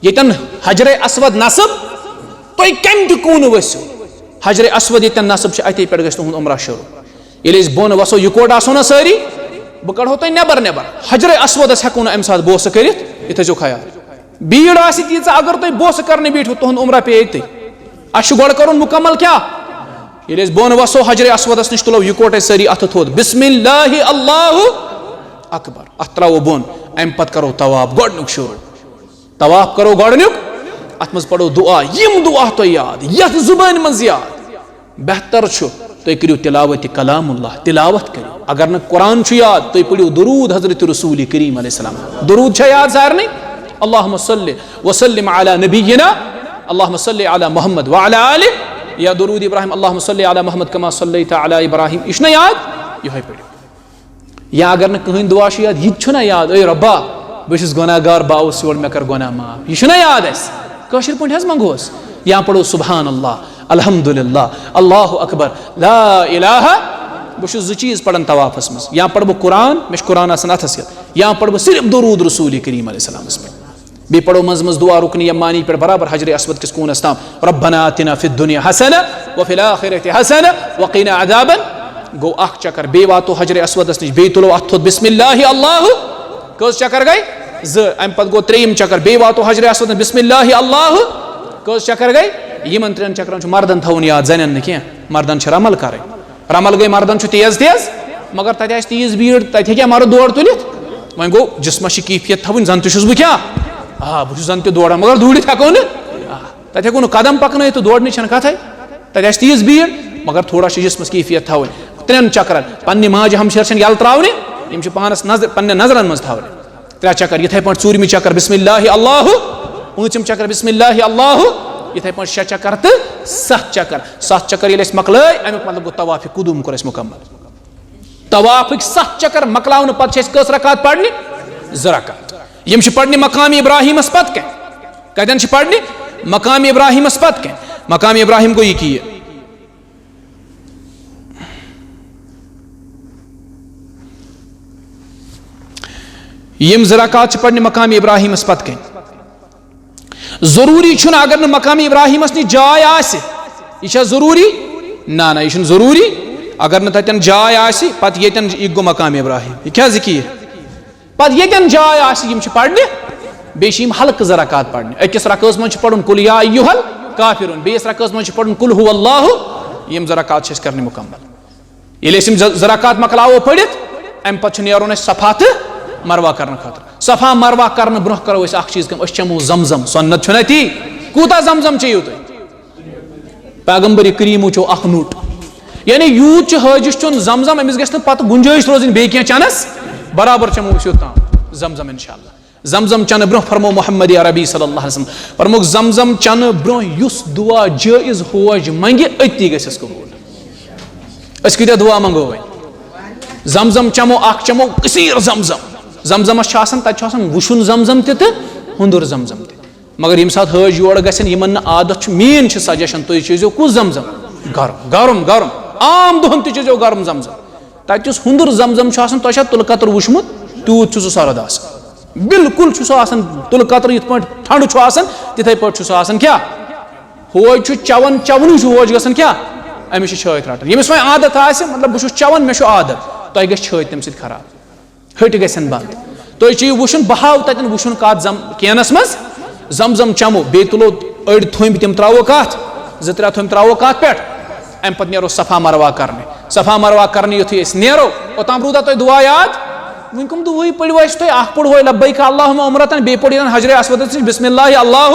ییٚتٮ۪ن حجرِ اسود نصب، تُہۍ کمہِ تہِ کوٗنہٕ ؤسِو، حجرِ اسود ییٚتٮ۪ن نصب چھُ، اتے پٮ۪ٹھ گژھِ تُہُنٛد عمرہ شروٗع۔ ییٚلہِ أسۍ بۄن وسو، یِکوٹہٕ آسو نہ سٲری، بہٕ کڑہو تۄہہِ نٮ۪بر نٮ۪بر۔ حجرِ اسودس ہٮ۪کو نہٕ امہِ ساتہٕ بوسہٕ کٔرِتھ، یہِ تھٲیزیو خیال۔ بیٖڑ آسہِ تیٖژاہ، اگر تُہۍ بوسہٕ کرنہِ بیٖٹھِو، تُہُنٛد عمرہ پیٚیہِ أتھۍ۔ اَسہِ چھُ گۄڈٕ کرُن مُکمل کیٛاہ؟ ییٚلہِ أسۍ بۄن وسو، حجرِ اسودس نِش تُلو یِکوٹے سٲری اَتھٕ تھوٚد، بسم اللہ اللہ اکبر، اتھ ترٛاوو بۄن، امہِ پتہٕ کرو طواف گۄڈٕنیُک شروٗع۔ طواف کرو گۄڈٕنیُک، اتھ منٛز پرو دعا، یِم دعا تۄہہِ یاد، یتھ زبٲنۍ منٛز یاد۔ بہتر چھُ تُہۍ کٔرِو تلاوت کلام اللہ، تلاوت کٔرِو۔ اگر نہٕ قرآن چھُ یاد، تُہۍ پٔرِو درود حضرت رسول کریم علیہ السلام۔ درود چھا یاد سارنٕے؟ اللہم صلی وسلم علی نبینا، اللہم صلی علی محمد وعلی آلہ، یا درود ابراہیم، اللہم صلی علی محمد کما صلیت علی ابراہیم۔ یہِ چھُنہ یاد؟ یِہوٚے پٔرِو۔ یا اگر نہٕ کٕہٕنۍ دُعا چھُ یاد، یہِ تہِ چھُنہ یاد، اے رۄبا، بہٕ چھُس گۄناہ گار، بہٕ آوُس یور، مےٚ کر گۄناہ معاف۔ یہِ چھُنہ یاد اَسہِ؟ کٲشِر پٲٹھۍ حظ منٛگہوس۔ یا پَرو سبحان اللہ، الحمدللہ، اللہ اکبر، لا الہ۔ بہٕ چھُس زٕ چیٖز پَران طوافَس منٛز، یا پَرٕ بہٕ قرآن، مےٚ چھُ قرآن آسان اَتھَس کٮ۪تھ، یا پَرٕ بہٕ صرف درود رسول کریم علیہ السلامَس پٮ۪ٹھ۔ بیٚیہِ پَرو منٛزٕ منٛزٕ دُعا رُکنِ یمانی پٮ۪ٹھ برابر حجرِ اسود کِس کوٗنَس تام۔ ربنا آتنا فی الدنیا حسنہ وفی الآخرۃ حسنہ وقنا عذاب۔ گوٚو اکھ چکر، بیٚیہِ واتو حجرِ اسودس نِش، بیٚیہِ تُلو اَتھ تھوٚد بسم اللہ اللہ۔ کٔژ چکر گٔے؟ زٕ۔ اَمہِ پتہٕ گوٚو ترٛیٚیِم چکر، بیٚیہِ واتو حجرِ اسودس نِش، بسم اللہ اللہ۔ کٔژ چکر گٔے؟ یِمن ترٛٮ۪ن چکرن چھُ مردن تھاوُن یاد، زنٮ۪ن نہٕ کینٛہہ، مردن چھِ رمل کرٕنۍ۔ رمل گٔے، مردن چھُ تیز تیز، مگر تتہِ آسہِ تیٖژ بیٖڑ، تتہِ ہیٚکیٛاہ مرد دورٕ تُلِتھ؟ وۄنۍ گوٚو، جسمس چھِ کیفیت تھاوٕنۍ، زن تہِ چھُس بہٕ کیٛاہ؟ آ، بہٕ چھُس زن تہِ دوران، مگر دوٗرِتھ ہٮ۪کو نہٕ۔ آ، تتہِ ہٮ۪کو نہٕ قدم پکنٲیِتھ تہٕ دورنٕچ چھنہٕ کتھے۔ تتہِ آسہِ تیٖژ بیٖڑ، مگر تھوڑا چھِ جسمس کیفیت تھاوٕنۍ۔ ترٛٮ۪ن چکرن پننہِ ماجہِ ہمشیرٕ چھنہٕ یلہٕ تراونہِ، یِم چھِ پانس نظر، پننٮ۪ن نظرن منٛز تھاونہِ۔ ترٛےٚ چکر، یِتھے پٲٹھۍ ژوٗرمہِ چکر بسم اللہ اللہ، پوٗنٛژِم چکر بسم اللہ اللہ، یِتھے پٲٹھۍ شےٚ چکر تہٕ ستھ چکر۔ ستھ چکر ییٚلہِ أسۍ مۄکلٲے، امیُک مطلب گوٚو طواف قدوم کوٚر اَسہِ مُکمل۔ طوافٕکۍ ستھ چکر مۄکلاونہٕ پتہٕ چھِ اَسہِ کٔژ رکعت پرنہِ؟ زٕ رکعت۔ یِم چھِ پرنہِ مقام ابراہیمس پتہٕ کَنہِ۔ کتٮ۪ن چھِ پرنہِ؟ مقام ابراہیمس پتہٕ کَنہِ۔ مقام ابراہیم گوٚو یہِ کہِ یہِ۔ یِم زٕ رکعت چھِ پرنہِ مقام ابراہیمس پتہٕ کنۍ۔ ضروٗری چھُنہٕ اگر نہٕ مقام ابراہیمس نِش جاے آسہِ، یہِ چھا ضروٗری؟ نہ نہ، یہِ چھُنہٕ ضروٗری۔ اگر نہٕ تتٮ۪ن جاے آسہِ، پتہٕ ییٚتٮ۪ن، یہِ گوٚو مقام ابراہیم۔ یہِ کیٛازِ کہِ یہِ پتہٕ ییٚتٮ۪ن جاے آسہِ، یِم چھِ پرنہِ، بیٚیہِ چھِ یِم ہلکہٕ زٕ رکعت پرنہِ۔ أکِس رکعس منٛز چھِ پرُن قل یا ایھا الکافرون، بیٚیِس رکعس منٛز چھِ پرُن قل ھو اللہ۔ یِم زٕ رکعت چھِ أسۍ کرنہِ مکمل۔ ییٚلہِ أسۍ یِم زٕ، زٕ رکعت مۄکلاوو پٔرِتھ، اَمہِ پتہٕ چھُ نیرُن اَسہِ صفا تہٕ مروہ کرنہٕ خٲطرٕ۔ صفا مروہ کرنہٕ برونٛہہ کرو أسۍ اکھ چیٖز کٲم، أسۍ چٮ۪مو زمزم۔ سُنت چھُنہ تی؟ کوٗتاہ زمزم چیٚیِو تُہۍ؟ پیغمبر کریٖمو چیوٚو اکھ نوٚٹ۔ یعنی یوٗت چھُ حٲجِس چیوٚن زمزم، أمِس گژھِ نہٕ پتہٕ گُنجٲیِش روزٕنۍ بیٚیہِ کینٛہہ چٮ۪نس۔ برابر چٮ۪مو أسۍ یوٚت تام زمزم انشاءاللہ۔ زمزم چنہٕ برونٛہہ فرموو محمد عربی صلی اللہ علیہ وسلم، فرمووُکھ، زمزم چنہٕ برونٛہہ یُس دعا جٲیز حوج منگہِ، أتی گژھٮ۪س قبول۔ أسۍ کۭتیاہ دعا منگو وۄنۍ؟ زمزم چمو، اکھ چمو کثیر زمزم۔ زمزمس چھُ آسان، تتہِ چھُ آسان وُشُن زمزم تہِ تہٕ ہُنٛدُر زمزم تہِ۔ مگر ییٚمہِ ساتہٕ حٲج یور گژھن، یِمن نہٕ عادت چھُ، مین چھِ سجشن، تُہۍ چیٚزیو کُس زمزم؟ گرم، گرم، گرم۔ عام دۄہن تہِ چیٚزیو گرم زمزم۔ تتہِ یُس ہُنٛدُر زمزم چھُ آسان، تۄہہِ چھا تُلہٕ قطر وُچھمُت؟ تیوٗت چھُ سُہ سرد آسان۔ بالکل چھُ سُہ آسان تُلہٕ قطر یِتھ پٲٹھۍ ٹھنڈٕ چھُ آسان، تِتھے پٲٹھۍ چھُ سُہ آسان۔ کیٛاہ؟ حوج چھُ چٮ۪وان، چٮ۪وانٕے چھُ حوج گژھان۔ کیٛاہ؟ أمِس چھِ چھٲتۍ رٹان۔ ییٚمِس وۄنۍ عادت آسہِ، مطلب، بہٕ چھُس چٮ۪وان، مےٚ چھُ عادت، تۄہہِ گژھِ چھٲتۍ تَمہِ سۭتۍ خراب۔ ۂٹۍ گژھن بنٛد۔ تُہۍ چیٚیِو وُشُن، بہٕ ہاوٕ تَتٮ۪ن وُشُن کَتھ زم-، کینَس منٛز۔ زمزم چمو، بیٚیہِ تُلو أڑۍ تھوٚمبۍ، تِم ترٛاوو کَتھ؟ زٕ ترٛےٚ تھوٚمبۍ ترٛاوو کَتھ پٮ۪ٹھ؟ اَمہِ پَتہٕ نیرو صفا مروہ کرنہِ۔ صفا مروہ کرنہِ یُتھُے أسۍ نیرو، اوٚتام روٗدا تۄہہِ دُعا یاد؟ وۄنۍ کٕم دُعٲے پٔرِو اَسہِ تۄہہِ؟ اَکھ پوٚروا لبیک اللہم عمرتن، بیٚیہِ پوٚر ییٚتٮ۪ن حجرِ اسودس نِش بسم اللہ اللہ۔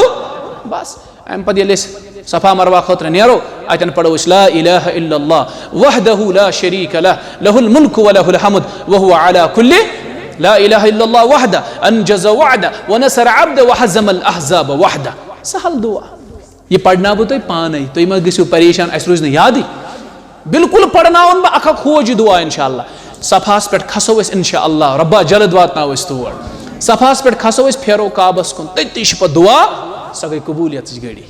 بس۔ اَمہِ پَتہٕ ییٚلہِ أسۍ صفا مروہ خٲطرٕ نیرو، اَتٮ۪ن پَرو أسۍ لا الہ الا اللہ وحدہ لا شریک لہ، لہ الملک و لہ الحمد وہو علی کل، لا الہ الا اللہ وحدہ انجز وعدہ ونصر عبدہ وہزم الاحزاب وحدہ۔ سہل دعا۔ یہِ پَرناو بہٕ تۄہہِ پانَے، تُہۍ مہ گٔژھِو پریشان، اَسہِ روزِ نہٕ یادٕے۔ بالکل پَرناوَن بہٕ اَکھ اَکھ حوج یہِ دُعا انشاءاللہ۔ صفاہَس پٮ۪ٹھ کھسو أسۍ انشاءاللہ، رۄبا جلد واتناوو أسۍ تور۔ صفاہَس پٮ۪ٹھ کھسو أسۍ، پھیرو کعبَس کُن، تٔتی چھِ پَتہٕ دُعا، سۄ گٔے قبوٗلیتٕچ گٔڑی۔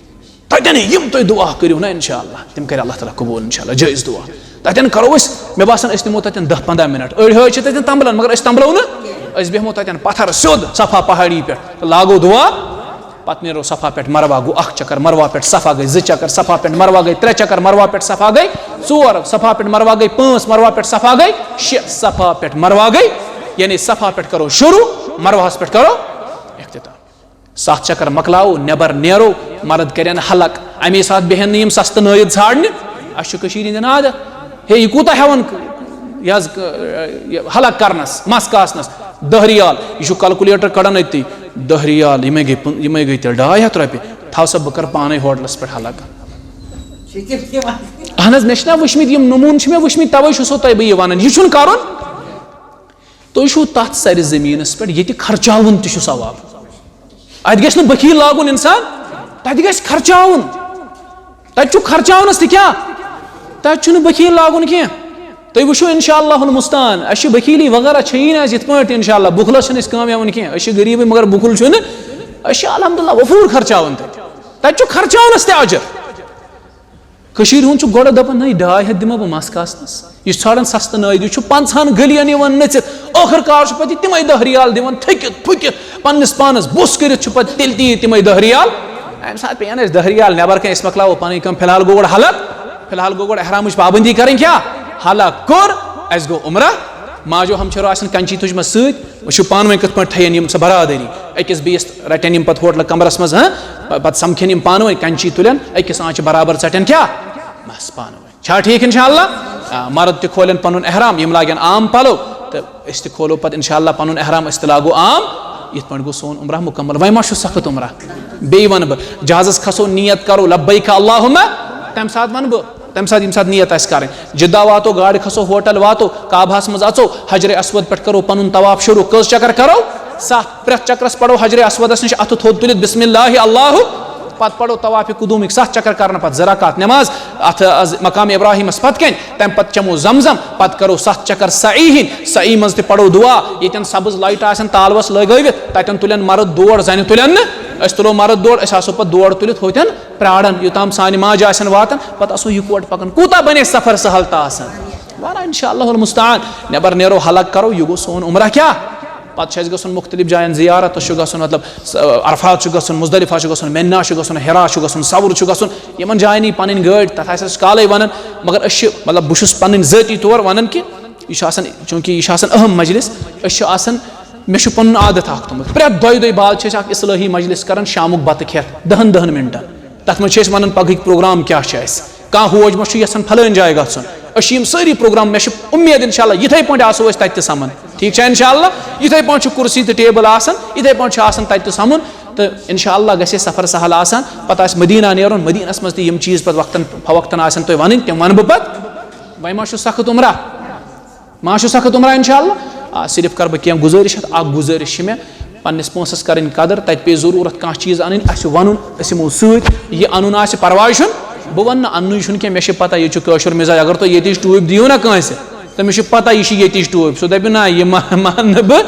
تَتٮ۪ن یِم تُہۍ دُعا کٔرِو نہ انشاءاللہ، تِم کَرِ اللہ تعالیٰ قبوٗل انشاءاللہ، جٲیِز دُعا۔ تَتٮ۪ن کَرو أسۍ، مےٚ باسان أسۍ نِمو تَتٮ۪ن دَہ پنٛداہ مِنَٹ۔ أڑۍ حٲج چھِ تَتٮ۪ن تَمبلان، مگر أسۍ تَمبلو نہٕ، أسۍ بیٚہمو تَتٮ۪ن پَتھَر سیوٚد صفا پہاڑی پٮ۪ٹھ تہٕ لاگو دُعا۔ پتہٕ نیرو صفا پٮ۪ٹھ مروہ، گوٚو اکھ چکر، مروہ پٮ۪ٹھ صفا گٔے زٕ چکر، صفا پٮ۪ٹھ مروہ گٔے ترٛےٚ چکر، مروہ پٮ۪ٹھ صفا گٔے ژور، صفا پٮ۪ٹھ مروہ گٔے پانٛژھ، مروہ پٮ۪ٹھ صفا گٔے شےٚ، صفا پٮ۪ٹھ مروہ گٔے، یعنی صفا پٮ۪ٹھ کرو شروع، مروہس پٮ۪ٹھ کرو اختتام۔ ستھ چکر مۄکلاوو، نٮ۪بر نیرو، مرد کرن حلق۔ امی ساتہٕ بیہن نہٕ یِم سستہٕ نٲیِد ژھانڈنہِ۔ اسہِ چھُ کٔشیٖرِ ہٕنٛدٮ۪ن عادت، ہے، یہِ کوٗتاہ ہٮ۪وان یہِ حظ، یہِ حلق کرنس، مس کاسنس؟ دہ ریال۔ یہِ چھُ calculator کڑان أتی۔ دہ ریال، یِمے گٔے پٕن-، یِمے گٔے تیٚلہِ ڈاے ہتھ رۄپیہِ۔ تھاو سا، بہٕ کرٕ پانے ہوٹلس پٮ۪ٹھ حلق۔ اہن حظ، مےٚ چھِنہ وٕچھمٕتۍ یِم نموٗنہٕ، چھِ مےٚ وٕچھمٕتۍ، توے چھُسو تۄہہِ بہٕ یہِ ونان، یہِ چھُنہٕ کرُن۔ تُہۍ چھِو تَتھ سرِ زٔمیٖنَس پٮ۪ٹھ، ییٚتہِ خرچاوُن تہِ چھُ ثواب۔ اَتہِ گژھِ نہٕ بخیل لاگُن اِنسان، تَتہِ گژھِ خرچاوُن۔ تَتہِ چھُ خرچاونَس تہِ کیٛاہ؟ تَتہِ چھُنہٕ بخیل لاگُن کینٛہہ۔ تُہۍ وٕچھِو، انشاءاللہ المستعان، اَسہِ چھِ بخیلی وغیرہ چھیی نہٕ اَسہِ یِتھ پٲٹھۍ، انشاءاللہ، بُخلَس چھِنہٕ أسۍ کٲم ہٮ۪وان کینٛہہ۔ أسۍ چھِ غریٖبٕے، مگر بُخل چھُنہٕ۔ أسۍ چھِ الحمدللہ وفوٗر خرچاوان تَتہِ۔ تَتہِ چھُ خرچاونَس تہِ اجر۔ کٔشیٖرِ ہُنٛد چھُ گۄڈٕ دَپان، نَے، ڈاے ہَتھ دِمہٕ بہٕ مَس کاسنَس۔ یہِ چھُ ژھانٛڈان سَستہٕ نٲیِد، یہِ چھُ پنٛژاہَن گٔلیَن یِوان نٔژِتھ۔ ٲخٕر کار چھُ پَتہٕ یہِ تِمَے دَہ ریال دِوان، تھٔکِتھ پھُکِتھ، پنٛنِس پانَس بوٚس کٔرِتھ چھُ پَتہٕ تیٚلہِ تہِ یہِ تِمَے دَہ ریال۔ اَمہِ ساتہٕ پیٚیَن اَسہِ دَہ ریال نٮ۪بَر کَنہِ، أسۍ مۄکلاوو پَنٕنۍ کٲم۔ فی الحال گوٚو گۄڈٕ حلق، فی الحال گوٚو گۄڈٕ احرامٕچ پابندی کَرٕنۍ کیٛاہ؟ حلق کوٚر، اَسہِ گوٚو عمرہ۔ ماجو ہمشیرو آسن کینچی تُجمژ سۭتۍ، وٕچھِو پانہٕ ؤنۍ کِتھ پٲٹھۍ تھٲیِن یِم سۄ برادری۔ أکِس بیٚیِس رَٹن یِم پَتہٕ ہوٹلہٕ کَمرَس منٛز، ہاں؟ پَتہٕ سَمکھن یِم پانہٕ ؤنۍ، کینچی تُلن، أکِس آنٛچہِ برابر ژَٹن کیٛاہ؟ مَس پانہٕ ؤنۍ۔ چھا ٹھیٖک؟ اِنشاءاللہ، آ، مَرٕد تہِ کھولن پَنُن احرام، یِم لاگن عام پَلو، تہٕ أسۍ تہِ کھولو پَتہٕ اِنشاءاللہ پَنُن احرام، أسۍ تہِ لاگو عام۔ یِتھ پٲٹھۍ گوٚو سون عمرہ مُکمل۔ وۄنۍ ما چھُ سخت عمرہ؟ بیٚیہِ وَنہٕ بہٕ، جہازَس کھسو، نیت کَرو لبیک اللہم، تَمہِ ساتہٕ وَنہٕ بہٕ، تَمہِ ساتہٕ، ییٚمہِ ساتہٕ نیت آسہِ کَرٕنۍ، جدہ واتو، گاڑِ کھسو، ہوٹل واتو، کعبہَس منٛز اَژو، حجرِ اسود پٮ۪ٹھ کَرو پَنُن طواف شروٗع۔ کٔژ چکر کَرو؟ سَتھ۔ پرٛٮ۪تھ چکرَس پَرو حجرِ اسودَس نِش اَتھٕ تھوٚد تُلِتھ بسم اللہ اللہ، پَتہٕ پَرو طواف قدوٗمٕکۍ سَتھ چکر، کَرنہٕ پَتہٕ زٕ رکعت نٮ۪ماز اَتھ، از مقام ابراہیمَس پَتہٕ کَنۍ، تَمہِ پَتہٕ چٮ۪مو زمزم، پَتہٕ کَرو سَتھ چکر سعی ہِنٛدۍ، سعی منٛز تہِ پَرو دُعا، ییٚتٮ۪ن سبٕز لایٹہٕ آسن تالوَس لگٲوِتھ، تَتٮ۪ن تُلن مرد دور، زَنہِ تُلن نہٕ، أسۍ تُلو مرد دور، أسۍ آسو پَتہٕ دور تُلِتھ ہوتٮ۪ن پراران، یوٚتام سانہِ ماجہِ آسن واتان، پتہٕ آسو یِکوٹہٕ پکان۔ کوٗتاہ بنے سفر سہل تہٕ آسان؟ واریاہ، انشاءاللہ المستعان۔ نٮ۪بر نیرو، حلق کرو، یہِ گوٚو سون عمرہ کیٛاہ؟ پتہٕ چھُ اَسہِ گژھُن مُختٔلِف جاین زیارتس چھُ گژھُن، مطلب، س-، عرفات چھُ گژھُن، مزدلفہ چھُ گژھُن، منیٰ چھُ گژھُن، حرا چھُ گژھُن، ثور چھُ گژھُن، یِمن جاین یی پنٕنۍ گٲڑۍ، تتھ آسہِ اَسہِ کالے ونان، مگر أسۍ چھِ، مطلب، بہٕ چھُس پنٕنۍ ذٲتی طور ونان کہِ یہِ چھُ آسان، چوٗنٛکہِ یہِ چھُ آسان اہم مجلس، أسۍ چھِ آسان، مےٚ چھُ پنُن عادت اکھ تھوٚمُت، پرٛٮ۪تھ دۄیہِ دۄہہِ بعد چھِ أسۍ اکھ اصلٲحی مجلس کران شامُک بتہٕ کھٮ۪تھ دہن دہن منٹن۔ تتھ منٛز چھِ أسۍ ونان پگہٕکۍ پروگرام کیٛاہ چھِ اَسہِ، کانٛہہ ہوج ما چھُ یژھان فلٲنۍ جایہِ گژھُن۔ أسۍ چھِ یِم سٲری پروگرام، مےٚ چھِ اُمید انشاءاللہ یِتھے پٲٹھۍ آسو أسۍ تتہِ تہِ سمان۔ ٹھیٖک چھا؟ انشاءاللہ یِتھے پٲٹھۍ چھُ کُرسی تہٕ ٹیبل آسان، یِتھے پٲٹھۍ چھُ آسان تتہِ تہِ سمُن۔ تہٕ انشاءاللہ گژھِ سفر سہل آسان۔ پتہٕ آسہِ مدینہ نیرُن، مدینس منٛز تہِ یِم چیٖز پتہٕ وقتن فوقتن آسن تۄہہِ ونٕنۍ، تِم ونہٕ بہٕ پتہٕ۔ وۄنۍ ما چھُ سخت عمرہ؟ ما چھُ سخت عمرہ؟ انشاءاللہ۔ آ، صرف کرٕ بہٕ کینٛہہ گُزٲرِش۔ اکھ گُزٲرِش چھِ مےٚ، پننِس پونٛسس کرٕنۍ قدر، تتہِ پیٚیہِ ضروٗرت کانٛہہ چیٖز انٕنۍ، اسہِ ونُن، أسۍ یِمو سۭتۍ، یہِ انُن آسہِ پرواے چھُنہٕ۔ بہٕ ونہٕ نہٕ اننُے چھُنہٕ کینٛہہ، مےٚ چھِ پتہ ییٚتہِ چھُ کٲشُر مزاج۔ اگر تۄہہِ ییٚتِچ ٹوٗپۍ دِیِو نا کٲنٛسہِ، تٔمِس چھِ پتہ یہِ چھِ ییٚتِچ ٹوٗپۍ، سُہ دپہِ نہ، یہِ ما-، مان نہٕ بہٕ۔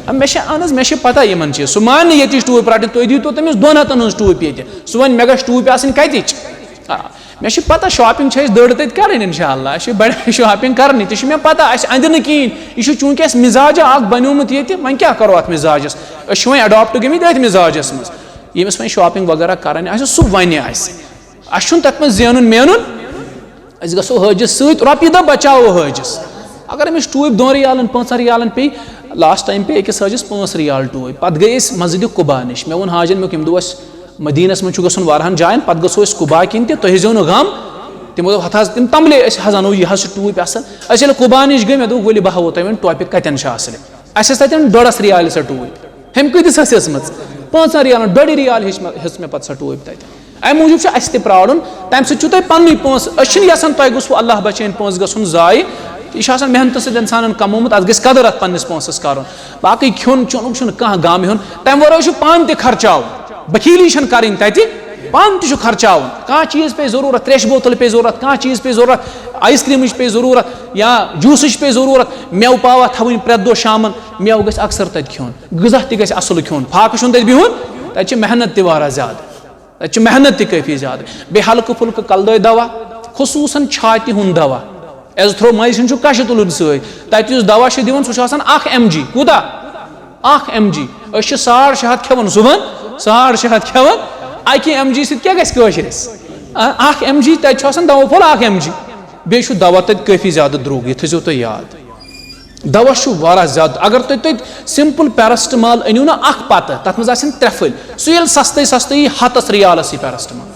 آ، مےٚ چھِ، اہن حظ، مےٚ چھِ پتہ یِمن چیٖز، سُہ مان نہٕ ییٚتِچ ٹوٗپۍ رٹٕنۍ، تُہۍ دِیٖتو تٔمِس دۄن ہتن ہٕنٛز ٹوٗپۍ ییٚتہِ، سُہ ونہِ مےٚ گژھِ ٹوٗپۍ آسٕنۍ کتِچ۔ آ، مےٚ چھِ پتہ shopping چھِ اَسہِ دٔڑ تَتہِ کَرٕنۍ انشاءاللہ، اَسہِ چھِ بڑٕ shopping کَرٕنۍ، تہِ چھِ مےٚ پتہ، اَسہِ اَندِ نہٕ کِہیٖنۍ۔ یہِ چھُ چوٗنٛکہِ اَسہِ مِزاجا اَکھ بنیومُت ییٚتہِ، وۄنۍ کیٛاہ کَرو اَتھ مِزاجَس؟ أسۍ چھِ وۄنۍ adopt گٔمٕتۍ أتھۍ مِزاجَس منٛز۔ ییٚمِس وۄنۍ shopping وغیرہ کَرٕنۍ آسہِ، سُہ وَنہِ اَسہِ۔ اَسہِ چھُنہٕ تَتھ منٛز زینُن مینُن، أسۍ گژھو حٲجِس سۭتۍ، رۄپیہِ دَہ بچاوو حٲجِس۔ اگر أمِس ٹوٗپۍ دۄن رِیالَن، پانٛژَن رِیالَن پیٚیہِ، last time پیٚیہِ أکِس حٲجِس پانٛژھ رِیال ٹوٗپۍ۔ پَتہٕ گٔے أسۍ مسجدِ قُبا نِش۔ مےٚ ووٚن حاجَن، مےٚ ووٚن، ییٚمہِ دۄہ أسۍ مدیٖنَس منٛز چھُ گژھُن واریاہَن جایَن، پَتہٕ گژھو أسۍ قُبا کِنۍ تہِ، تُہۍ ہیٚزیو نہٕ غم۔ تِمو دوٚپ، ہَتھ حظ، تِم تَملے أسۍ حظ اَنو یہِ حظ چھِ ٹوٗپۍ اَصٕل۔ أسۍ ییٚلہِ قُبا نِش گٔے، مےٚ دوٚپ، ؤلِو بہٕ ہاوو تۄہہِ وۄنۍ ٹوپہِ کَتٮ۪ن چھِ اَصٕلہِ۔ اَسہِ ٲس تَتٮ۪ن ڈۄڈَس رِیالہِ سۄ ٹوٗپۍ۔ ہُمہِ کۭتِس ٲس ہیٚژمٕژ؟ پانٛژَن رِیالَن، ڈۄڈِ رِیالہِ ہیٚچ مےٚ، ہیٚژ مےٚ پَتہٕ سۄ ٹوٗپۍ تَتہِ۔ اَمہِ موٗجوٗب چھُ اَسہِ تہِ پرٛارُن، تَمہِ سۭتۍ چھُو تۄہہِ پَننُے پونٛسہٕ۔ أسۍ چھِنہٕ یَژھان تۄہہِ گوٚژھوُ اللہ بچٲیِن پونٛسہٕ گژھُن ضایع۔ یہِ چھُ آسان محنتہٕ سۭتۍ اِنسانَن کمومُت، اَتھ گژھِ قدر اَتھ پننِس پونٛسَس کَرُن۔ باقٕے کھیوٚن چیوٚنُک چھُنہٕ کانٛہہ غم ہیوٚن، تَمہِ وَرٲے چھُ پانہٕ تہِ خرچاوُن۔ بخیلی چھَنہٕ کَرٕنۍ تَتہِ، پانہٕ تہِ چھُ خرچاوُن۔ کانٛہہ چیٖز پیٚیہِ ضروٗرت، ترٛیشہِ بوتل پیٚیہِ ضروٗرت، کانٛہہ چیٖز پیٚیہِ ضروٗرت، ice creamٕچ پیٚیہِ ضروٗرت یا juiceٕچ پیٚیہِ ضروٗرت، مٮ۪وٕ پاوا تھاوٕنۍ پرٛٮ۪تھ دۄہ شامَن، مٮ۪وٕ گژھِ اکثر تَتہِ کھیوٚن، غذا تہِ گژھِ اَصٕل کھیوٚن، فاقہٕ چھُنہٕ تَتہِ بِہُن، تَتہِ چھِ محنت تہِ واریاہ زیادٕ۔ تَتہِ چھِ محنت تہِ کٲفی زیادٕ۔ بیٚیہِ ہلکہٕ پھُلکہٕ کلہٕ دٲدۍ دوا، خصوٗصاً چھاتہِ ہُنٛد دوا۔ Azithromycin چھُ کَشہِ تُلُن سۭتۍ۔ تَتہِ یُس دوا چھِ دِوان، سُہ چھُ آسان اکھ ایم جی۔ کوٗتاہ؟ اکھ ایم جی۔ أسۍ چھِ ساڑ شےٚ ہَتھ کھٮ۪وان صُبحن، ساڑ شےٚ ہَتھ کھٮ۪وان۔ اَکہِ ایم جی سۭتۍ کیٛاہ گژھِ کٲشرِس؟ آ، اکھ ایم جی، تَتہِ چھُ آسان دوا پھوٚل اکھ ایم جی۔ بیٚیہِ چھُ دوا تَتہِ کٲفی زیادٕ درٛوگ، یہِ تھٲیزیو تُہۍ یاد۔ دوا چھُ واریاہ زیادٕ۔ اگر تُہۍ، تُہۍ simple paracetamol أنِو نا اکھ پتہٕ، تتھ منٛز آسن ترٛےٚ پھٔلۍ، سُہ ییٚلہِ سستٕے سستٕے یی ہتس ریالس یہِ paracetamol۔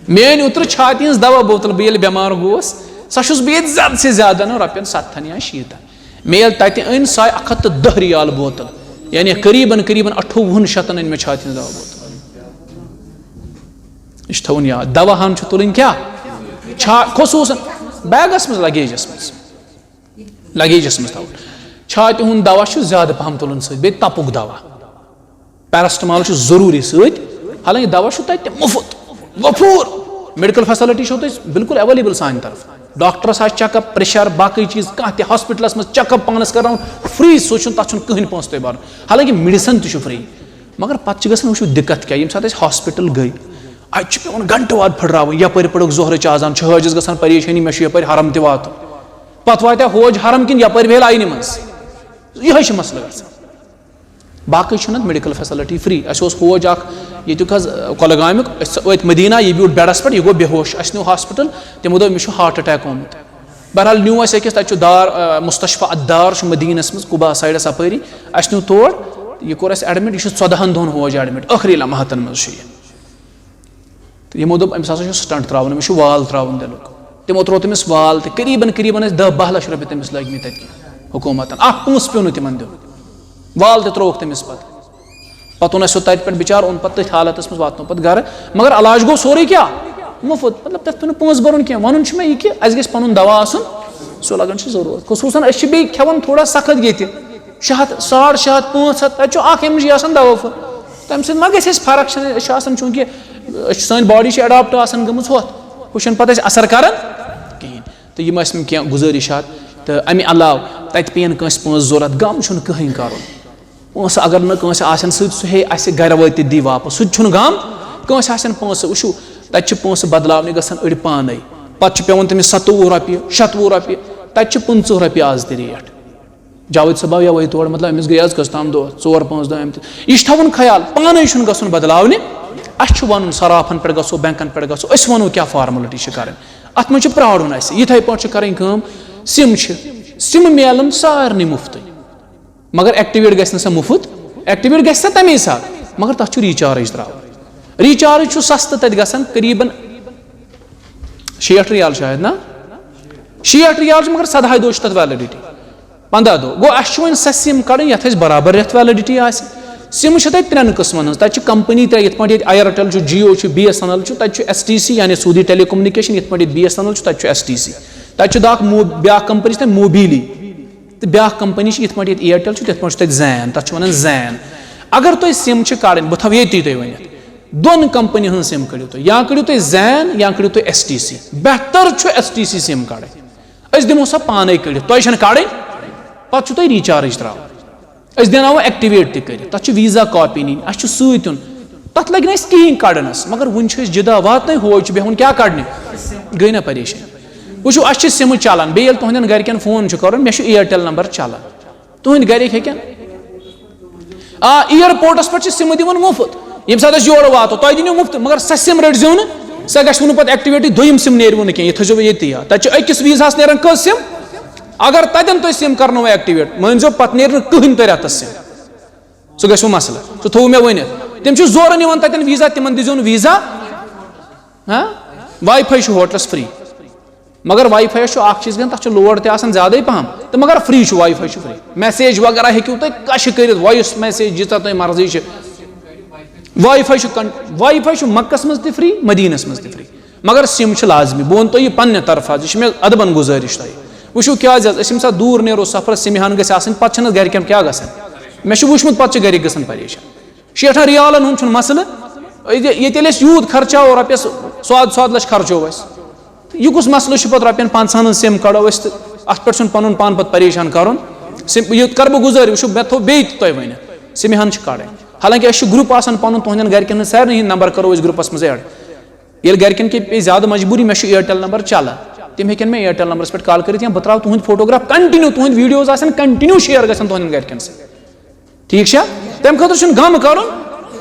میٲنۍ اوترٕ چھاتہِ ہٕنٛز دوا بوتل، بہٕ ییٚلہِ بٮ۪مار گوس، سۄ چھُس بہٕ ییٚتہِ زیادٕ سے زیادٕ انان رۄپین ستتھن یا شیٖتن۔ مےٚ ییٚلہِ تتہِ أنۍ، سۄ آیہِ اکھ ہتھ تہٕ دہ ریال بوتل، یعنی قریباً، قریباً اَٹھووُہن شتن أنۍ مےٚ چھاتہِ ہٕنٛز دوا بوتل۔ یہِ چھُ تھاوُن یاد، دوا ہن چھُ تُلٕنۍ کیٛاہ؟ چھا-، خصوٗصاً بیگس منٛز، لگیجس منٛز۔ لگیجس منٛز تھاوُن۔ چھاتہِ ہُنٛد دوا چھُ زیادٕ پہم تُلُن سۭتۍ، بیٚیہِ تپُک دوا۔ Paracetamol چھُ ضروٗری سۭتۍ، حالانکہِ دوا چھُ تتہِ مُفت، وفور۔ Medical facility چھو تۄہہِ بالکل available سانہِ طرفہٕ۔ ڈاکٹرس آسہِ check up، pressure، باقٕے چیٖز، کانٛہہ تہِ ہاسپٹلس منٛز check up پانس کرناوُن free، سُہ چھُنہٕ، تتھ چھُنہٕ کٕہٕنۍ پونٛسہٕ تۄہہِ برُن۔ حالانکہِ medicine تہِ چھُ free۔ مگر پتہٕ چھِ گژھان، وٕچھِو دِقت کیٛاہ، ییٚمہِ ساتہٕ أسۍ ہاسپٹل گٔے، اتہِ چھُ پٮ۪وان گھنٹہٕ واد پھٕٹراوُن، یپٲرۍ پٔرٕکھ ظہرٕچ اذان، چھِ حٲجِس گژھان پریشٲنی، مےٚ چھُ یپٲرۍ حرم تہِ واتُن۔ پتہٕ واتیٛا حوج حرم کِنہٕ یپٲرۍ بیٚہہِ لاینہِ منٛز؟ یِہوٚے چھُ مسلہٕ گژھان۔ باقٕے چھُنہٕ اَتھ medical facility free۔ اَسہِ اوس حوج اکھ ییٚتیُک حظ، کۄلگامیُک، أسۍ ژٕ-، أتھۍ مدیٖنہ، یہِ بیوٗٹھ بیڈس پٮ۪ٹھ، یہِ گوٚو بے ہوش۔ اَسہِ نیوٗ ہاسپٹل، تِمو دوٚپ، أمِس چھُ heart attack آمُت۔ بہرحال نیوٗ اَسہِ أکِس، تَتہِ چھُ دار، آ، مستشفیٰ الدار چھُ مدیٖنس منٛز، قُبا سایڈس اَپٲری۔ اَسہِ نیوٗ تور، یہِ کوٚر اَسہِ admit، یہِ چھُ ژۄدہن دۄہن حوج admit، ٲخری لمحاتن منٛز چھُ یہِ۔ تہٕ یِمو دوٚپ، أمِس ہسا چھُ stent ترٛاوُن، أمِس چھُ وال ترٛاوُن دِلُک۔ تِمو ترٛوو تٔمِس وال تہِ، قریباً، قریباً ٲسۍ دَہ باہ لَچھ رۄپیہِ تٔمِس لٲگۍ مٕتۍ تَتہِ کہِ حکوٗمتَن۔ اَکھ پونٛسہٕ پیوٚو نہٕ تِمَن دیُن۔ وال تہِ ترٛووُکھ تٔمِس پَتہٕ۔ پَتہٕ اوٚن اَسہِ سُہ تَتہِ پٮ۪ٹھ بِچارٕ، اوٚن پَتہٕ تٔتھۍ حالتَس منٛز، واتنوو پَتہٕ گَرٕ۔ مگر علاج گوٚو سورُے کیٛاہ؟ مُفت۔ مطلب، تَتھ پیوٚو نہٕ پونٛسہٕ بَرُن کینٛہہ۔ وَنُن چھُ مےٚ یہِ کہِ اَسہِ گژھِ پَنُن دَوا آسُن، سُہ لَگان چھُ ضروٗرت۔ خصوٗصاً أسۍ چھِ بیٚیہِ کھٮ۪وان تھوڑا سَخت ییٚتہِ۔ شےٚ ہَتھ، ساڑ شےٚ ہَتھ، پانٛژھ ہَتھ، تَتہِ چھُ اَکھ ایم جی آسان دَوا پھوٚل۔ تَمہِ سۭتۍ ما گژھِ اَسہِ فرق؟ چھَنہٕ، أسۍ چھِ آسان چوٗنٛکہِ أسۍ چھِ، سٲنۍ body چھِ adopt آسان گٔمٕژ ہۄتھ، ہُہ چھُنہٕ پَتہٕ اَسہِ اَثر کَران کِہیٖنۍ۔ تہٕ یِم ٲسۍ مےٚ کینٛہہ گُزٲرِشات۔ تہٕ اَمہِ علاوٕ تَتہِ پیٚیَن کٲنٛسہِ پونٛسہٕ ضوٚرَتھ، غم چھُنہٕ کٕہٕنۍ کَرُن۔ پونٛسہٕ اگر نہٕ کٲنٛسہِ آسن سۭتۍ، سُہ ہیٚیہِ اَسہِ گَرِ وٲتِتھ دی واپَس، سُہ تہِ چھُنہٕ غم۔ کٲنٛسہِ آسن پونٛسہٕ، وٕچھِو، تَتہِ چھِ پونٛسہٕ بدلاونہِ گژھان أڑۍ پانَے۔ پَتہٕ چھِ پٮ۪وان تٔمِس سَتووُہ رۄپیہِ، شَتوُہ رۄپیہِ، تَتہِ چھِ پٕنٛژٕہ رۄپیہِ آز تہِ ریٹ۔ جاوید صٲب آو یَوَے تور، مطلب، أمِس گٔے آز کٔژ تام دۄہ، ژور پانٛژھ دۄہ آمتِس۔ یہِ چھُ تھاوُن خیال، پانَے چھُنہٕ گژھُن بدلاونہِ۔ اَسہِ چھُ وَنُن صرافَن پٮ۪ٹھ گژھو، بینکَن پٮ۪ٹھ گژھو، أسۍ وَنو کیٛاہ فارملٹی چھِ کَرٕنۍ۔ اَتھ منٛز چھُ پرٛارُن اَسہِ۔ یِتھَے پٲٹھۍ چھِ کَرٕنۍ کٲم، سِم چھِ، سِم میلَن سارنٕے مُفتٕے، مگر ایکٹیویٹ گژھِ نہٕ سۄ مُفت، ایکٹیویٹ گژھِ سۄ تَمے ساتہٕ، مگر تَتھ چھُ ریچارج ترٛاوُن۔ ریچارج چھُ سَستہٕ تَتہِ گژھان، قریٖباً شیٹھ ریال شاید، نہ؟ شیٹھ ریال چھُ، مگر سدہاے دۄہ چھُ تَتھ ویلڈٹی۔ پنٛداہ دۄہ۔ گوٚو، اَسہِ چھُ وۄنۍ سۄ سِم کَڑٕنۍ، یَتھ اَسہِ برابر رٮ۪تھ ویلڈٹی آسہِ۔ سِم چھِ تَتہِ ترٛٮ۪ن قٕسمَن ہٕنٛز۔ تَتہِ چھِ کمپنی ترٛےٚ، یِتھ پٲٹھۍ ییٚتہِ Airtel چھُ، Jio چھُ، BSNL چھُ، تَتہِ چھُ STC، یعنی سعودی ٹیلی کمیونیکیشن، یِتھ پٲٹھۍ ییٚتہِ BSNL چھُ، تَتہِ چھُ STC۔ تَتہِ چھُ دَ-، مو-، بیٛاکھ کمپنی چھِ تَتہِ موبیٖلی۔ تہٕ بیٛاکھ کمپنی چھِ، یِتھ پٲٹھۍ ییٚتہِ Airtel چھُ، تِتھ پٲٹھۍ چھُ تَتہِ زین، تَتھ چھِ وَنان زین۔ اگر تۄہہِ سِم چھِ کَڑٕنۍ، بہٕ تھاوٕ ییٚتی تۄہہِ ؤنِتھ، دۄن کمپنی ہٕنٛز سِم کٔڑِو تُہۍ، یا کٔڑِو تُہۍ زین، یا کٔڑِو تُہۍ STC۔ بہتر چھُ STC سِم کَڑٕنۍ۔ أسۍ دِمو سۄ پانَے کٔڑِتھ، تۄہہِ چھَنہٕ کَڑٕنۍ، پَتہٕ چھُ تۄہہِ ریچارج ترٛاوُن۔ أسۍ دیٛاوناوو ایکٹیویٹ تہِ کٔرِتھ، تَتھ چھُ ویٖزا کاپی نِنۍ، اَسہِ چھُ سۭتۍ یُن، تَتھ لَگہِ نہٕ اَسہِ کِہیٖنۍ کَڑنَس، مگر وٕنہِ چھِ أسۍ جِدہ واتنَے، ہوے چھُ بیٚہوُن، کیٛاہ کَڑنہِ؟ گٔے نہ پریشٲنی۔ وٕچھِو، اَسہِ چھِ سِمہٕ چَلان، بیٚیہِ ییٚلہِ تُہٕنٛدٮ۪ن گَرِکٮ۪ن فون چھُ کَرُن، مےٚ چھُ Airtel نمبر چَلان، تُہٕنٛدۍ گَرِکۍ ہیٚکن، آ، ایئرپورٹس پٮ۪ٹھ چھِ سِمہٕ دِوان مُفت۔ ییٚمہِ ساتہٕ أسۍ یورٕ واتو، تۄہہِ دِنو مُفت، مگر سۄ سِم رٔٹۍ زیو نہٕ، سۄ گژھِ وُنہٕ پَتہٕ ایکٹیویٹ، دوٚیِم سِم نیرِ وُنہٕ کینٛہہ۔ یہِ تھٲیزیو ییٚتی یاد۔ تَتہِ چھِ أکِس ویٖزاہَس نیران کٔژ سِم؟ اگر تَتٮ۪ن تُہۍ سِم کرنو ایکٹیویٹ، مٲنۍ زیو پَتہٕ نیرِ نہٕ کٕہٕنۍ تۄہہِ رٮ۪تَس سِم۔ سُہ گژھِ وۄنۍ مسلہٕ۔ سُہ تھوٚو مےٚ ؤنِتھ۔ تِم چھِ زورٕ نِوان تَتٮ۪ن ویٖزا، تِمن دِزیو نہٕ ویٖزا۔ ہاں؟ واے فاے چھُ ہوٹلَس فری۔ مگر واے فایَس چھُ اَکھ چیٖز گژھان، تَتھ چھُ لوڈ تہِ آسان زیادَے پَہَم، تہٕ مگر فری چھُ واے فاے، چھُ فری۔ میسیج وغیرہ ہیٚکِو تُہۍ کَشہِ کٔرِتھ، وائس میسیج ییٖژاہ تۄہہِ مرضی چھِ۔ واے فاے چھُ کن-، واے فاے چھُ مَکَس منٛز تہِ فری، مدیٖنَس منٛز تہِ فری، مگر سِم چھِ لازمی۔ بہٕ وَنہٕ تۄہہِ یہِ پنٛنہِ طرفہٕ حظ، یہِ چھِ مےٚ اَدبَن گُزٲرِش تۄہہِ۔ وٕچھِو کیٛازِ حظ، أسۍ ییٚمہِ ساتہٕ دوٗر نیرو سفرَس، سِمہِ ہَن گژھِ آسٕنۍ، پَتہٕ چھِنہٕ حظ گَرِکٮ۪ن کیٛاہ گژھان؟ مےٚ چھُ وٕچھمُت، پَتہٕ چھِ گَرِکۍ گژھان پریشان۔ شیٹھن ریالن ہُنٛد چھُنہٕ مسلہٕ۔ ییٚتہِ، ییٚتہِ ییٚلہِ أسۍ یوٗت خرچاوو، رۄپیَس سواد سواد لَچھ خرچو أسۍ، تہٕ یہِ کُس مسلہٕ چھُ پَتہٕ رۄپیَن پنٛژاہَن ہٕنٛز سِم کَڑو أسۍ تہٕ اَتھ پٮ۪ٹھ چھُنہٕ پَنُن پان پَتہٕ پریشان کَرُن؟ سِم، یہِ کَرٕ بہٕ گُزٲرِش، وٕچھِو، مےٚ تھوٚو بیٚیہِ تہِ تۄہہِ ؤنِتھ، سِمہِ ہَن چھِ کَڑٕنۍ۔ حالانکہِ اَسہِ چھُ گرُپ آسان پَنُن، تُہٕنٛدٮ۪ن گَرِکٮ۪ن ہٕنٛز سارنٕے ہِنٛدۍ نمبر کَرو أسۍ گرُپَس منٛز ایڈ۔ ییٚلہِ گَرِکٮ۪ن کینٛہہ پیٚیہِ زیادٕ مجبوٗری، مےٚ چھُ Airtel نمبر چَلان، تِم ہیٚکن مےٚ Airtel نمبرَس پٮ۪ٹھ کال کٔرِتھ، یا بہٕ ترٛاوٕ تُہٕنٛدۍ فوٹوگراف کنٹِنیو، تُہٕنٛدۍ ویٖڈیوز آسَن کنٹِنیو شیئر گژھن تُہٕنٛدٮ۪ن گَرِکٮ۪ن سۭتۍ۔ ٹھیٖک چھا؟ تَمہِ خٲطرٕ چھُنہٕ غم کَرُن،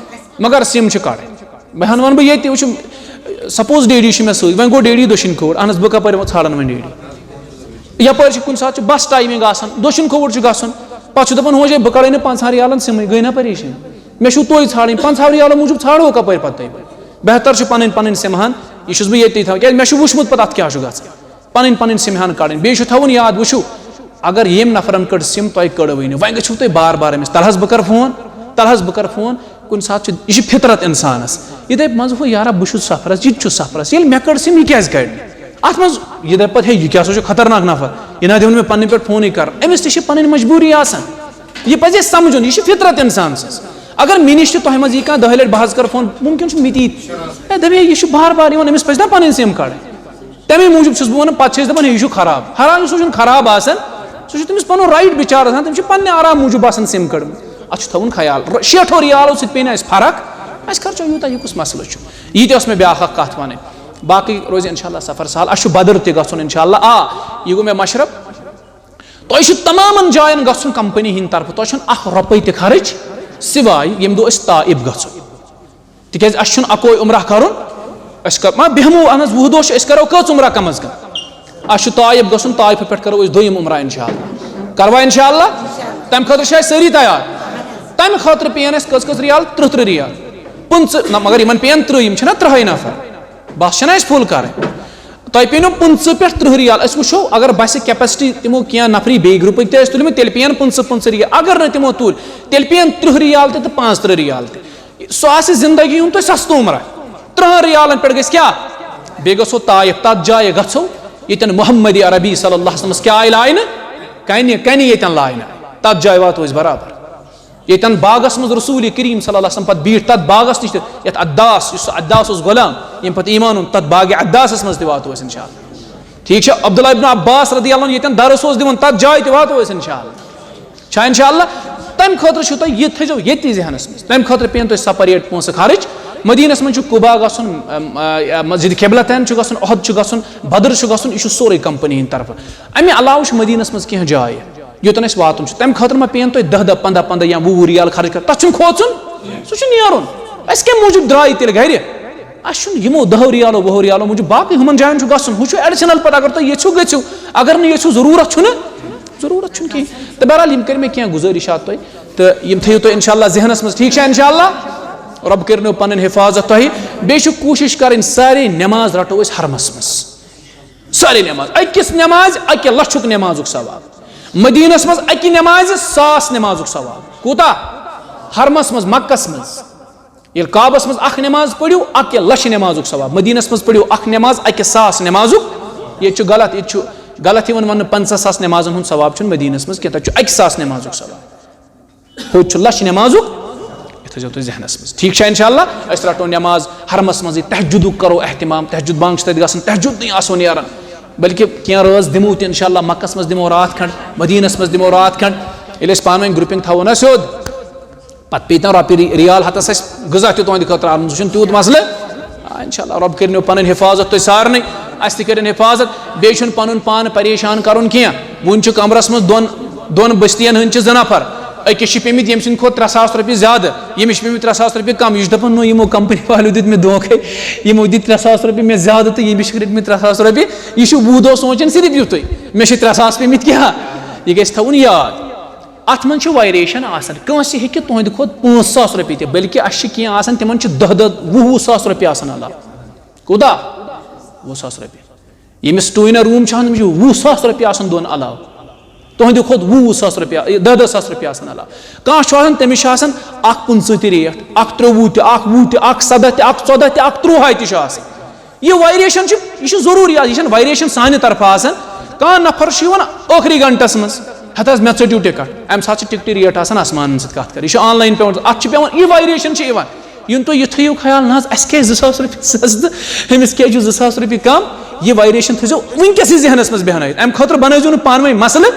مگر سِم چھِ کَڑٕنۍ۔ بہٕ ہَن وَنہٕ بہٕ ییٚتہِ، وٕچھِو، سپوز ڈیڈی چھُ مےٚ سۭتۍ، وۄنۍ گوٚو ڈیڈی دٔچھِنۍ کھووُر، اہن حظ، بہٕ کَپٲرۍ وۄنۍ ژھانٛڈَن وۄنۍ ڈیڈی؟ یَپٲرۍ چھِ کُنہِ ساتہٕ چھُ بَس ٹایمِنٛگ آسان، دٔچھِنۍ کھووُر چھُ گژھُن، پَتہٕ چھُ دَپان، "ہوجے، بہٕ کَڑَے نہٕ پنٛژاہَن ریالَن سِمٕے، گٔے نہ پریشٲنی، مےٚ چھُو تُہۍ ژھانٛڈٕنۍ، پنٛژاہَو ریالو موٗجوٗب ژھانٛڈو کَپٲرۍ پَتہٕ تُہۍ؟" بہتر چھُ پَنٕنۍ پَنٕنۍ سِم ہَن، یہِ چھُس بہٕ ییٚتی تھاوان، کیٛازِ مےٚ چھُ وٕچھمُت پَتہٕ اَتھ کیٛاہ چھُ گژھان۔ پَنٕنۍ پَنٕنۍ سِم ہَن کَڑٕنۍ۔ بیٚیہِ چھُ تھاوُن یاد، وٕچھِو، اگر ییٚمۍ نفرَن کٔڑ سِم، تۄہہِ کٔڑٕوٕے نہٕ، وۄنۍ گٔژھِو تُہۍ بار بار أمِس، "تَلہٕ حظ بہٕ کَرٕ فون، تَلہٕ حظ بہٕ کَرٕ فون۔" کُنہِ ساتہٕ چھُ، یہِ چھِ فطرت اِنسانَس، یہِ دَپہِ، "منٛزٕ ہُہ یارا، بہٕ چھُس سفرَس، یہِ تہِ چھُ سفرَس، ییٚلہِ مےٚ کٔڑ سِم، یہِ کیٛازِ کَڑِ نہٕ؟" اَتھ منٛز یہِ دَپہِ پَتہٕ، "ہے، یہِ کیٛاہ سا چھُ خطرناک نفر، یہِ نہ دِوان مےٚ پَنٕنہِ پٮ۪ٹھ فونٕے کَرُن۔" أمِس تہِ چھِ پَنٕنۍ مجبوٗری آسان، یہِ پَزِ اَسہِ سَمجھُن، یہِ چھِ فطرت اِنسان سٕنٛز۔ اگر مےٚ نِش تہِ تۄہہِ منٛز یی کانٛہہ دَہہِ لَٹہِ، بہٕ حظ کَرٕ فون، مُمکِن چھُ مےٚ تہِ یی۔ ہے، دَپہِ ہے، یہِ چھُ بار بار یِوان، أمِس پَزِ نا پَنٕنۍ سِم کَڑٕنۍ؟ تَمے موٗجوٗب چھُس بہٕ وَنان، پَتہٕ چھِ أسۍ دَپان، ہے، یہِ چھُ خراب۔ حالانکہِ سُہ چھُنہٕ خراب آسان، سُہ چھُ تٔمِس پَنُن رایٹ بِچارٕ آسان، تٔمِس چھُ پَننہِ آرام موٗجوٗب آسان سِم کٔڑمٕژ۔ اَتھ چھُ تھاوُن خیال، ر-، شیٹھو ریالو سۭتۍ پیٚیہِ نہٕ اَسہِ فرق، اَسہِ خرچو یوٗتاہ، یہِ کُس مسلہٕ چھُ؟ یہِ تہِ ٲس مےٚ بیٛاکھ اَکھ کَتھ وَنٕنۍ۔ باقٕے روزِ اِنشاءاللہ سفر سہل۔ اَسہِ چھُ بدر تہِ گژھُن اِنشاءاللہ۔ آ، یہِ گوٚو مےٚ مَشرف۔ تۄہہِ چھُ تمامَن جایَن گژھُن کمپنی ہِنٛدِ طرفہٕ، تۄہہِ چھُنہٕ اَکھ رۄپَے تہِ خرٕچ، سِوایہِ ییٚمہِ دۄہ أسۍ تائب گژھو۔ تِکیٛازِ اَسہِ چھُنہٕ اَکوے عمرہ کَرُن، أسۍ کَر-، ما بیٚہمو، اَہن حظ، وُہ دۄہ چھِ، أسۍ کَرو کٔژ عمرہ کم از کم؟ اَسہِ چھُ طائف گژھُن، طائفہٕ پٮ۪ٹھ کَرو أسۍ دوٚیِم عمرہ اِنشاءاللہ۔ کَروا اِنشاءاللہ؟ تَمہِ خٲطرٕ چھِ اَسہِ سٲری تیار۔ تَمہِ خٲطرٕ پیٚیَن اَسہِ کٔژ کٔژ ریال؟ تٕرٛہ تٕرٛہ ریال۔ پٕنٛژٕ، نہ، مگر یِمَن پیٚیَن تٕرٛہ، یِم چھِنہ تٕرٛہَے نفر، بَس چھَنہ اَسہِ فُل کَرٕنۍ۔ تۄہہِ پیٚنو پٕنٛژٕ پٮ۪ٹھ تٕرٛہ ریال۔ أسۍ وٕچھو، اگر بَسہِ کیپیسٹی تِمو کینٛہہ نفری بیٚیہِ گرُپٕکۍ تہِ ٲسۍ تُلمٕتۍ، تیٚلہِ پیٚیَن پٕنٛژٕ پٕنٛژٕ ریال۔ اگر نہٕ تِمو تُلۍ، تیٚلہِ پیٚیَن تٕرٛہ ریال تہِ تہٕ پانٛژھ تٕرٛہ ریال تہِ۔ سُہ آسہِ زندگی ہُنٛد تۄہہِ سستہٕ عمرہ۔ تٕرٛہَن ریالَن پٮ۪ٹھ گژھِ کیٛاہ؟ بیٚیہِ گژھو طائف، تَتھ جایہِ گژھو، ییٚتٮ۪ن محمد عربی صلی اللہ علیہ وسلمس کیٛاہ آیہِ لاینہٕ؟ کَنہِ، کَنہِ ییٚتٮ۪ن لاینہٕ۔ تَتھ جایہِ واتو أسۍ برابر۔ ییٚتٮ۪ن باغس منٛز رسول کریم صلی اللہ علیہ وسلم پتہٕ بیٖٹھ، تتھ باغس نِش تہِ، یتھ عداس، یُس سُہ عداس اوس غلام، ییٚمہِ پتہٕ ایمان اوٚن، تتھ باغِ عداسس منٛز تہِ واتو أسۍ انشاءاللہ۔ ٹھیٖک چھا؟ عبداللہ ابن عباس رضی اللہ عنہ ییٚتٮ۪ن درس اوس دِوان، تتھ جایہِ تہِ واتو أسۍ انشاءاللہ۔ چھا انشاءاللہ؟ تمہِ خٲطرٕ چھُو تۄہہِ، یہِ تھٲیزیو ییٚتی ذہنس منٛز، تمہِ خٲطرٕ پیٚیَن تۄہہِ سپریٹ پونٛسہٕ خرٕچ۔ مدیٖنس منٛز چھُ قبا گژھُن، ام، آ، مسجد قبلتین چھُ گژھُن، احد چھُ گژھُن، بدر چھُ گژھُن، یہِ چھُ سورُے کمپنی ہٕنٛدِ طرفہٕ۔ امہِ علاوٕ چھُ مدیٖنس منٛز کینٛہہ جایہِ۔ یوٚتَن اَسہِ واتُن چھُ۔ تَمہِ خٲطرٕ ما پیٚیَن تۄہہِ دَہ دَہ، پنٛداہ پنٛداہ یا وُہ وُہ ریال خرٕچ کَرٕنۍ؟ تَتھ چھُنہٕ کھوژُن، سُہ چھُ نیرُن۔ اَسہِ کَمہِ موٗجوٗب درٛاے تیٚلہِ گَرِ؟ اَسہِ چھُنہٕ یِمو دَہو ریالو، وُہو ریالو موٗجوٗب، باقٕے ہُمَن جایَن چھُ گژھُن، ہُہ چھُ additional پَتہٕ۔ اگر تُہۍ ییٚژھِو، گٔژھِو، اگر نہٕ ییٚژھِو، ضروٗرت چھُنہٕ، ضروٗرت چھُنہٕ کِہیٖنۍ۔ تہٕ بہرحال، یِم کٔرۍ مےٚ کینٛہہ گُزٲرِشات تۄہہِ، تہٕ یِم تھٲیِو تُہۍ اِنشاءاللہ ذہنَس منٛز، ٹھیٖک چھا؟ اِنشاءاللہ رۄب کٔرِنو پَنٕنۍ حِفاظت تۄہہِ۔ بیٚیہِ چھُ کوٗشِش کَرٕنۍ، سارے نٮ۪ماز رَٹو أسۍ حرمَس منٛز۔ سارے نٮ۪ماز، أکِس نٮ۪مازِ اَکہِ لَچھُک نٮ۪مازُک ثواب۔ مدیٖنَس منٛز اَکہِ نٮ۪مازِ ساس نٮ۪مازُک ثواب۔ کوٗتاہ؟ حرمَس منٛز، مَکَس منٛز۔ ییٚلہِ کعبَس منٛز اَکھ نٮ۪ماز پٔرِو، اَکہِ لَچھِ نٮ۪مازُک ثواب۔ مدیٖنَس منٛز پٔرِو اَکھ نٮ۪ماز، اَکہِ ساس نٮ۪مازُک۔ ییٚتہِ چھُ غلط، ییٚتہِ چھُ غلط یِوان وَننہٕ، پنٛژاہ ساس نٮ۪مازَن ہُنٛد ثواب چھُنہٕ مدیٖنَس منٛز کینٛہہ، تَتہِ چھُ اَکہِ ساس نٮ۪مازُک ثواب۔ ہوٚتہِ چھُ لَچھِ نٮ۪مازُک، یہِ تھٲیزیو تُہۍ ذہنَس منٛز۔ ٹھیٖک چھا؟ اِنشاءاللہ أسۍ رَٹو نٮ۪ماز حرمَس منٛزٕے، تہجدُک کَرو اہتمام، تہجد بانٛگ چھِ تَتہِ گژھان، تہجدٕے آسو نیران۔ بلکہِ کینٛہہ رٲژ دِمو تہِ اِنشاءاللہ، مَکَس منٛز دِمو راتھ کھنٛڈ، مدیٖنَس منٛز دِمو راتھ کھنٛڈ۔ ییٚلہِ أسۍ پانہٕ ؤنۍ grouping تھاوو نا سیوٚد، پَتہٕ پیٚیہِ تَن رۄپیہِ ری-، ریال ہَتَس اَسہِ غذا تہِ تُہٕنٛدِ خٲطرٕ اَنُن، سُہ چھُنہٕ تیوٗت مسلہٕ۔ آ، اِنشاءاللہ رۄب کٔرِنو پَنٕنۍ حِفاظت تُہۍ سارنٕے، اَسہِ تہِ کٔرِن حِفاظت۔ بیٚیہِ چھُنہٕ پَنُن پان پریشان کَرُن کینٛہہ۔ وُنہِ چھُ کَمرَس منٛز دۄن، دۄن بٔستِیَن ہٕنٛدۍ چھِ زٕ نفر۔ أکِس چھِ پیٚمٕتۍ ییٚمہِ سٕنٛدِ کھۄتہٕ ترٛےٚ ساس رۄپیہِ زیادٕ، ییٚمِس چھِ پیٚمٕتۍ ترٛےٚ ساس رۄپیہِ کَم۔ یہِ چھُ دَپان، "نو، یِمو company والیو دیُت مےٚ دھوکَے، یِمو دِتۍ ترٛےٚ ساس رۄپیہِ مےٚ زیادٕ تہٕ ییٚمِس چھِ رٔٹمٕتۍ ترٛےٚ ساس رۄپیہِ۔" یہِ چھُ وُہ دۄہ سونٛچان صرف یُتُے، "مےٚ چھِ ترٛےٚ ساس پیٚمٕتۍ کیٛاہ؟" یہِ گژھِ تھاوُن یاد۔ اَتھ منٛز چھِ variation آسان، کٲنٛسہِ ہیٚکہِ تُہنٛدِ کھۄتہٕ پانٛژھ ساس رۄپیہِ تہِ، بلکہِ اَسہِ چھِ کینٛہہ آسان، تِمَن چھِ دَہ دَہ، وُہ وُہ ساس رۄپیہِ آسان علاوٕ۔ کوٗتاہ؟ وُہ ساس رۄپیہِ۔ ییٚمِس ٹوٗ اِن اَ روٗم چھُ آسان، تٔمِس چھِ وُہ ساس رۄپیہِ آسان دۄن علاوٕ۔ تُہنٛدِ کھۄتہٕ وُہ وُہ ساس رۄپیہِ، دَہ دَہ ساس رۄپیہِ آسان علاوٕ۔ کانٛہہ چھُ آسان، تٔمِس چھِ آسان اَکھ پٕنٛژٕہ تہِ ریٹ، اَکھ ترٛۆوُہ تہِ، اَکھ وُہ تہِ، اَکھ سَداہ تہِ، اَکھ ژۄداہ تہِ، اَکھ ترٛۆہَے تہِ چھُ آسان۔ یہِ variation چھِ، یہِ چھِ ضروٗری آز، یہِ چھَنہٕ variation سانہِ طرفہٕ آسان۔ کانٛہہ نفر چھُ یِوان ٲخری گھنٹَس منٛز، "ہَتہٕ حظ مےٚ ژٔٹِو ٹِکٹ"، اَمہِ ساتہٕ چھِ ٹِکٹہِ ریٹ آسان آسمانَن سۭتۍ کَتھ کَرٕنۍ۔ یہِ چھُ online پٮ۪وان، اَتھ چھِ پٮ۪وان، یہِ variation چھِ یِوان۔ یِنہٕ تُہۍ یہِ تھٲیِو خیال، نہ حظ، اَسہِ کیٛازِ زٕ ساس رۄپیہِ سَستہٕ، أمِس کیٛازِ چھُ زٕ ساس رۄپیہِ کَم؟ یہِ variation تھٲیزیو وٕنکیٚسٕے ذہنَس منٛز بیٚہنٲیِتھ۔ اَمہِ خٲطرٕ بَنٲیزیو نہٕ پانہٕ ؤنۍ مسلہٕ۔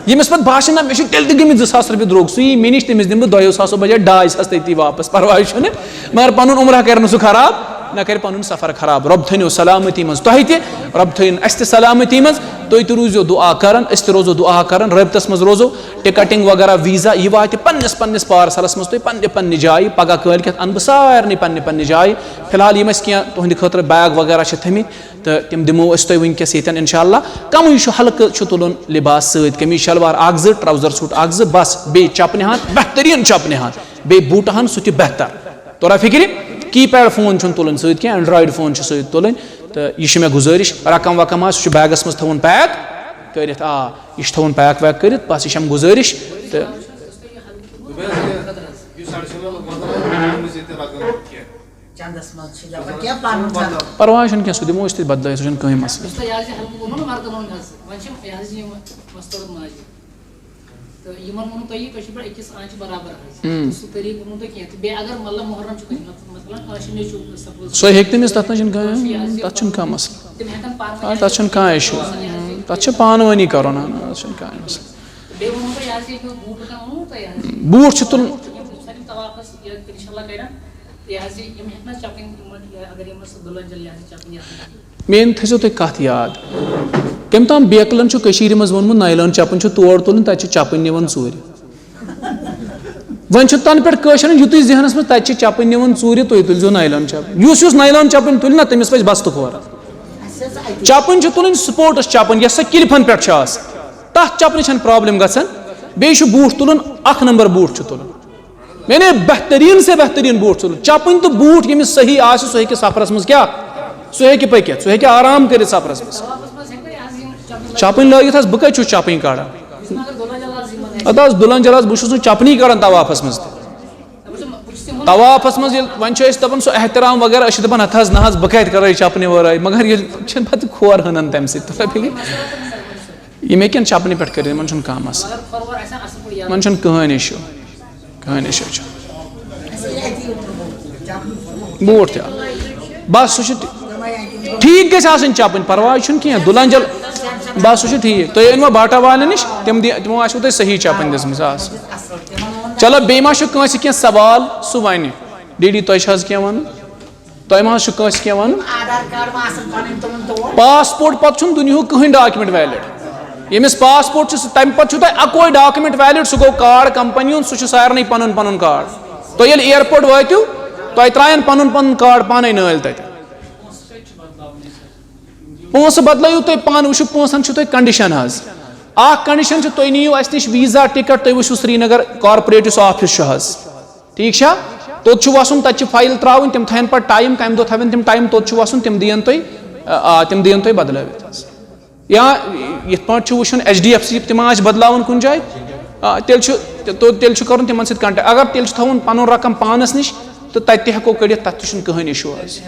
ییٚمِس پَتہٕ باسہِ، نہ، مےٚ چھِ تیٚلہِ تہِ گٔمٕتۍ زٕ ساس رۄپیہِ درٛوگ، سُہ یی مےٚ نِش، تٔمِس دِمہٕ بہٕ دۄیو ساسو بجایہِ ڈاے ساس تٔتی واپَس، پَرواے چھُنہٕ۔ مگر پَنُن عمرہ کَرِ نہٕ سُہ خراب، نہ کَرِ پَنُن سفر خراب۔ رۄب تھٲینو سلامتی منٛز تۄہہِ تہِ، رۄب تھٲیِن اَسہِ تہِ سلامتی منٛز۔ تُہۍ تہِ روٗزِو دُعا کَران، أسۍ تہِ روزو دُعا کَران، رٲبطَس منٛز روزو۔ ٹِکٹِنگ وغیرہ، ویٖزا، یہِ واتہِ پنٛنِس پنٛنِس پارسَلَس منٛز تۄہہِ پنٛنہِ پنٛنہِ جایہِ۔ پَگاہ کٲلۍ کٮ۪تھ اَنہٕ بہٕ سارنٕے پنٛنہِ پنٛنہِ جایہِ۔ فی الحال یِم اَسہِ کینٛہہ تُہٕنٛدِ خٲطرٕ بیگ وغیرہ چھِ تھٲمٕتۍ، تہٕ تِم دِمو أسۍ تۄہہِ وٕنکیٚس ییٚتٮ۪ن اِنشاءاللہ۔ کَمٕے چھُ، ہلکہٕ چھُ تُلُن لِباس سۭتۍ، قمیٖض شلوار اَکھ زٕ، ٹراوزر سوٗٹ اَکھ زٕ، بس۔ بیٚیہِ چَپنہِ ہَن، بہتریٖن چَپنہِ ہَن، بیٚیہِ بوٗٹہٕ ہَن، سُہ تہِ بہتر۔ توٚرا فِکرِ؟ کیٖپیڈ فون چھُنہٕ تُلُن سۭتۍ کینٛہہ، Android فون چھُ سۭتۍ تُلٕنۍ۔ تہٕ یہِ چھِ مےٚ گُزٲرِش، رقم وقم آسہِ، سُہ چھُ بیگَس منٛز تھاوُن پیک کٔرِتھ۔ آ، یہِ چھُ تھاوُن پیک ویک کٔرِتھ، بس یہِ چھَم گُزٲرِش۔ تہٕ چندس منٛز چھِ دَپان کینٛہہ پَنُن چندٕ۔ پرواے چھُنہٕ کینٛہہ، سُہ دِمو أسۍ تۄہہِ بدلٲیِتھ، سُہ چھُنہٕ کٕہٕنۍ مسلہٕ۔ یُس تۄہہِ یہِ حظ یہِ ہلکہٕ ووٚنوُ نا مردن ہُنٛد حظ، وۄنۍ چھِ یہِ حظ یِم مستوٗرت ماجہِ۔ تہٕ یِمن ووٚنوُ تۄہہِ یہِ کٲشِر پٲٹھۍ أکِس آنٛچہِ برابر حظ۔ اۭں۔ تہٕ سُہ طریٖقہٕ ووٚنوُ تۄہہِ کینٛہہ۔ تہٕ بیٚیہِ اگر مطلب محرم چھُ کٲنٛسہِ، مطلب کٲنٛسہِ نیٚچوٗ suppose سۄے ہیٚکہِ تٔمِس، تَتھ نہ چھُنہٕ کانٛہہ، کٲنٛسہِ آسہِ تَتھ چھُنہٕ کانٛہہ مسلہٕ۔ تِم ہٮ۪کن پانہٕ آ، ؤنۍ تَتھ چھُنہٕ کانٛہہ issue۔ تِم ہٮ۪کن اۭں، تَتھ چھِ پانہٕ ؤنی کَرُن، اَہَن حظ، تَتھ چھُنہٕ کانٛہہ مسلہٕ۔ بیٚیہِ ووٚنوُ تۄہہِ یہِ حظ یہِ بوٗٹھ کانٛہہ ووٚنوُ تۄہہِ یہِ حظ یہِ۔ بوٗٹھ چھُ تُلُن۔ یِم سٲری طواف حظ یہِ اِنشاء اللہ کَرن۔ تہٕ یہِ حظ یہِ، یِم ہٮ۪کہِ نہ چَپٕنۍ، یِمَن، یہِ، اگر یِمَن سُہ دُلہن جل یہِ حظ یہِ چَپٕنۍ یَتھ منٛز۔ مین تھٲیزیو تُہۍ کَتھ یاد۔ کٔمۍ تام بیکلَن چھُ کٔشیٖرِ منٛز ووٚنمُت، نایلان چَپٕنۍ چھُ تور تُلٕنۍ، تَتہِ چھِ چَپٕنۍ نِوان ژوٗرِ۔ وۄنۍ چھُ تَنہٕ پٮ۪ٹھ کٲشرٮ۪ن یُتُے ذہنَس منٛز، تَتہِ چھِ چَپٕنۍ نِوان ژوٗرِ، تُہۍ تُلزیو نایلان چَپٕنۍ۔ یُس یُس نایلان چَپٕنۍ تُلہِ نہ، تٔمِس پَزِ بستہٕ کھورَن۔ چَپٕنۍ چھِ تُلٕنۍ sports چَپٕنۍ، یۄس سۄ کِلفَن پٮ۪ٹھ چھِ آسان۔ تَتھ چَپنہِ چھَنہٕ problem گژھان۔ بیٚیہِ چھُ بوٗٹھ تُلُن، اَکھ نمبر بوٗٹھ چھُ تُلُن۔ یعنی بہتریٖن سے بہتریٖن بوٗٹھ ژھُنُن۔ چَپٕنۍ تہٕ بوٗٹھ ییٚمِس صحیح آسہِ، سُہ ہیٚکہِ سفرَس منٛز کیٛاہ؟ سُہ ہیٚکہِ پٔکِتھ، سُہ ہیٚکہِ آرام کٔرِتھ سفرَس منٛز۔ چَپٕنۍ لٲگِتھ حظ، بہٕ کَتہِ چھُس چَپٕنۍ کَڑان؟ اَدٕ حظ، دُلہن جل حظ، بہٕ چھُس نہٕ چَپنی کَڑان طوافَس منٛز تہِ۔ طوافَس منٛز ییٚلہِ وۄنۍ چھِ أسۍ دَپان سُہ احترام وغیرہ، أسۍ چھِ دَپان، "ہَتہٕ حظ نہ حظ، بہٕ کَتہِ کَرٕ یہِ چَپنہِ وَرٲے؟" مگر ییٚلہِ چھِنہٕ پَتہٕ کھور ہٕنَن تَمہِ سۭتۍ، تُلہ فِکرِ؟ یِم ہیٚکن چپنہِ پٮ۪ٹھ کٔرِتھ، یِمن چھُنہٕ کانٛہہ مسلہٕ۔ مگر کھۄر وۄر آسہِ ہا اَصٕل پٲٹھۍ یَلہٕ۔ یِمن چھُنہٕ کٕہٕنۍ issue، کٕہٕنۍ issue چھُنہٕ۔ بوٗٹھ تہِ۔ بس سُہ چھُ ٹھیٖک، گژھِ آسٕنۍ چپٕنۍ، پرواے چھُنہٕ کینٛہہ۔ دُلہن جل، بس سُہ چھُ ٹھیٖک۔ تُہۍ أنۍوا باٹا والٮ۪ن نِش، تِم دِ-، تِمو آسِوٕ تۄہہِ صحیح چپٕنۍ دِژمٕژ۔ آ۔ چلو، بیٚیہِ ما چھُ کٲنٛسہِ کینٛہہ سوال؟ سُہ وَنہِ۔ ڈی ڈی، تۄہہِ چھا حظ کینٛہہ وَنُن؟ تۄہہِ ما حظ چھُ کٲنٛسہِ کینٛہہ وَنُن؟ آدھار کارڈ ما آسان پَنٕنۍ تِمَن تور؟ پاسپورٹ پَتہٕ چھُنہٕ دُنیاہُک کٕہٕنۍ document valid۔ ییٚمِس پاسپورٹ چھُ، سُہ، تَمہِ پَتہٕ چھُو تۄہہِ اَکوے ڈاکومنٹ ویلڈ، سُہ گوٚو کارڈ کمپنی ہُنٛد، سُہ چھُ سارنٕے پَنُن پَنُن کارڈ۔ تُہۍ ییٚلہِ ایئرپورٹ وٲتِو، تۄہہِ ترٛایَن پَنُن پَنُن کارڈ پانَے نٲلۍ تَتہِ۔ پونٛسہٕ بدلٲیِو تُہۍ پانہٕ، وٕچھِو پونٛسَن چھُ تۄہہِ کنڈیشن حظ۔ اَکھ کنڈیشن چھِ، تُہۍ نِیِو اَسہِ نِش ویٖزا ٹِکٹ، تُہۍ وٕچھِو سرینگر کارپوریٹ یُس آفس چھُ حظ، ٹھیٖک چھا؟ توٚت چھُ وَسُن، تَتہِ چھِ فایل ترٛاوٕنۍ، تِم تھاوَن پَتہٕ ٹایم، کَمہِ دۄہ تھاوَن تِم ٹایم، توٚت چھُ وَسُن، تِم دِیَن تُہۍ، آ، تِم دِیَن تُہۍ بدلٲوِتھ حظ۔ یا یِتھ پٲٹھۍ چھُ وٕچھُن، ایچ ڈی ایف سی تہِ ما آسہِ بدلاوُن کُنہِ جایہِ، آ، تیٚلہِ چھُ، تہِ-، تو-، تیٚلہِ چھُ کَرُن تِمَن سۭتۍ کانٹیکٹ۔ اگر تیٚلہِ چھُ تھاوُن پَنُن رقم پانَس نِش، تہٕ تَتہِ تہِ ہٮ۪کو کٔڑِتھ، تَتھ تہِ چھُنہٕ کٕہٕنۍ اِشوٗ حظ۔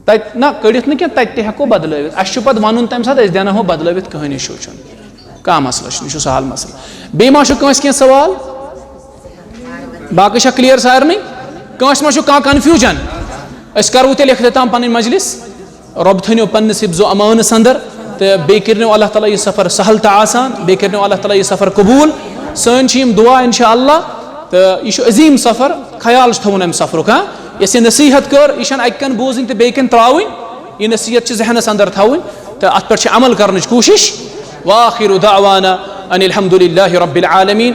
تَتہِ نہ کٔڑِتھ نہٕ کینٛہہ، تَتہِ تہِ ہٮ۪کو بدلٲوِتھ۔ اَسہِ چھُ پَتہٕ وَنُن تَمہِ ساتہٕ، أسۍ دیٛاوناوہو بدلٲوِتھ، کٕہٕنۍ اِشوٗ چھُنہٕ، کانٛہہ مسلہٕ چھُنہٕ، یہِ چھُ سہل مسلہٕ۔ بیٚیہِ ما چھُ کٲنٛسہِ کینٛہہ سوال؟ باقٕے چھا کلیئر سارنٕے؟ کٲنٛسہِ ما چھُ کانٛہہ کنفیوجن؟ أسۍ کرو تیٚلہِ اختتام پنٕنۍ مجلس۔ رۄب تھٲینو پننِس حفظ و امانس اندر، تہٕ بیٚیہِ کٔرِنو اللہ تعالیٰ یہِ سفر سہل تہٕ آسان، بیٚیہِ کٔرِنو اللہ تعالیٰ یہِ سفر قبول۔ سٲنۍ چھِ یِم دعا انشاءاللہ، تہٕ یہِ چھُ عظیٖم سفر، خیال چھُ تھاوُن امہِ سفرُک۔ ہاں، یۄس یہِ نصیحت کٔر، یہِ چھَنہٕ اَکہِ کَنہٕ بوزٕنۍ تہٕ بیٚیہِ کَنہٕ ترٛاوٕنۍ، یہِ نصیحت چھِ ذہنس اندر تھاوٕنۍ تہٕ اتھ پٮ۪ٹھ چھِ عمل کرنٕچ کوٗشش۔ وآخر دعوانا ان الحمد للہ رب العالمین۔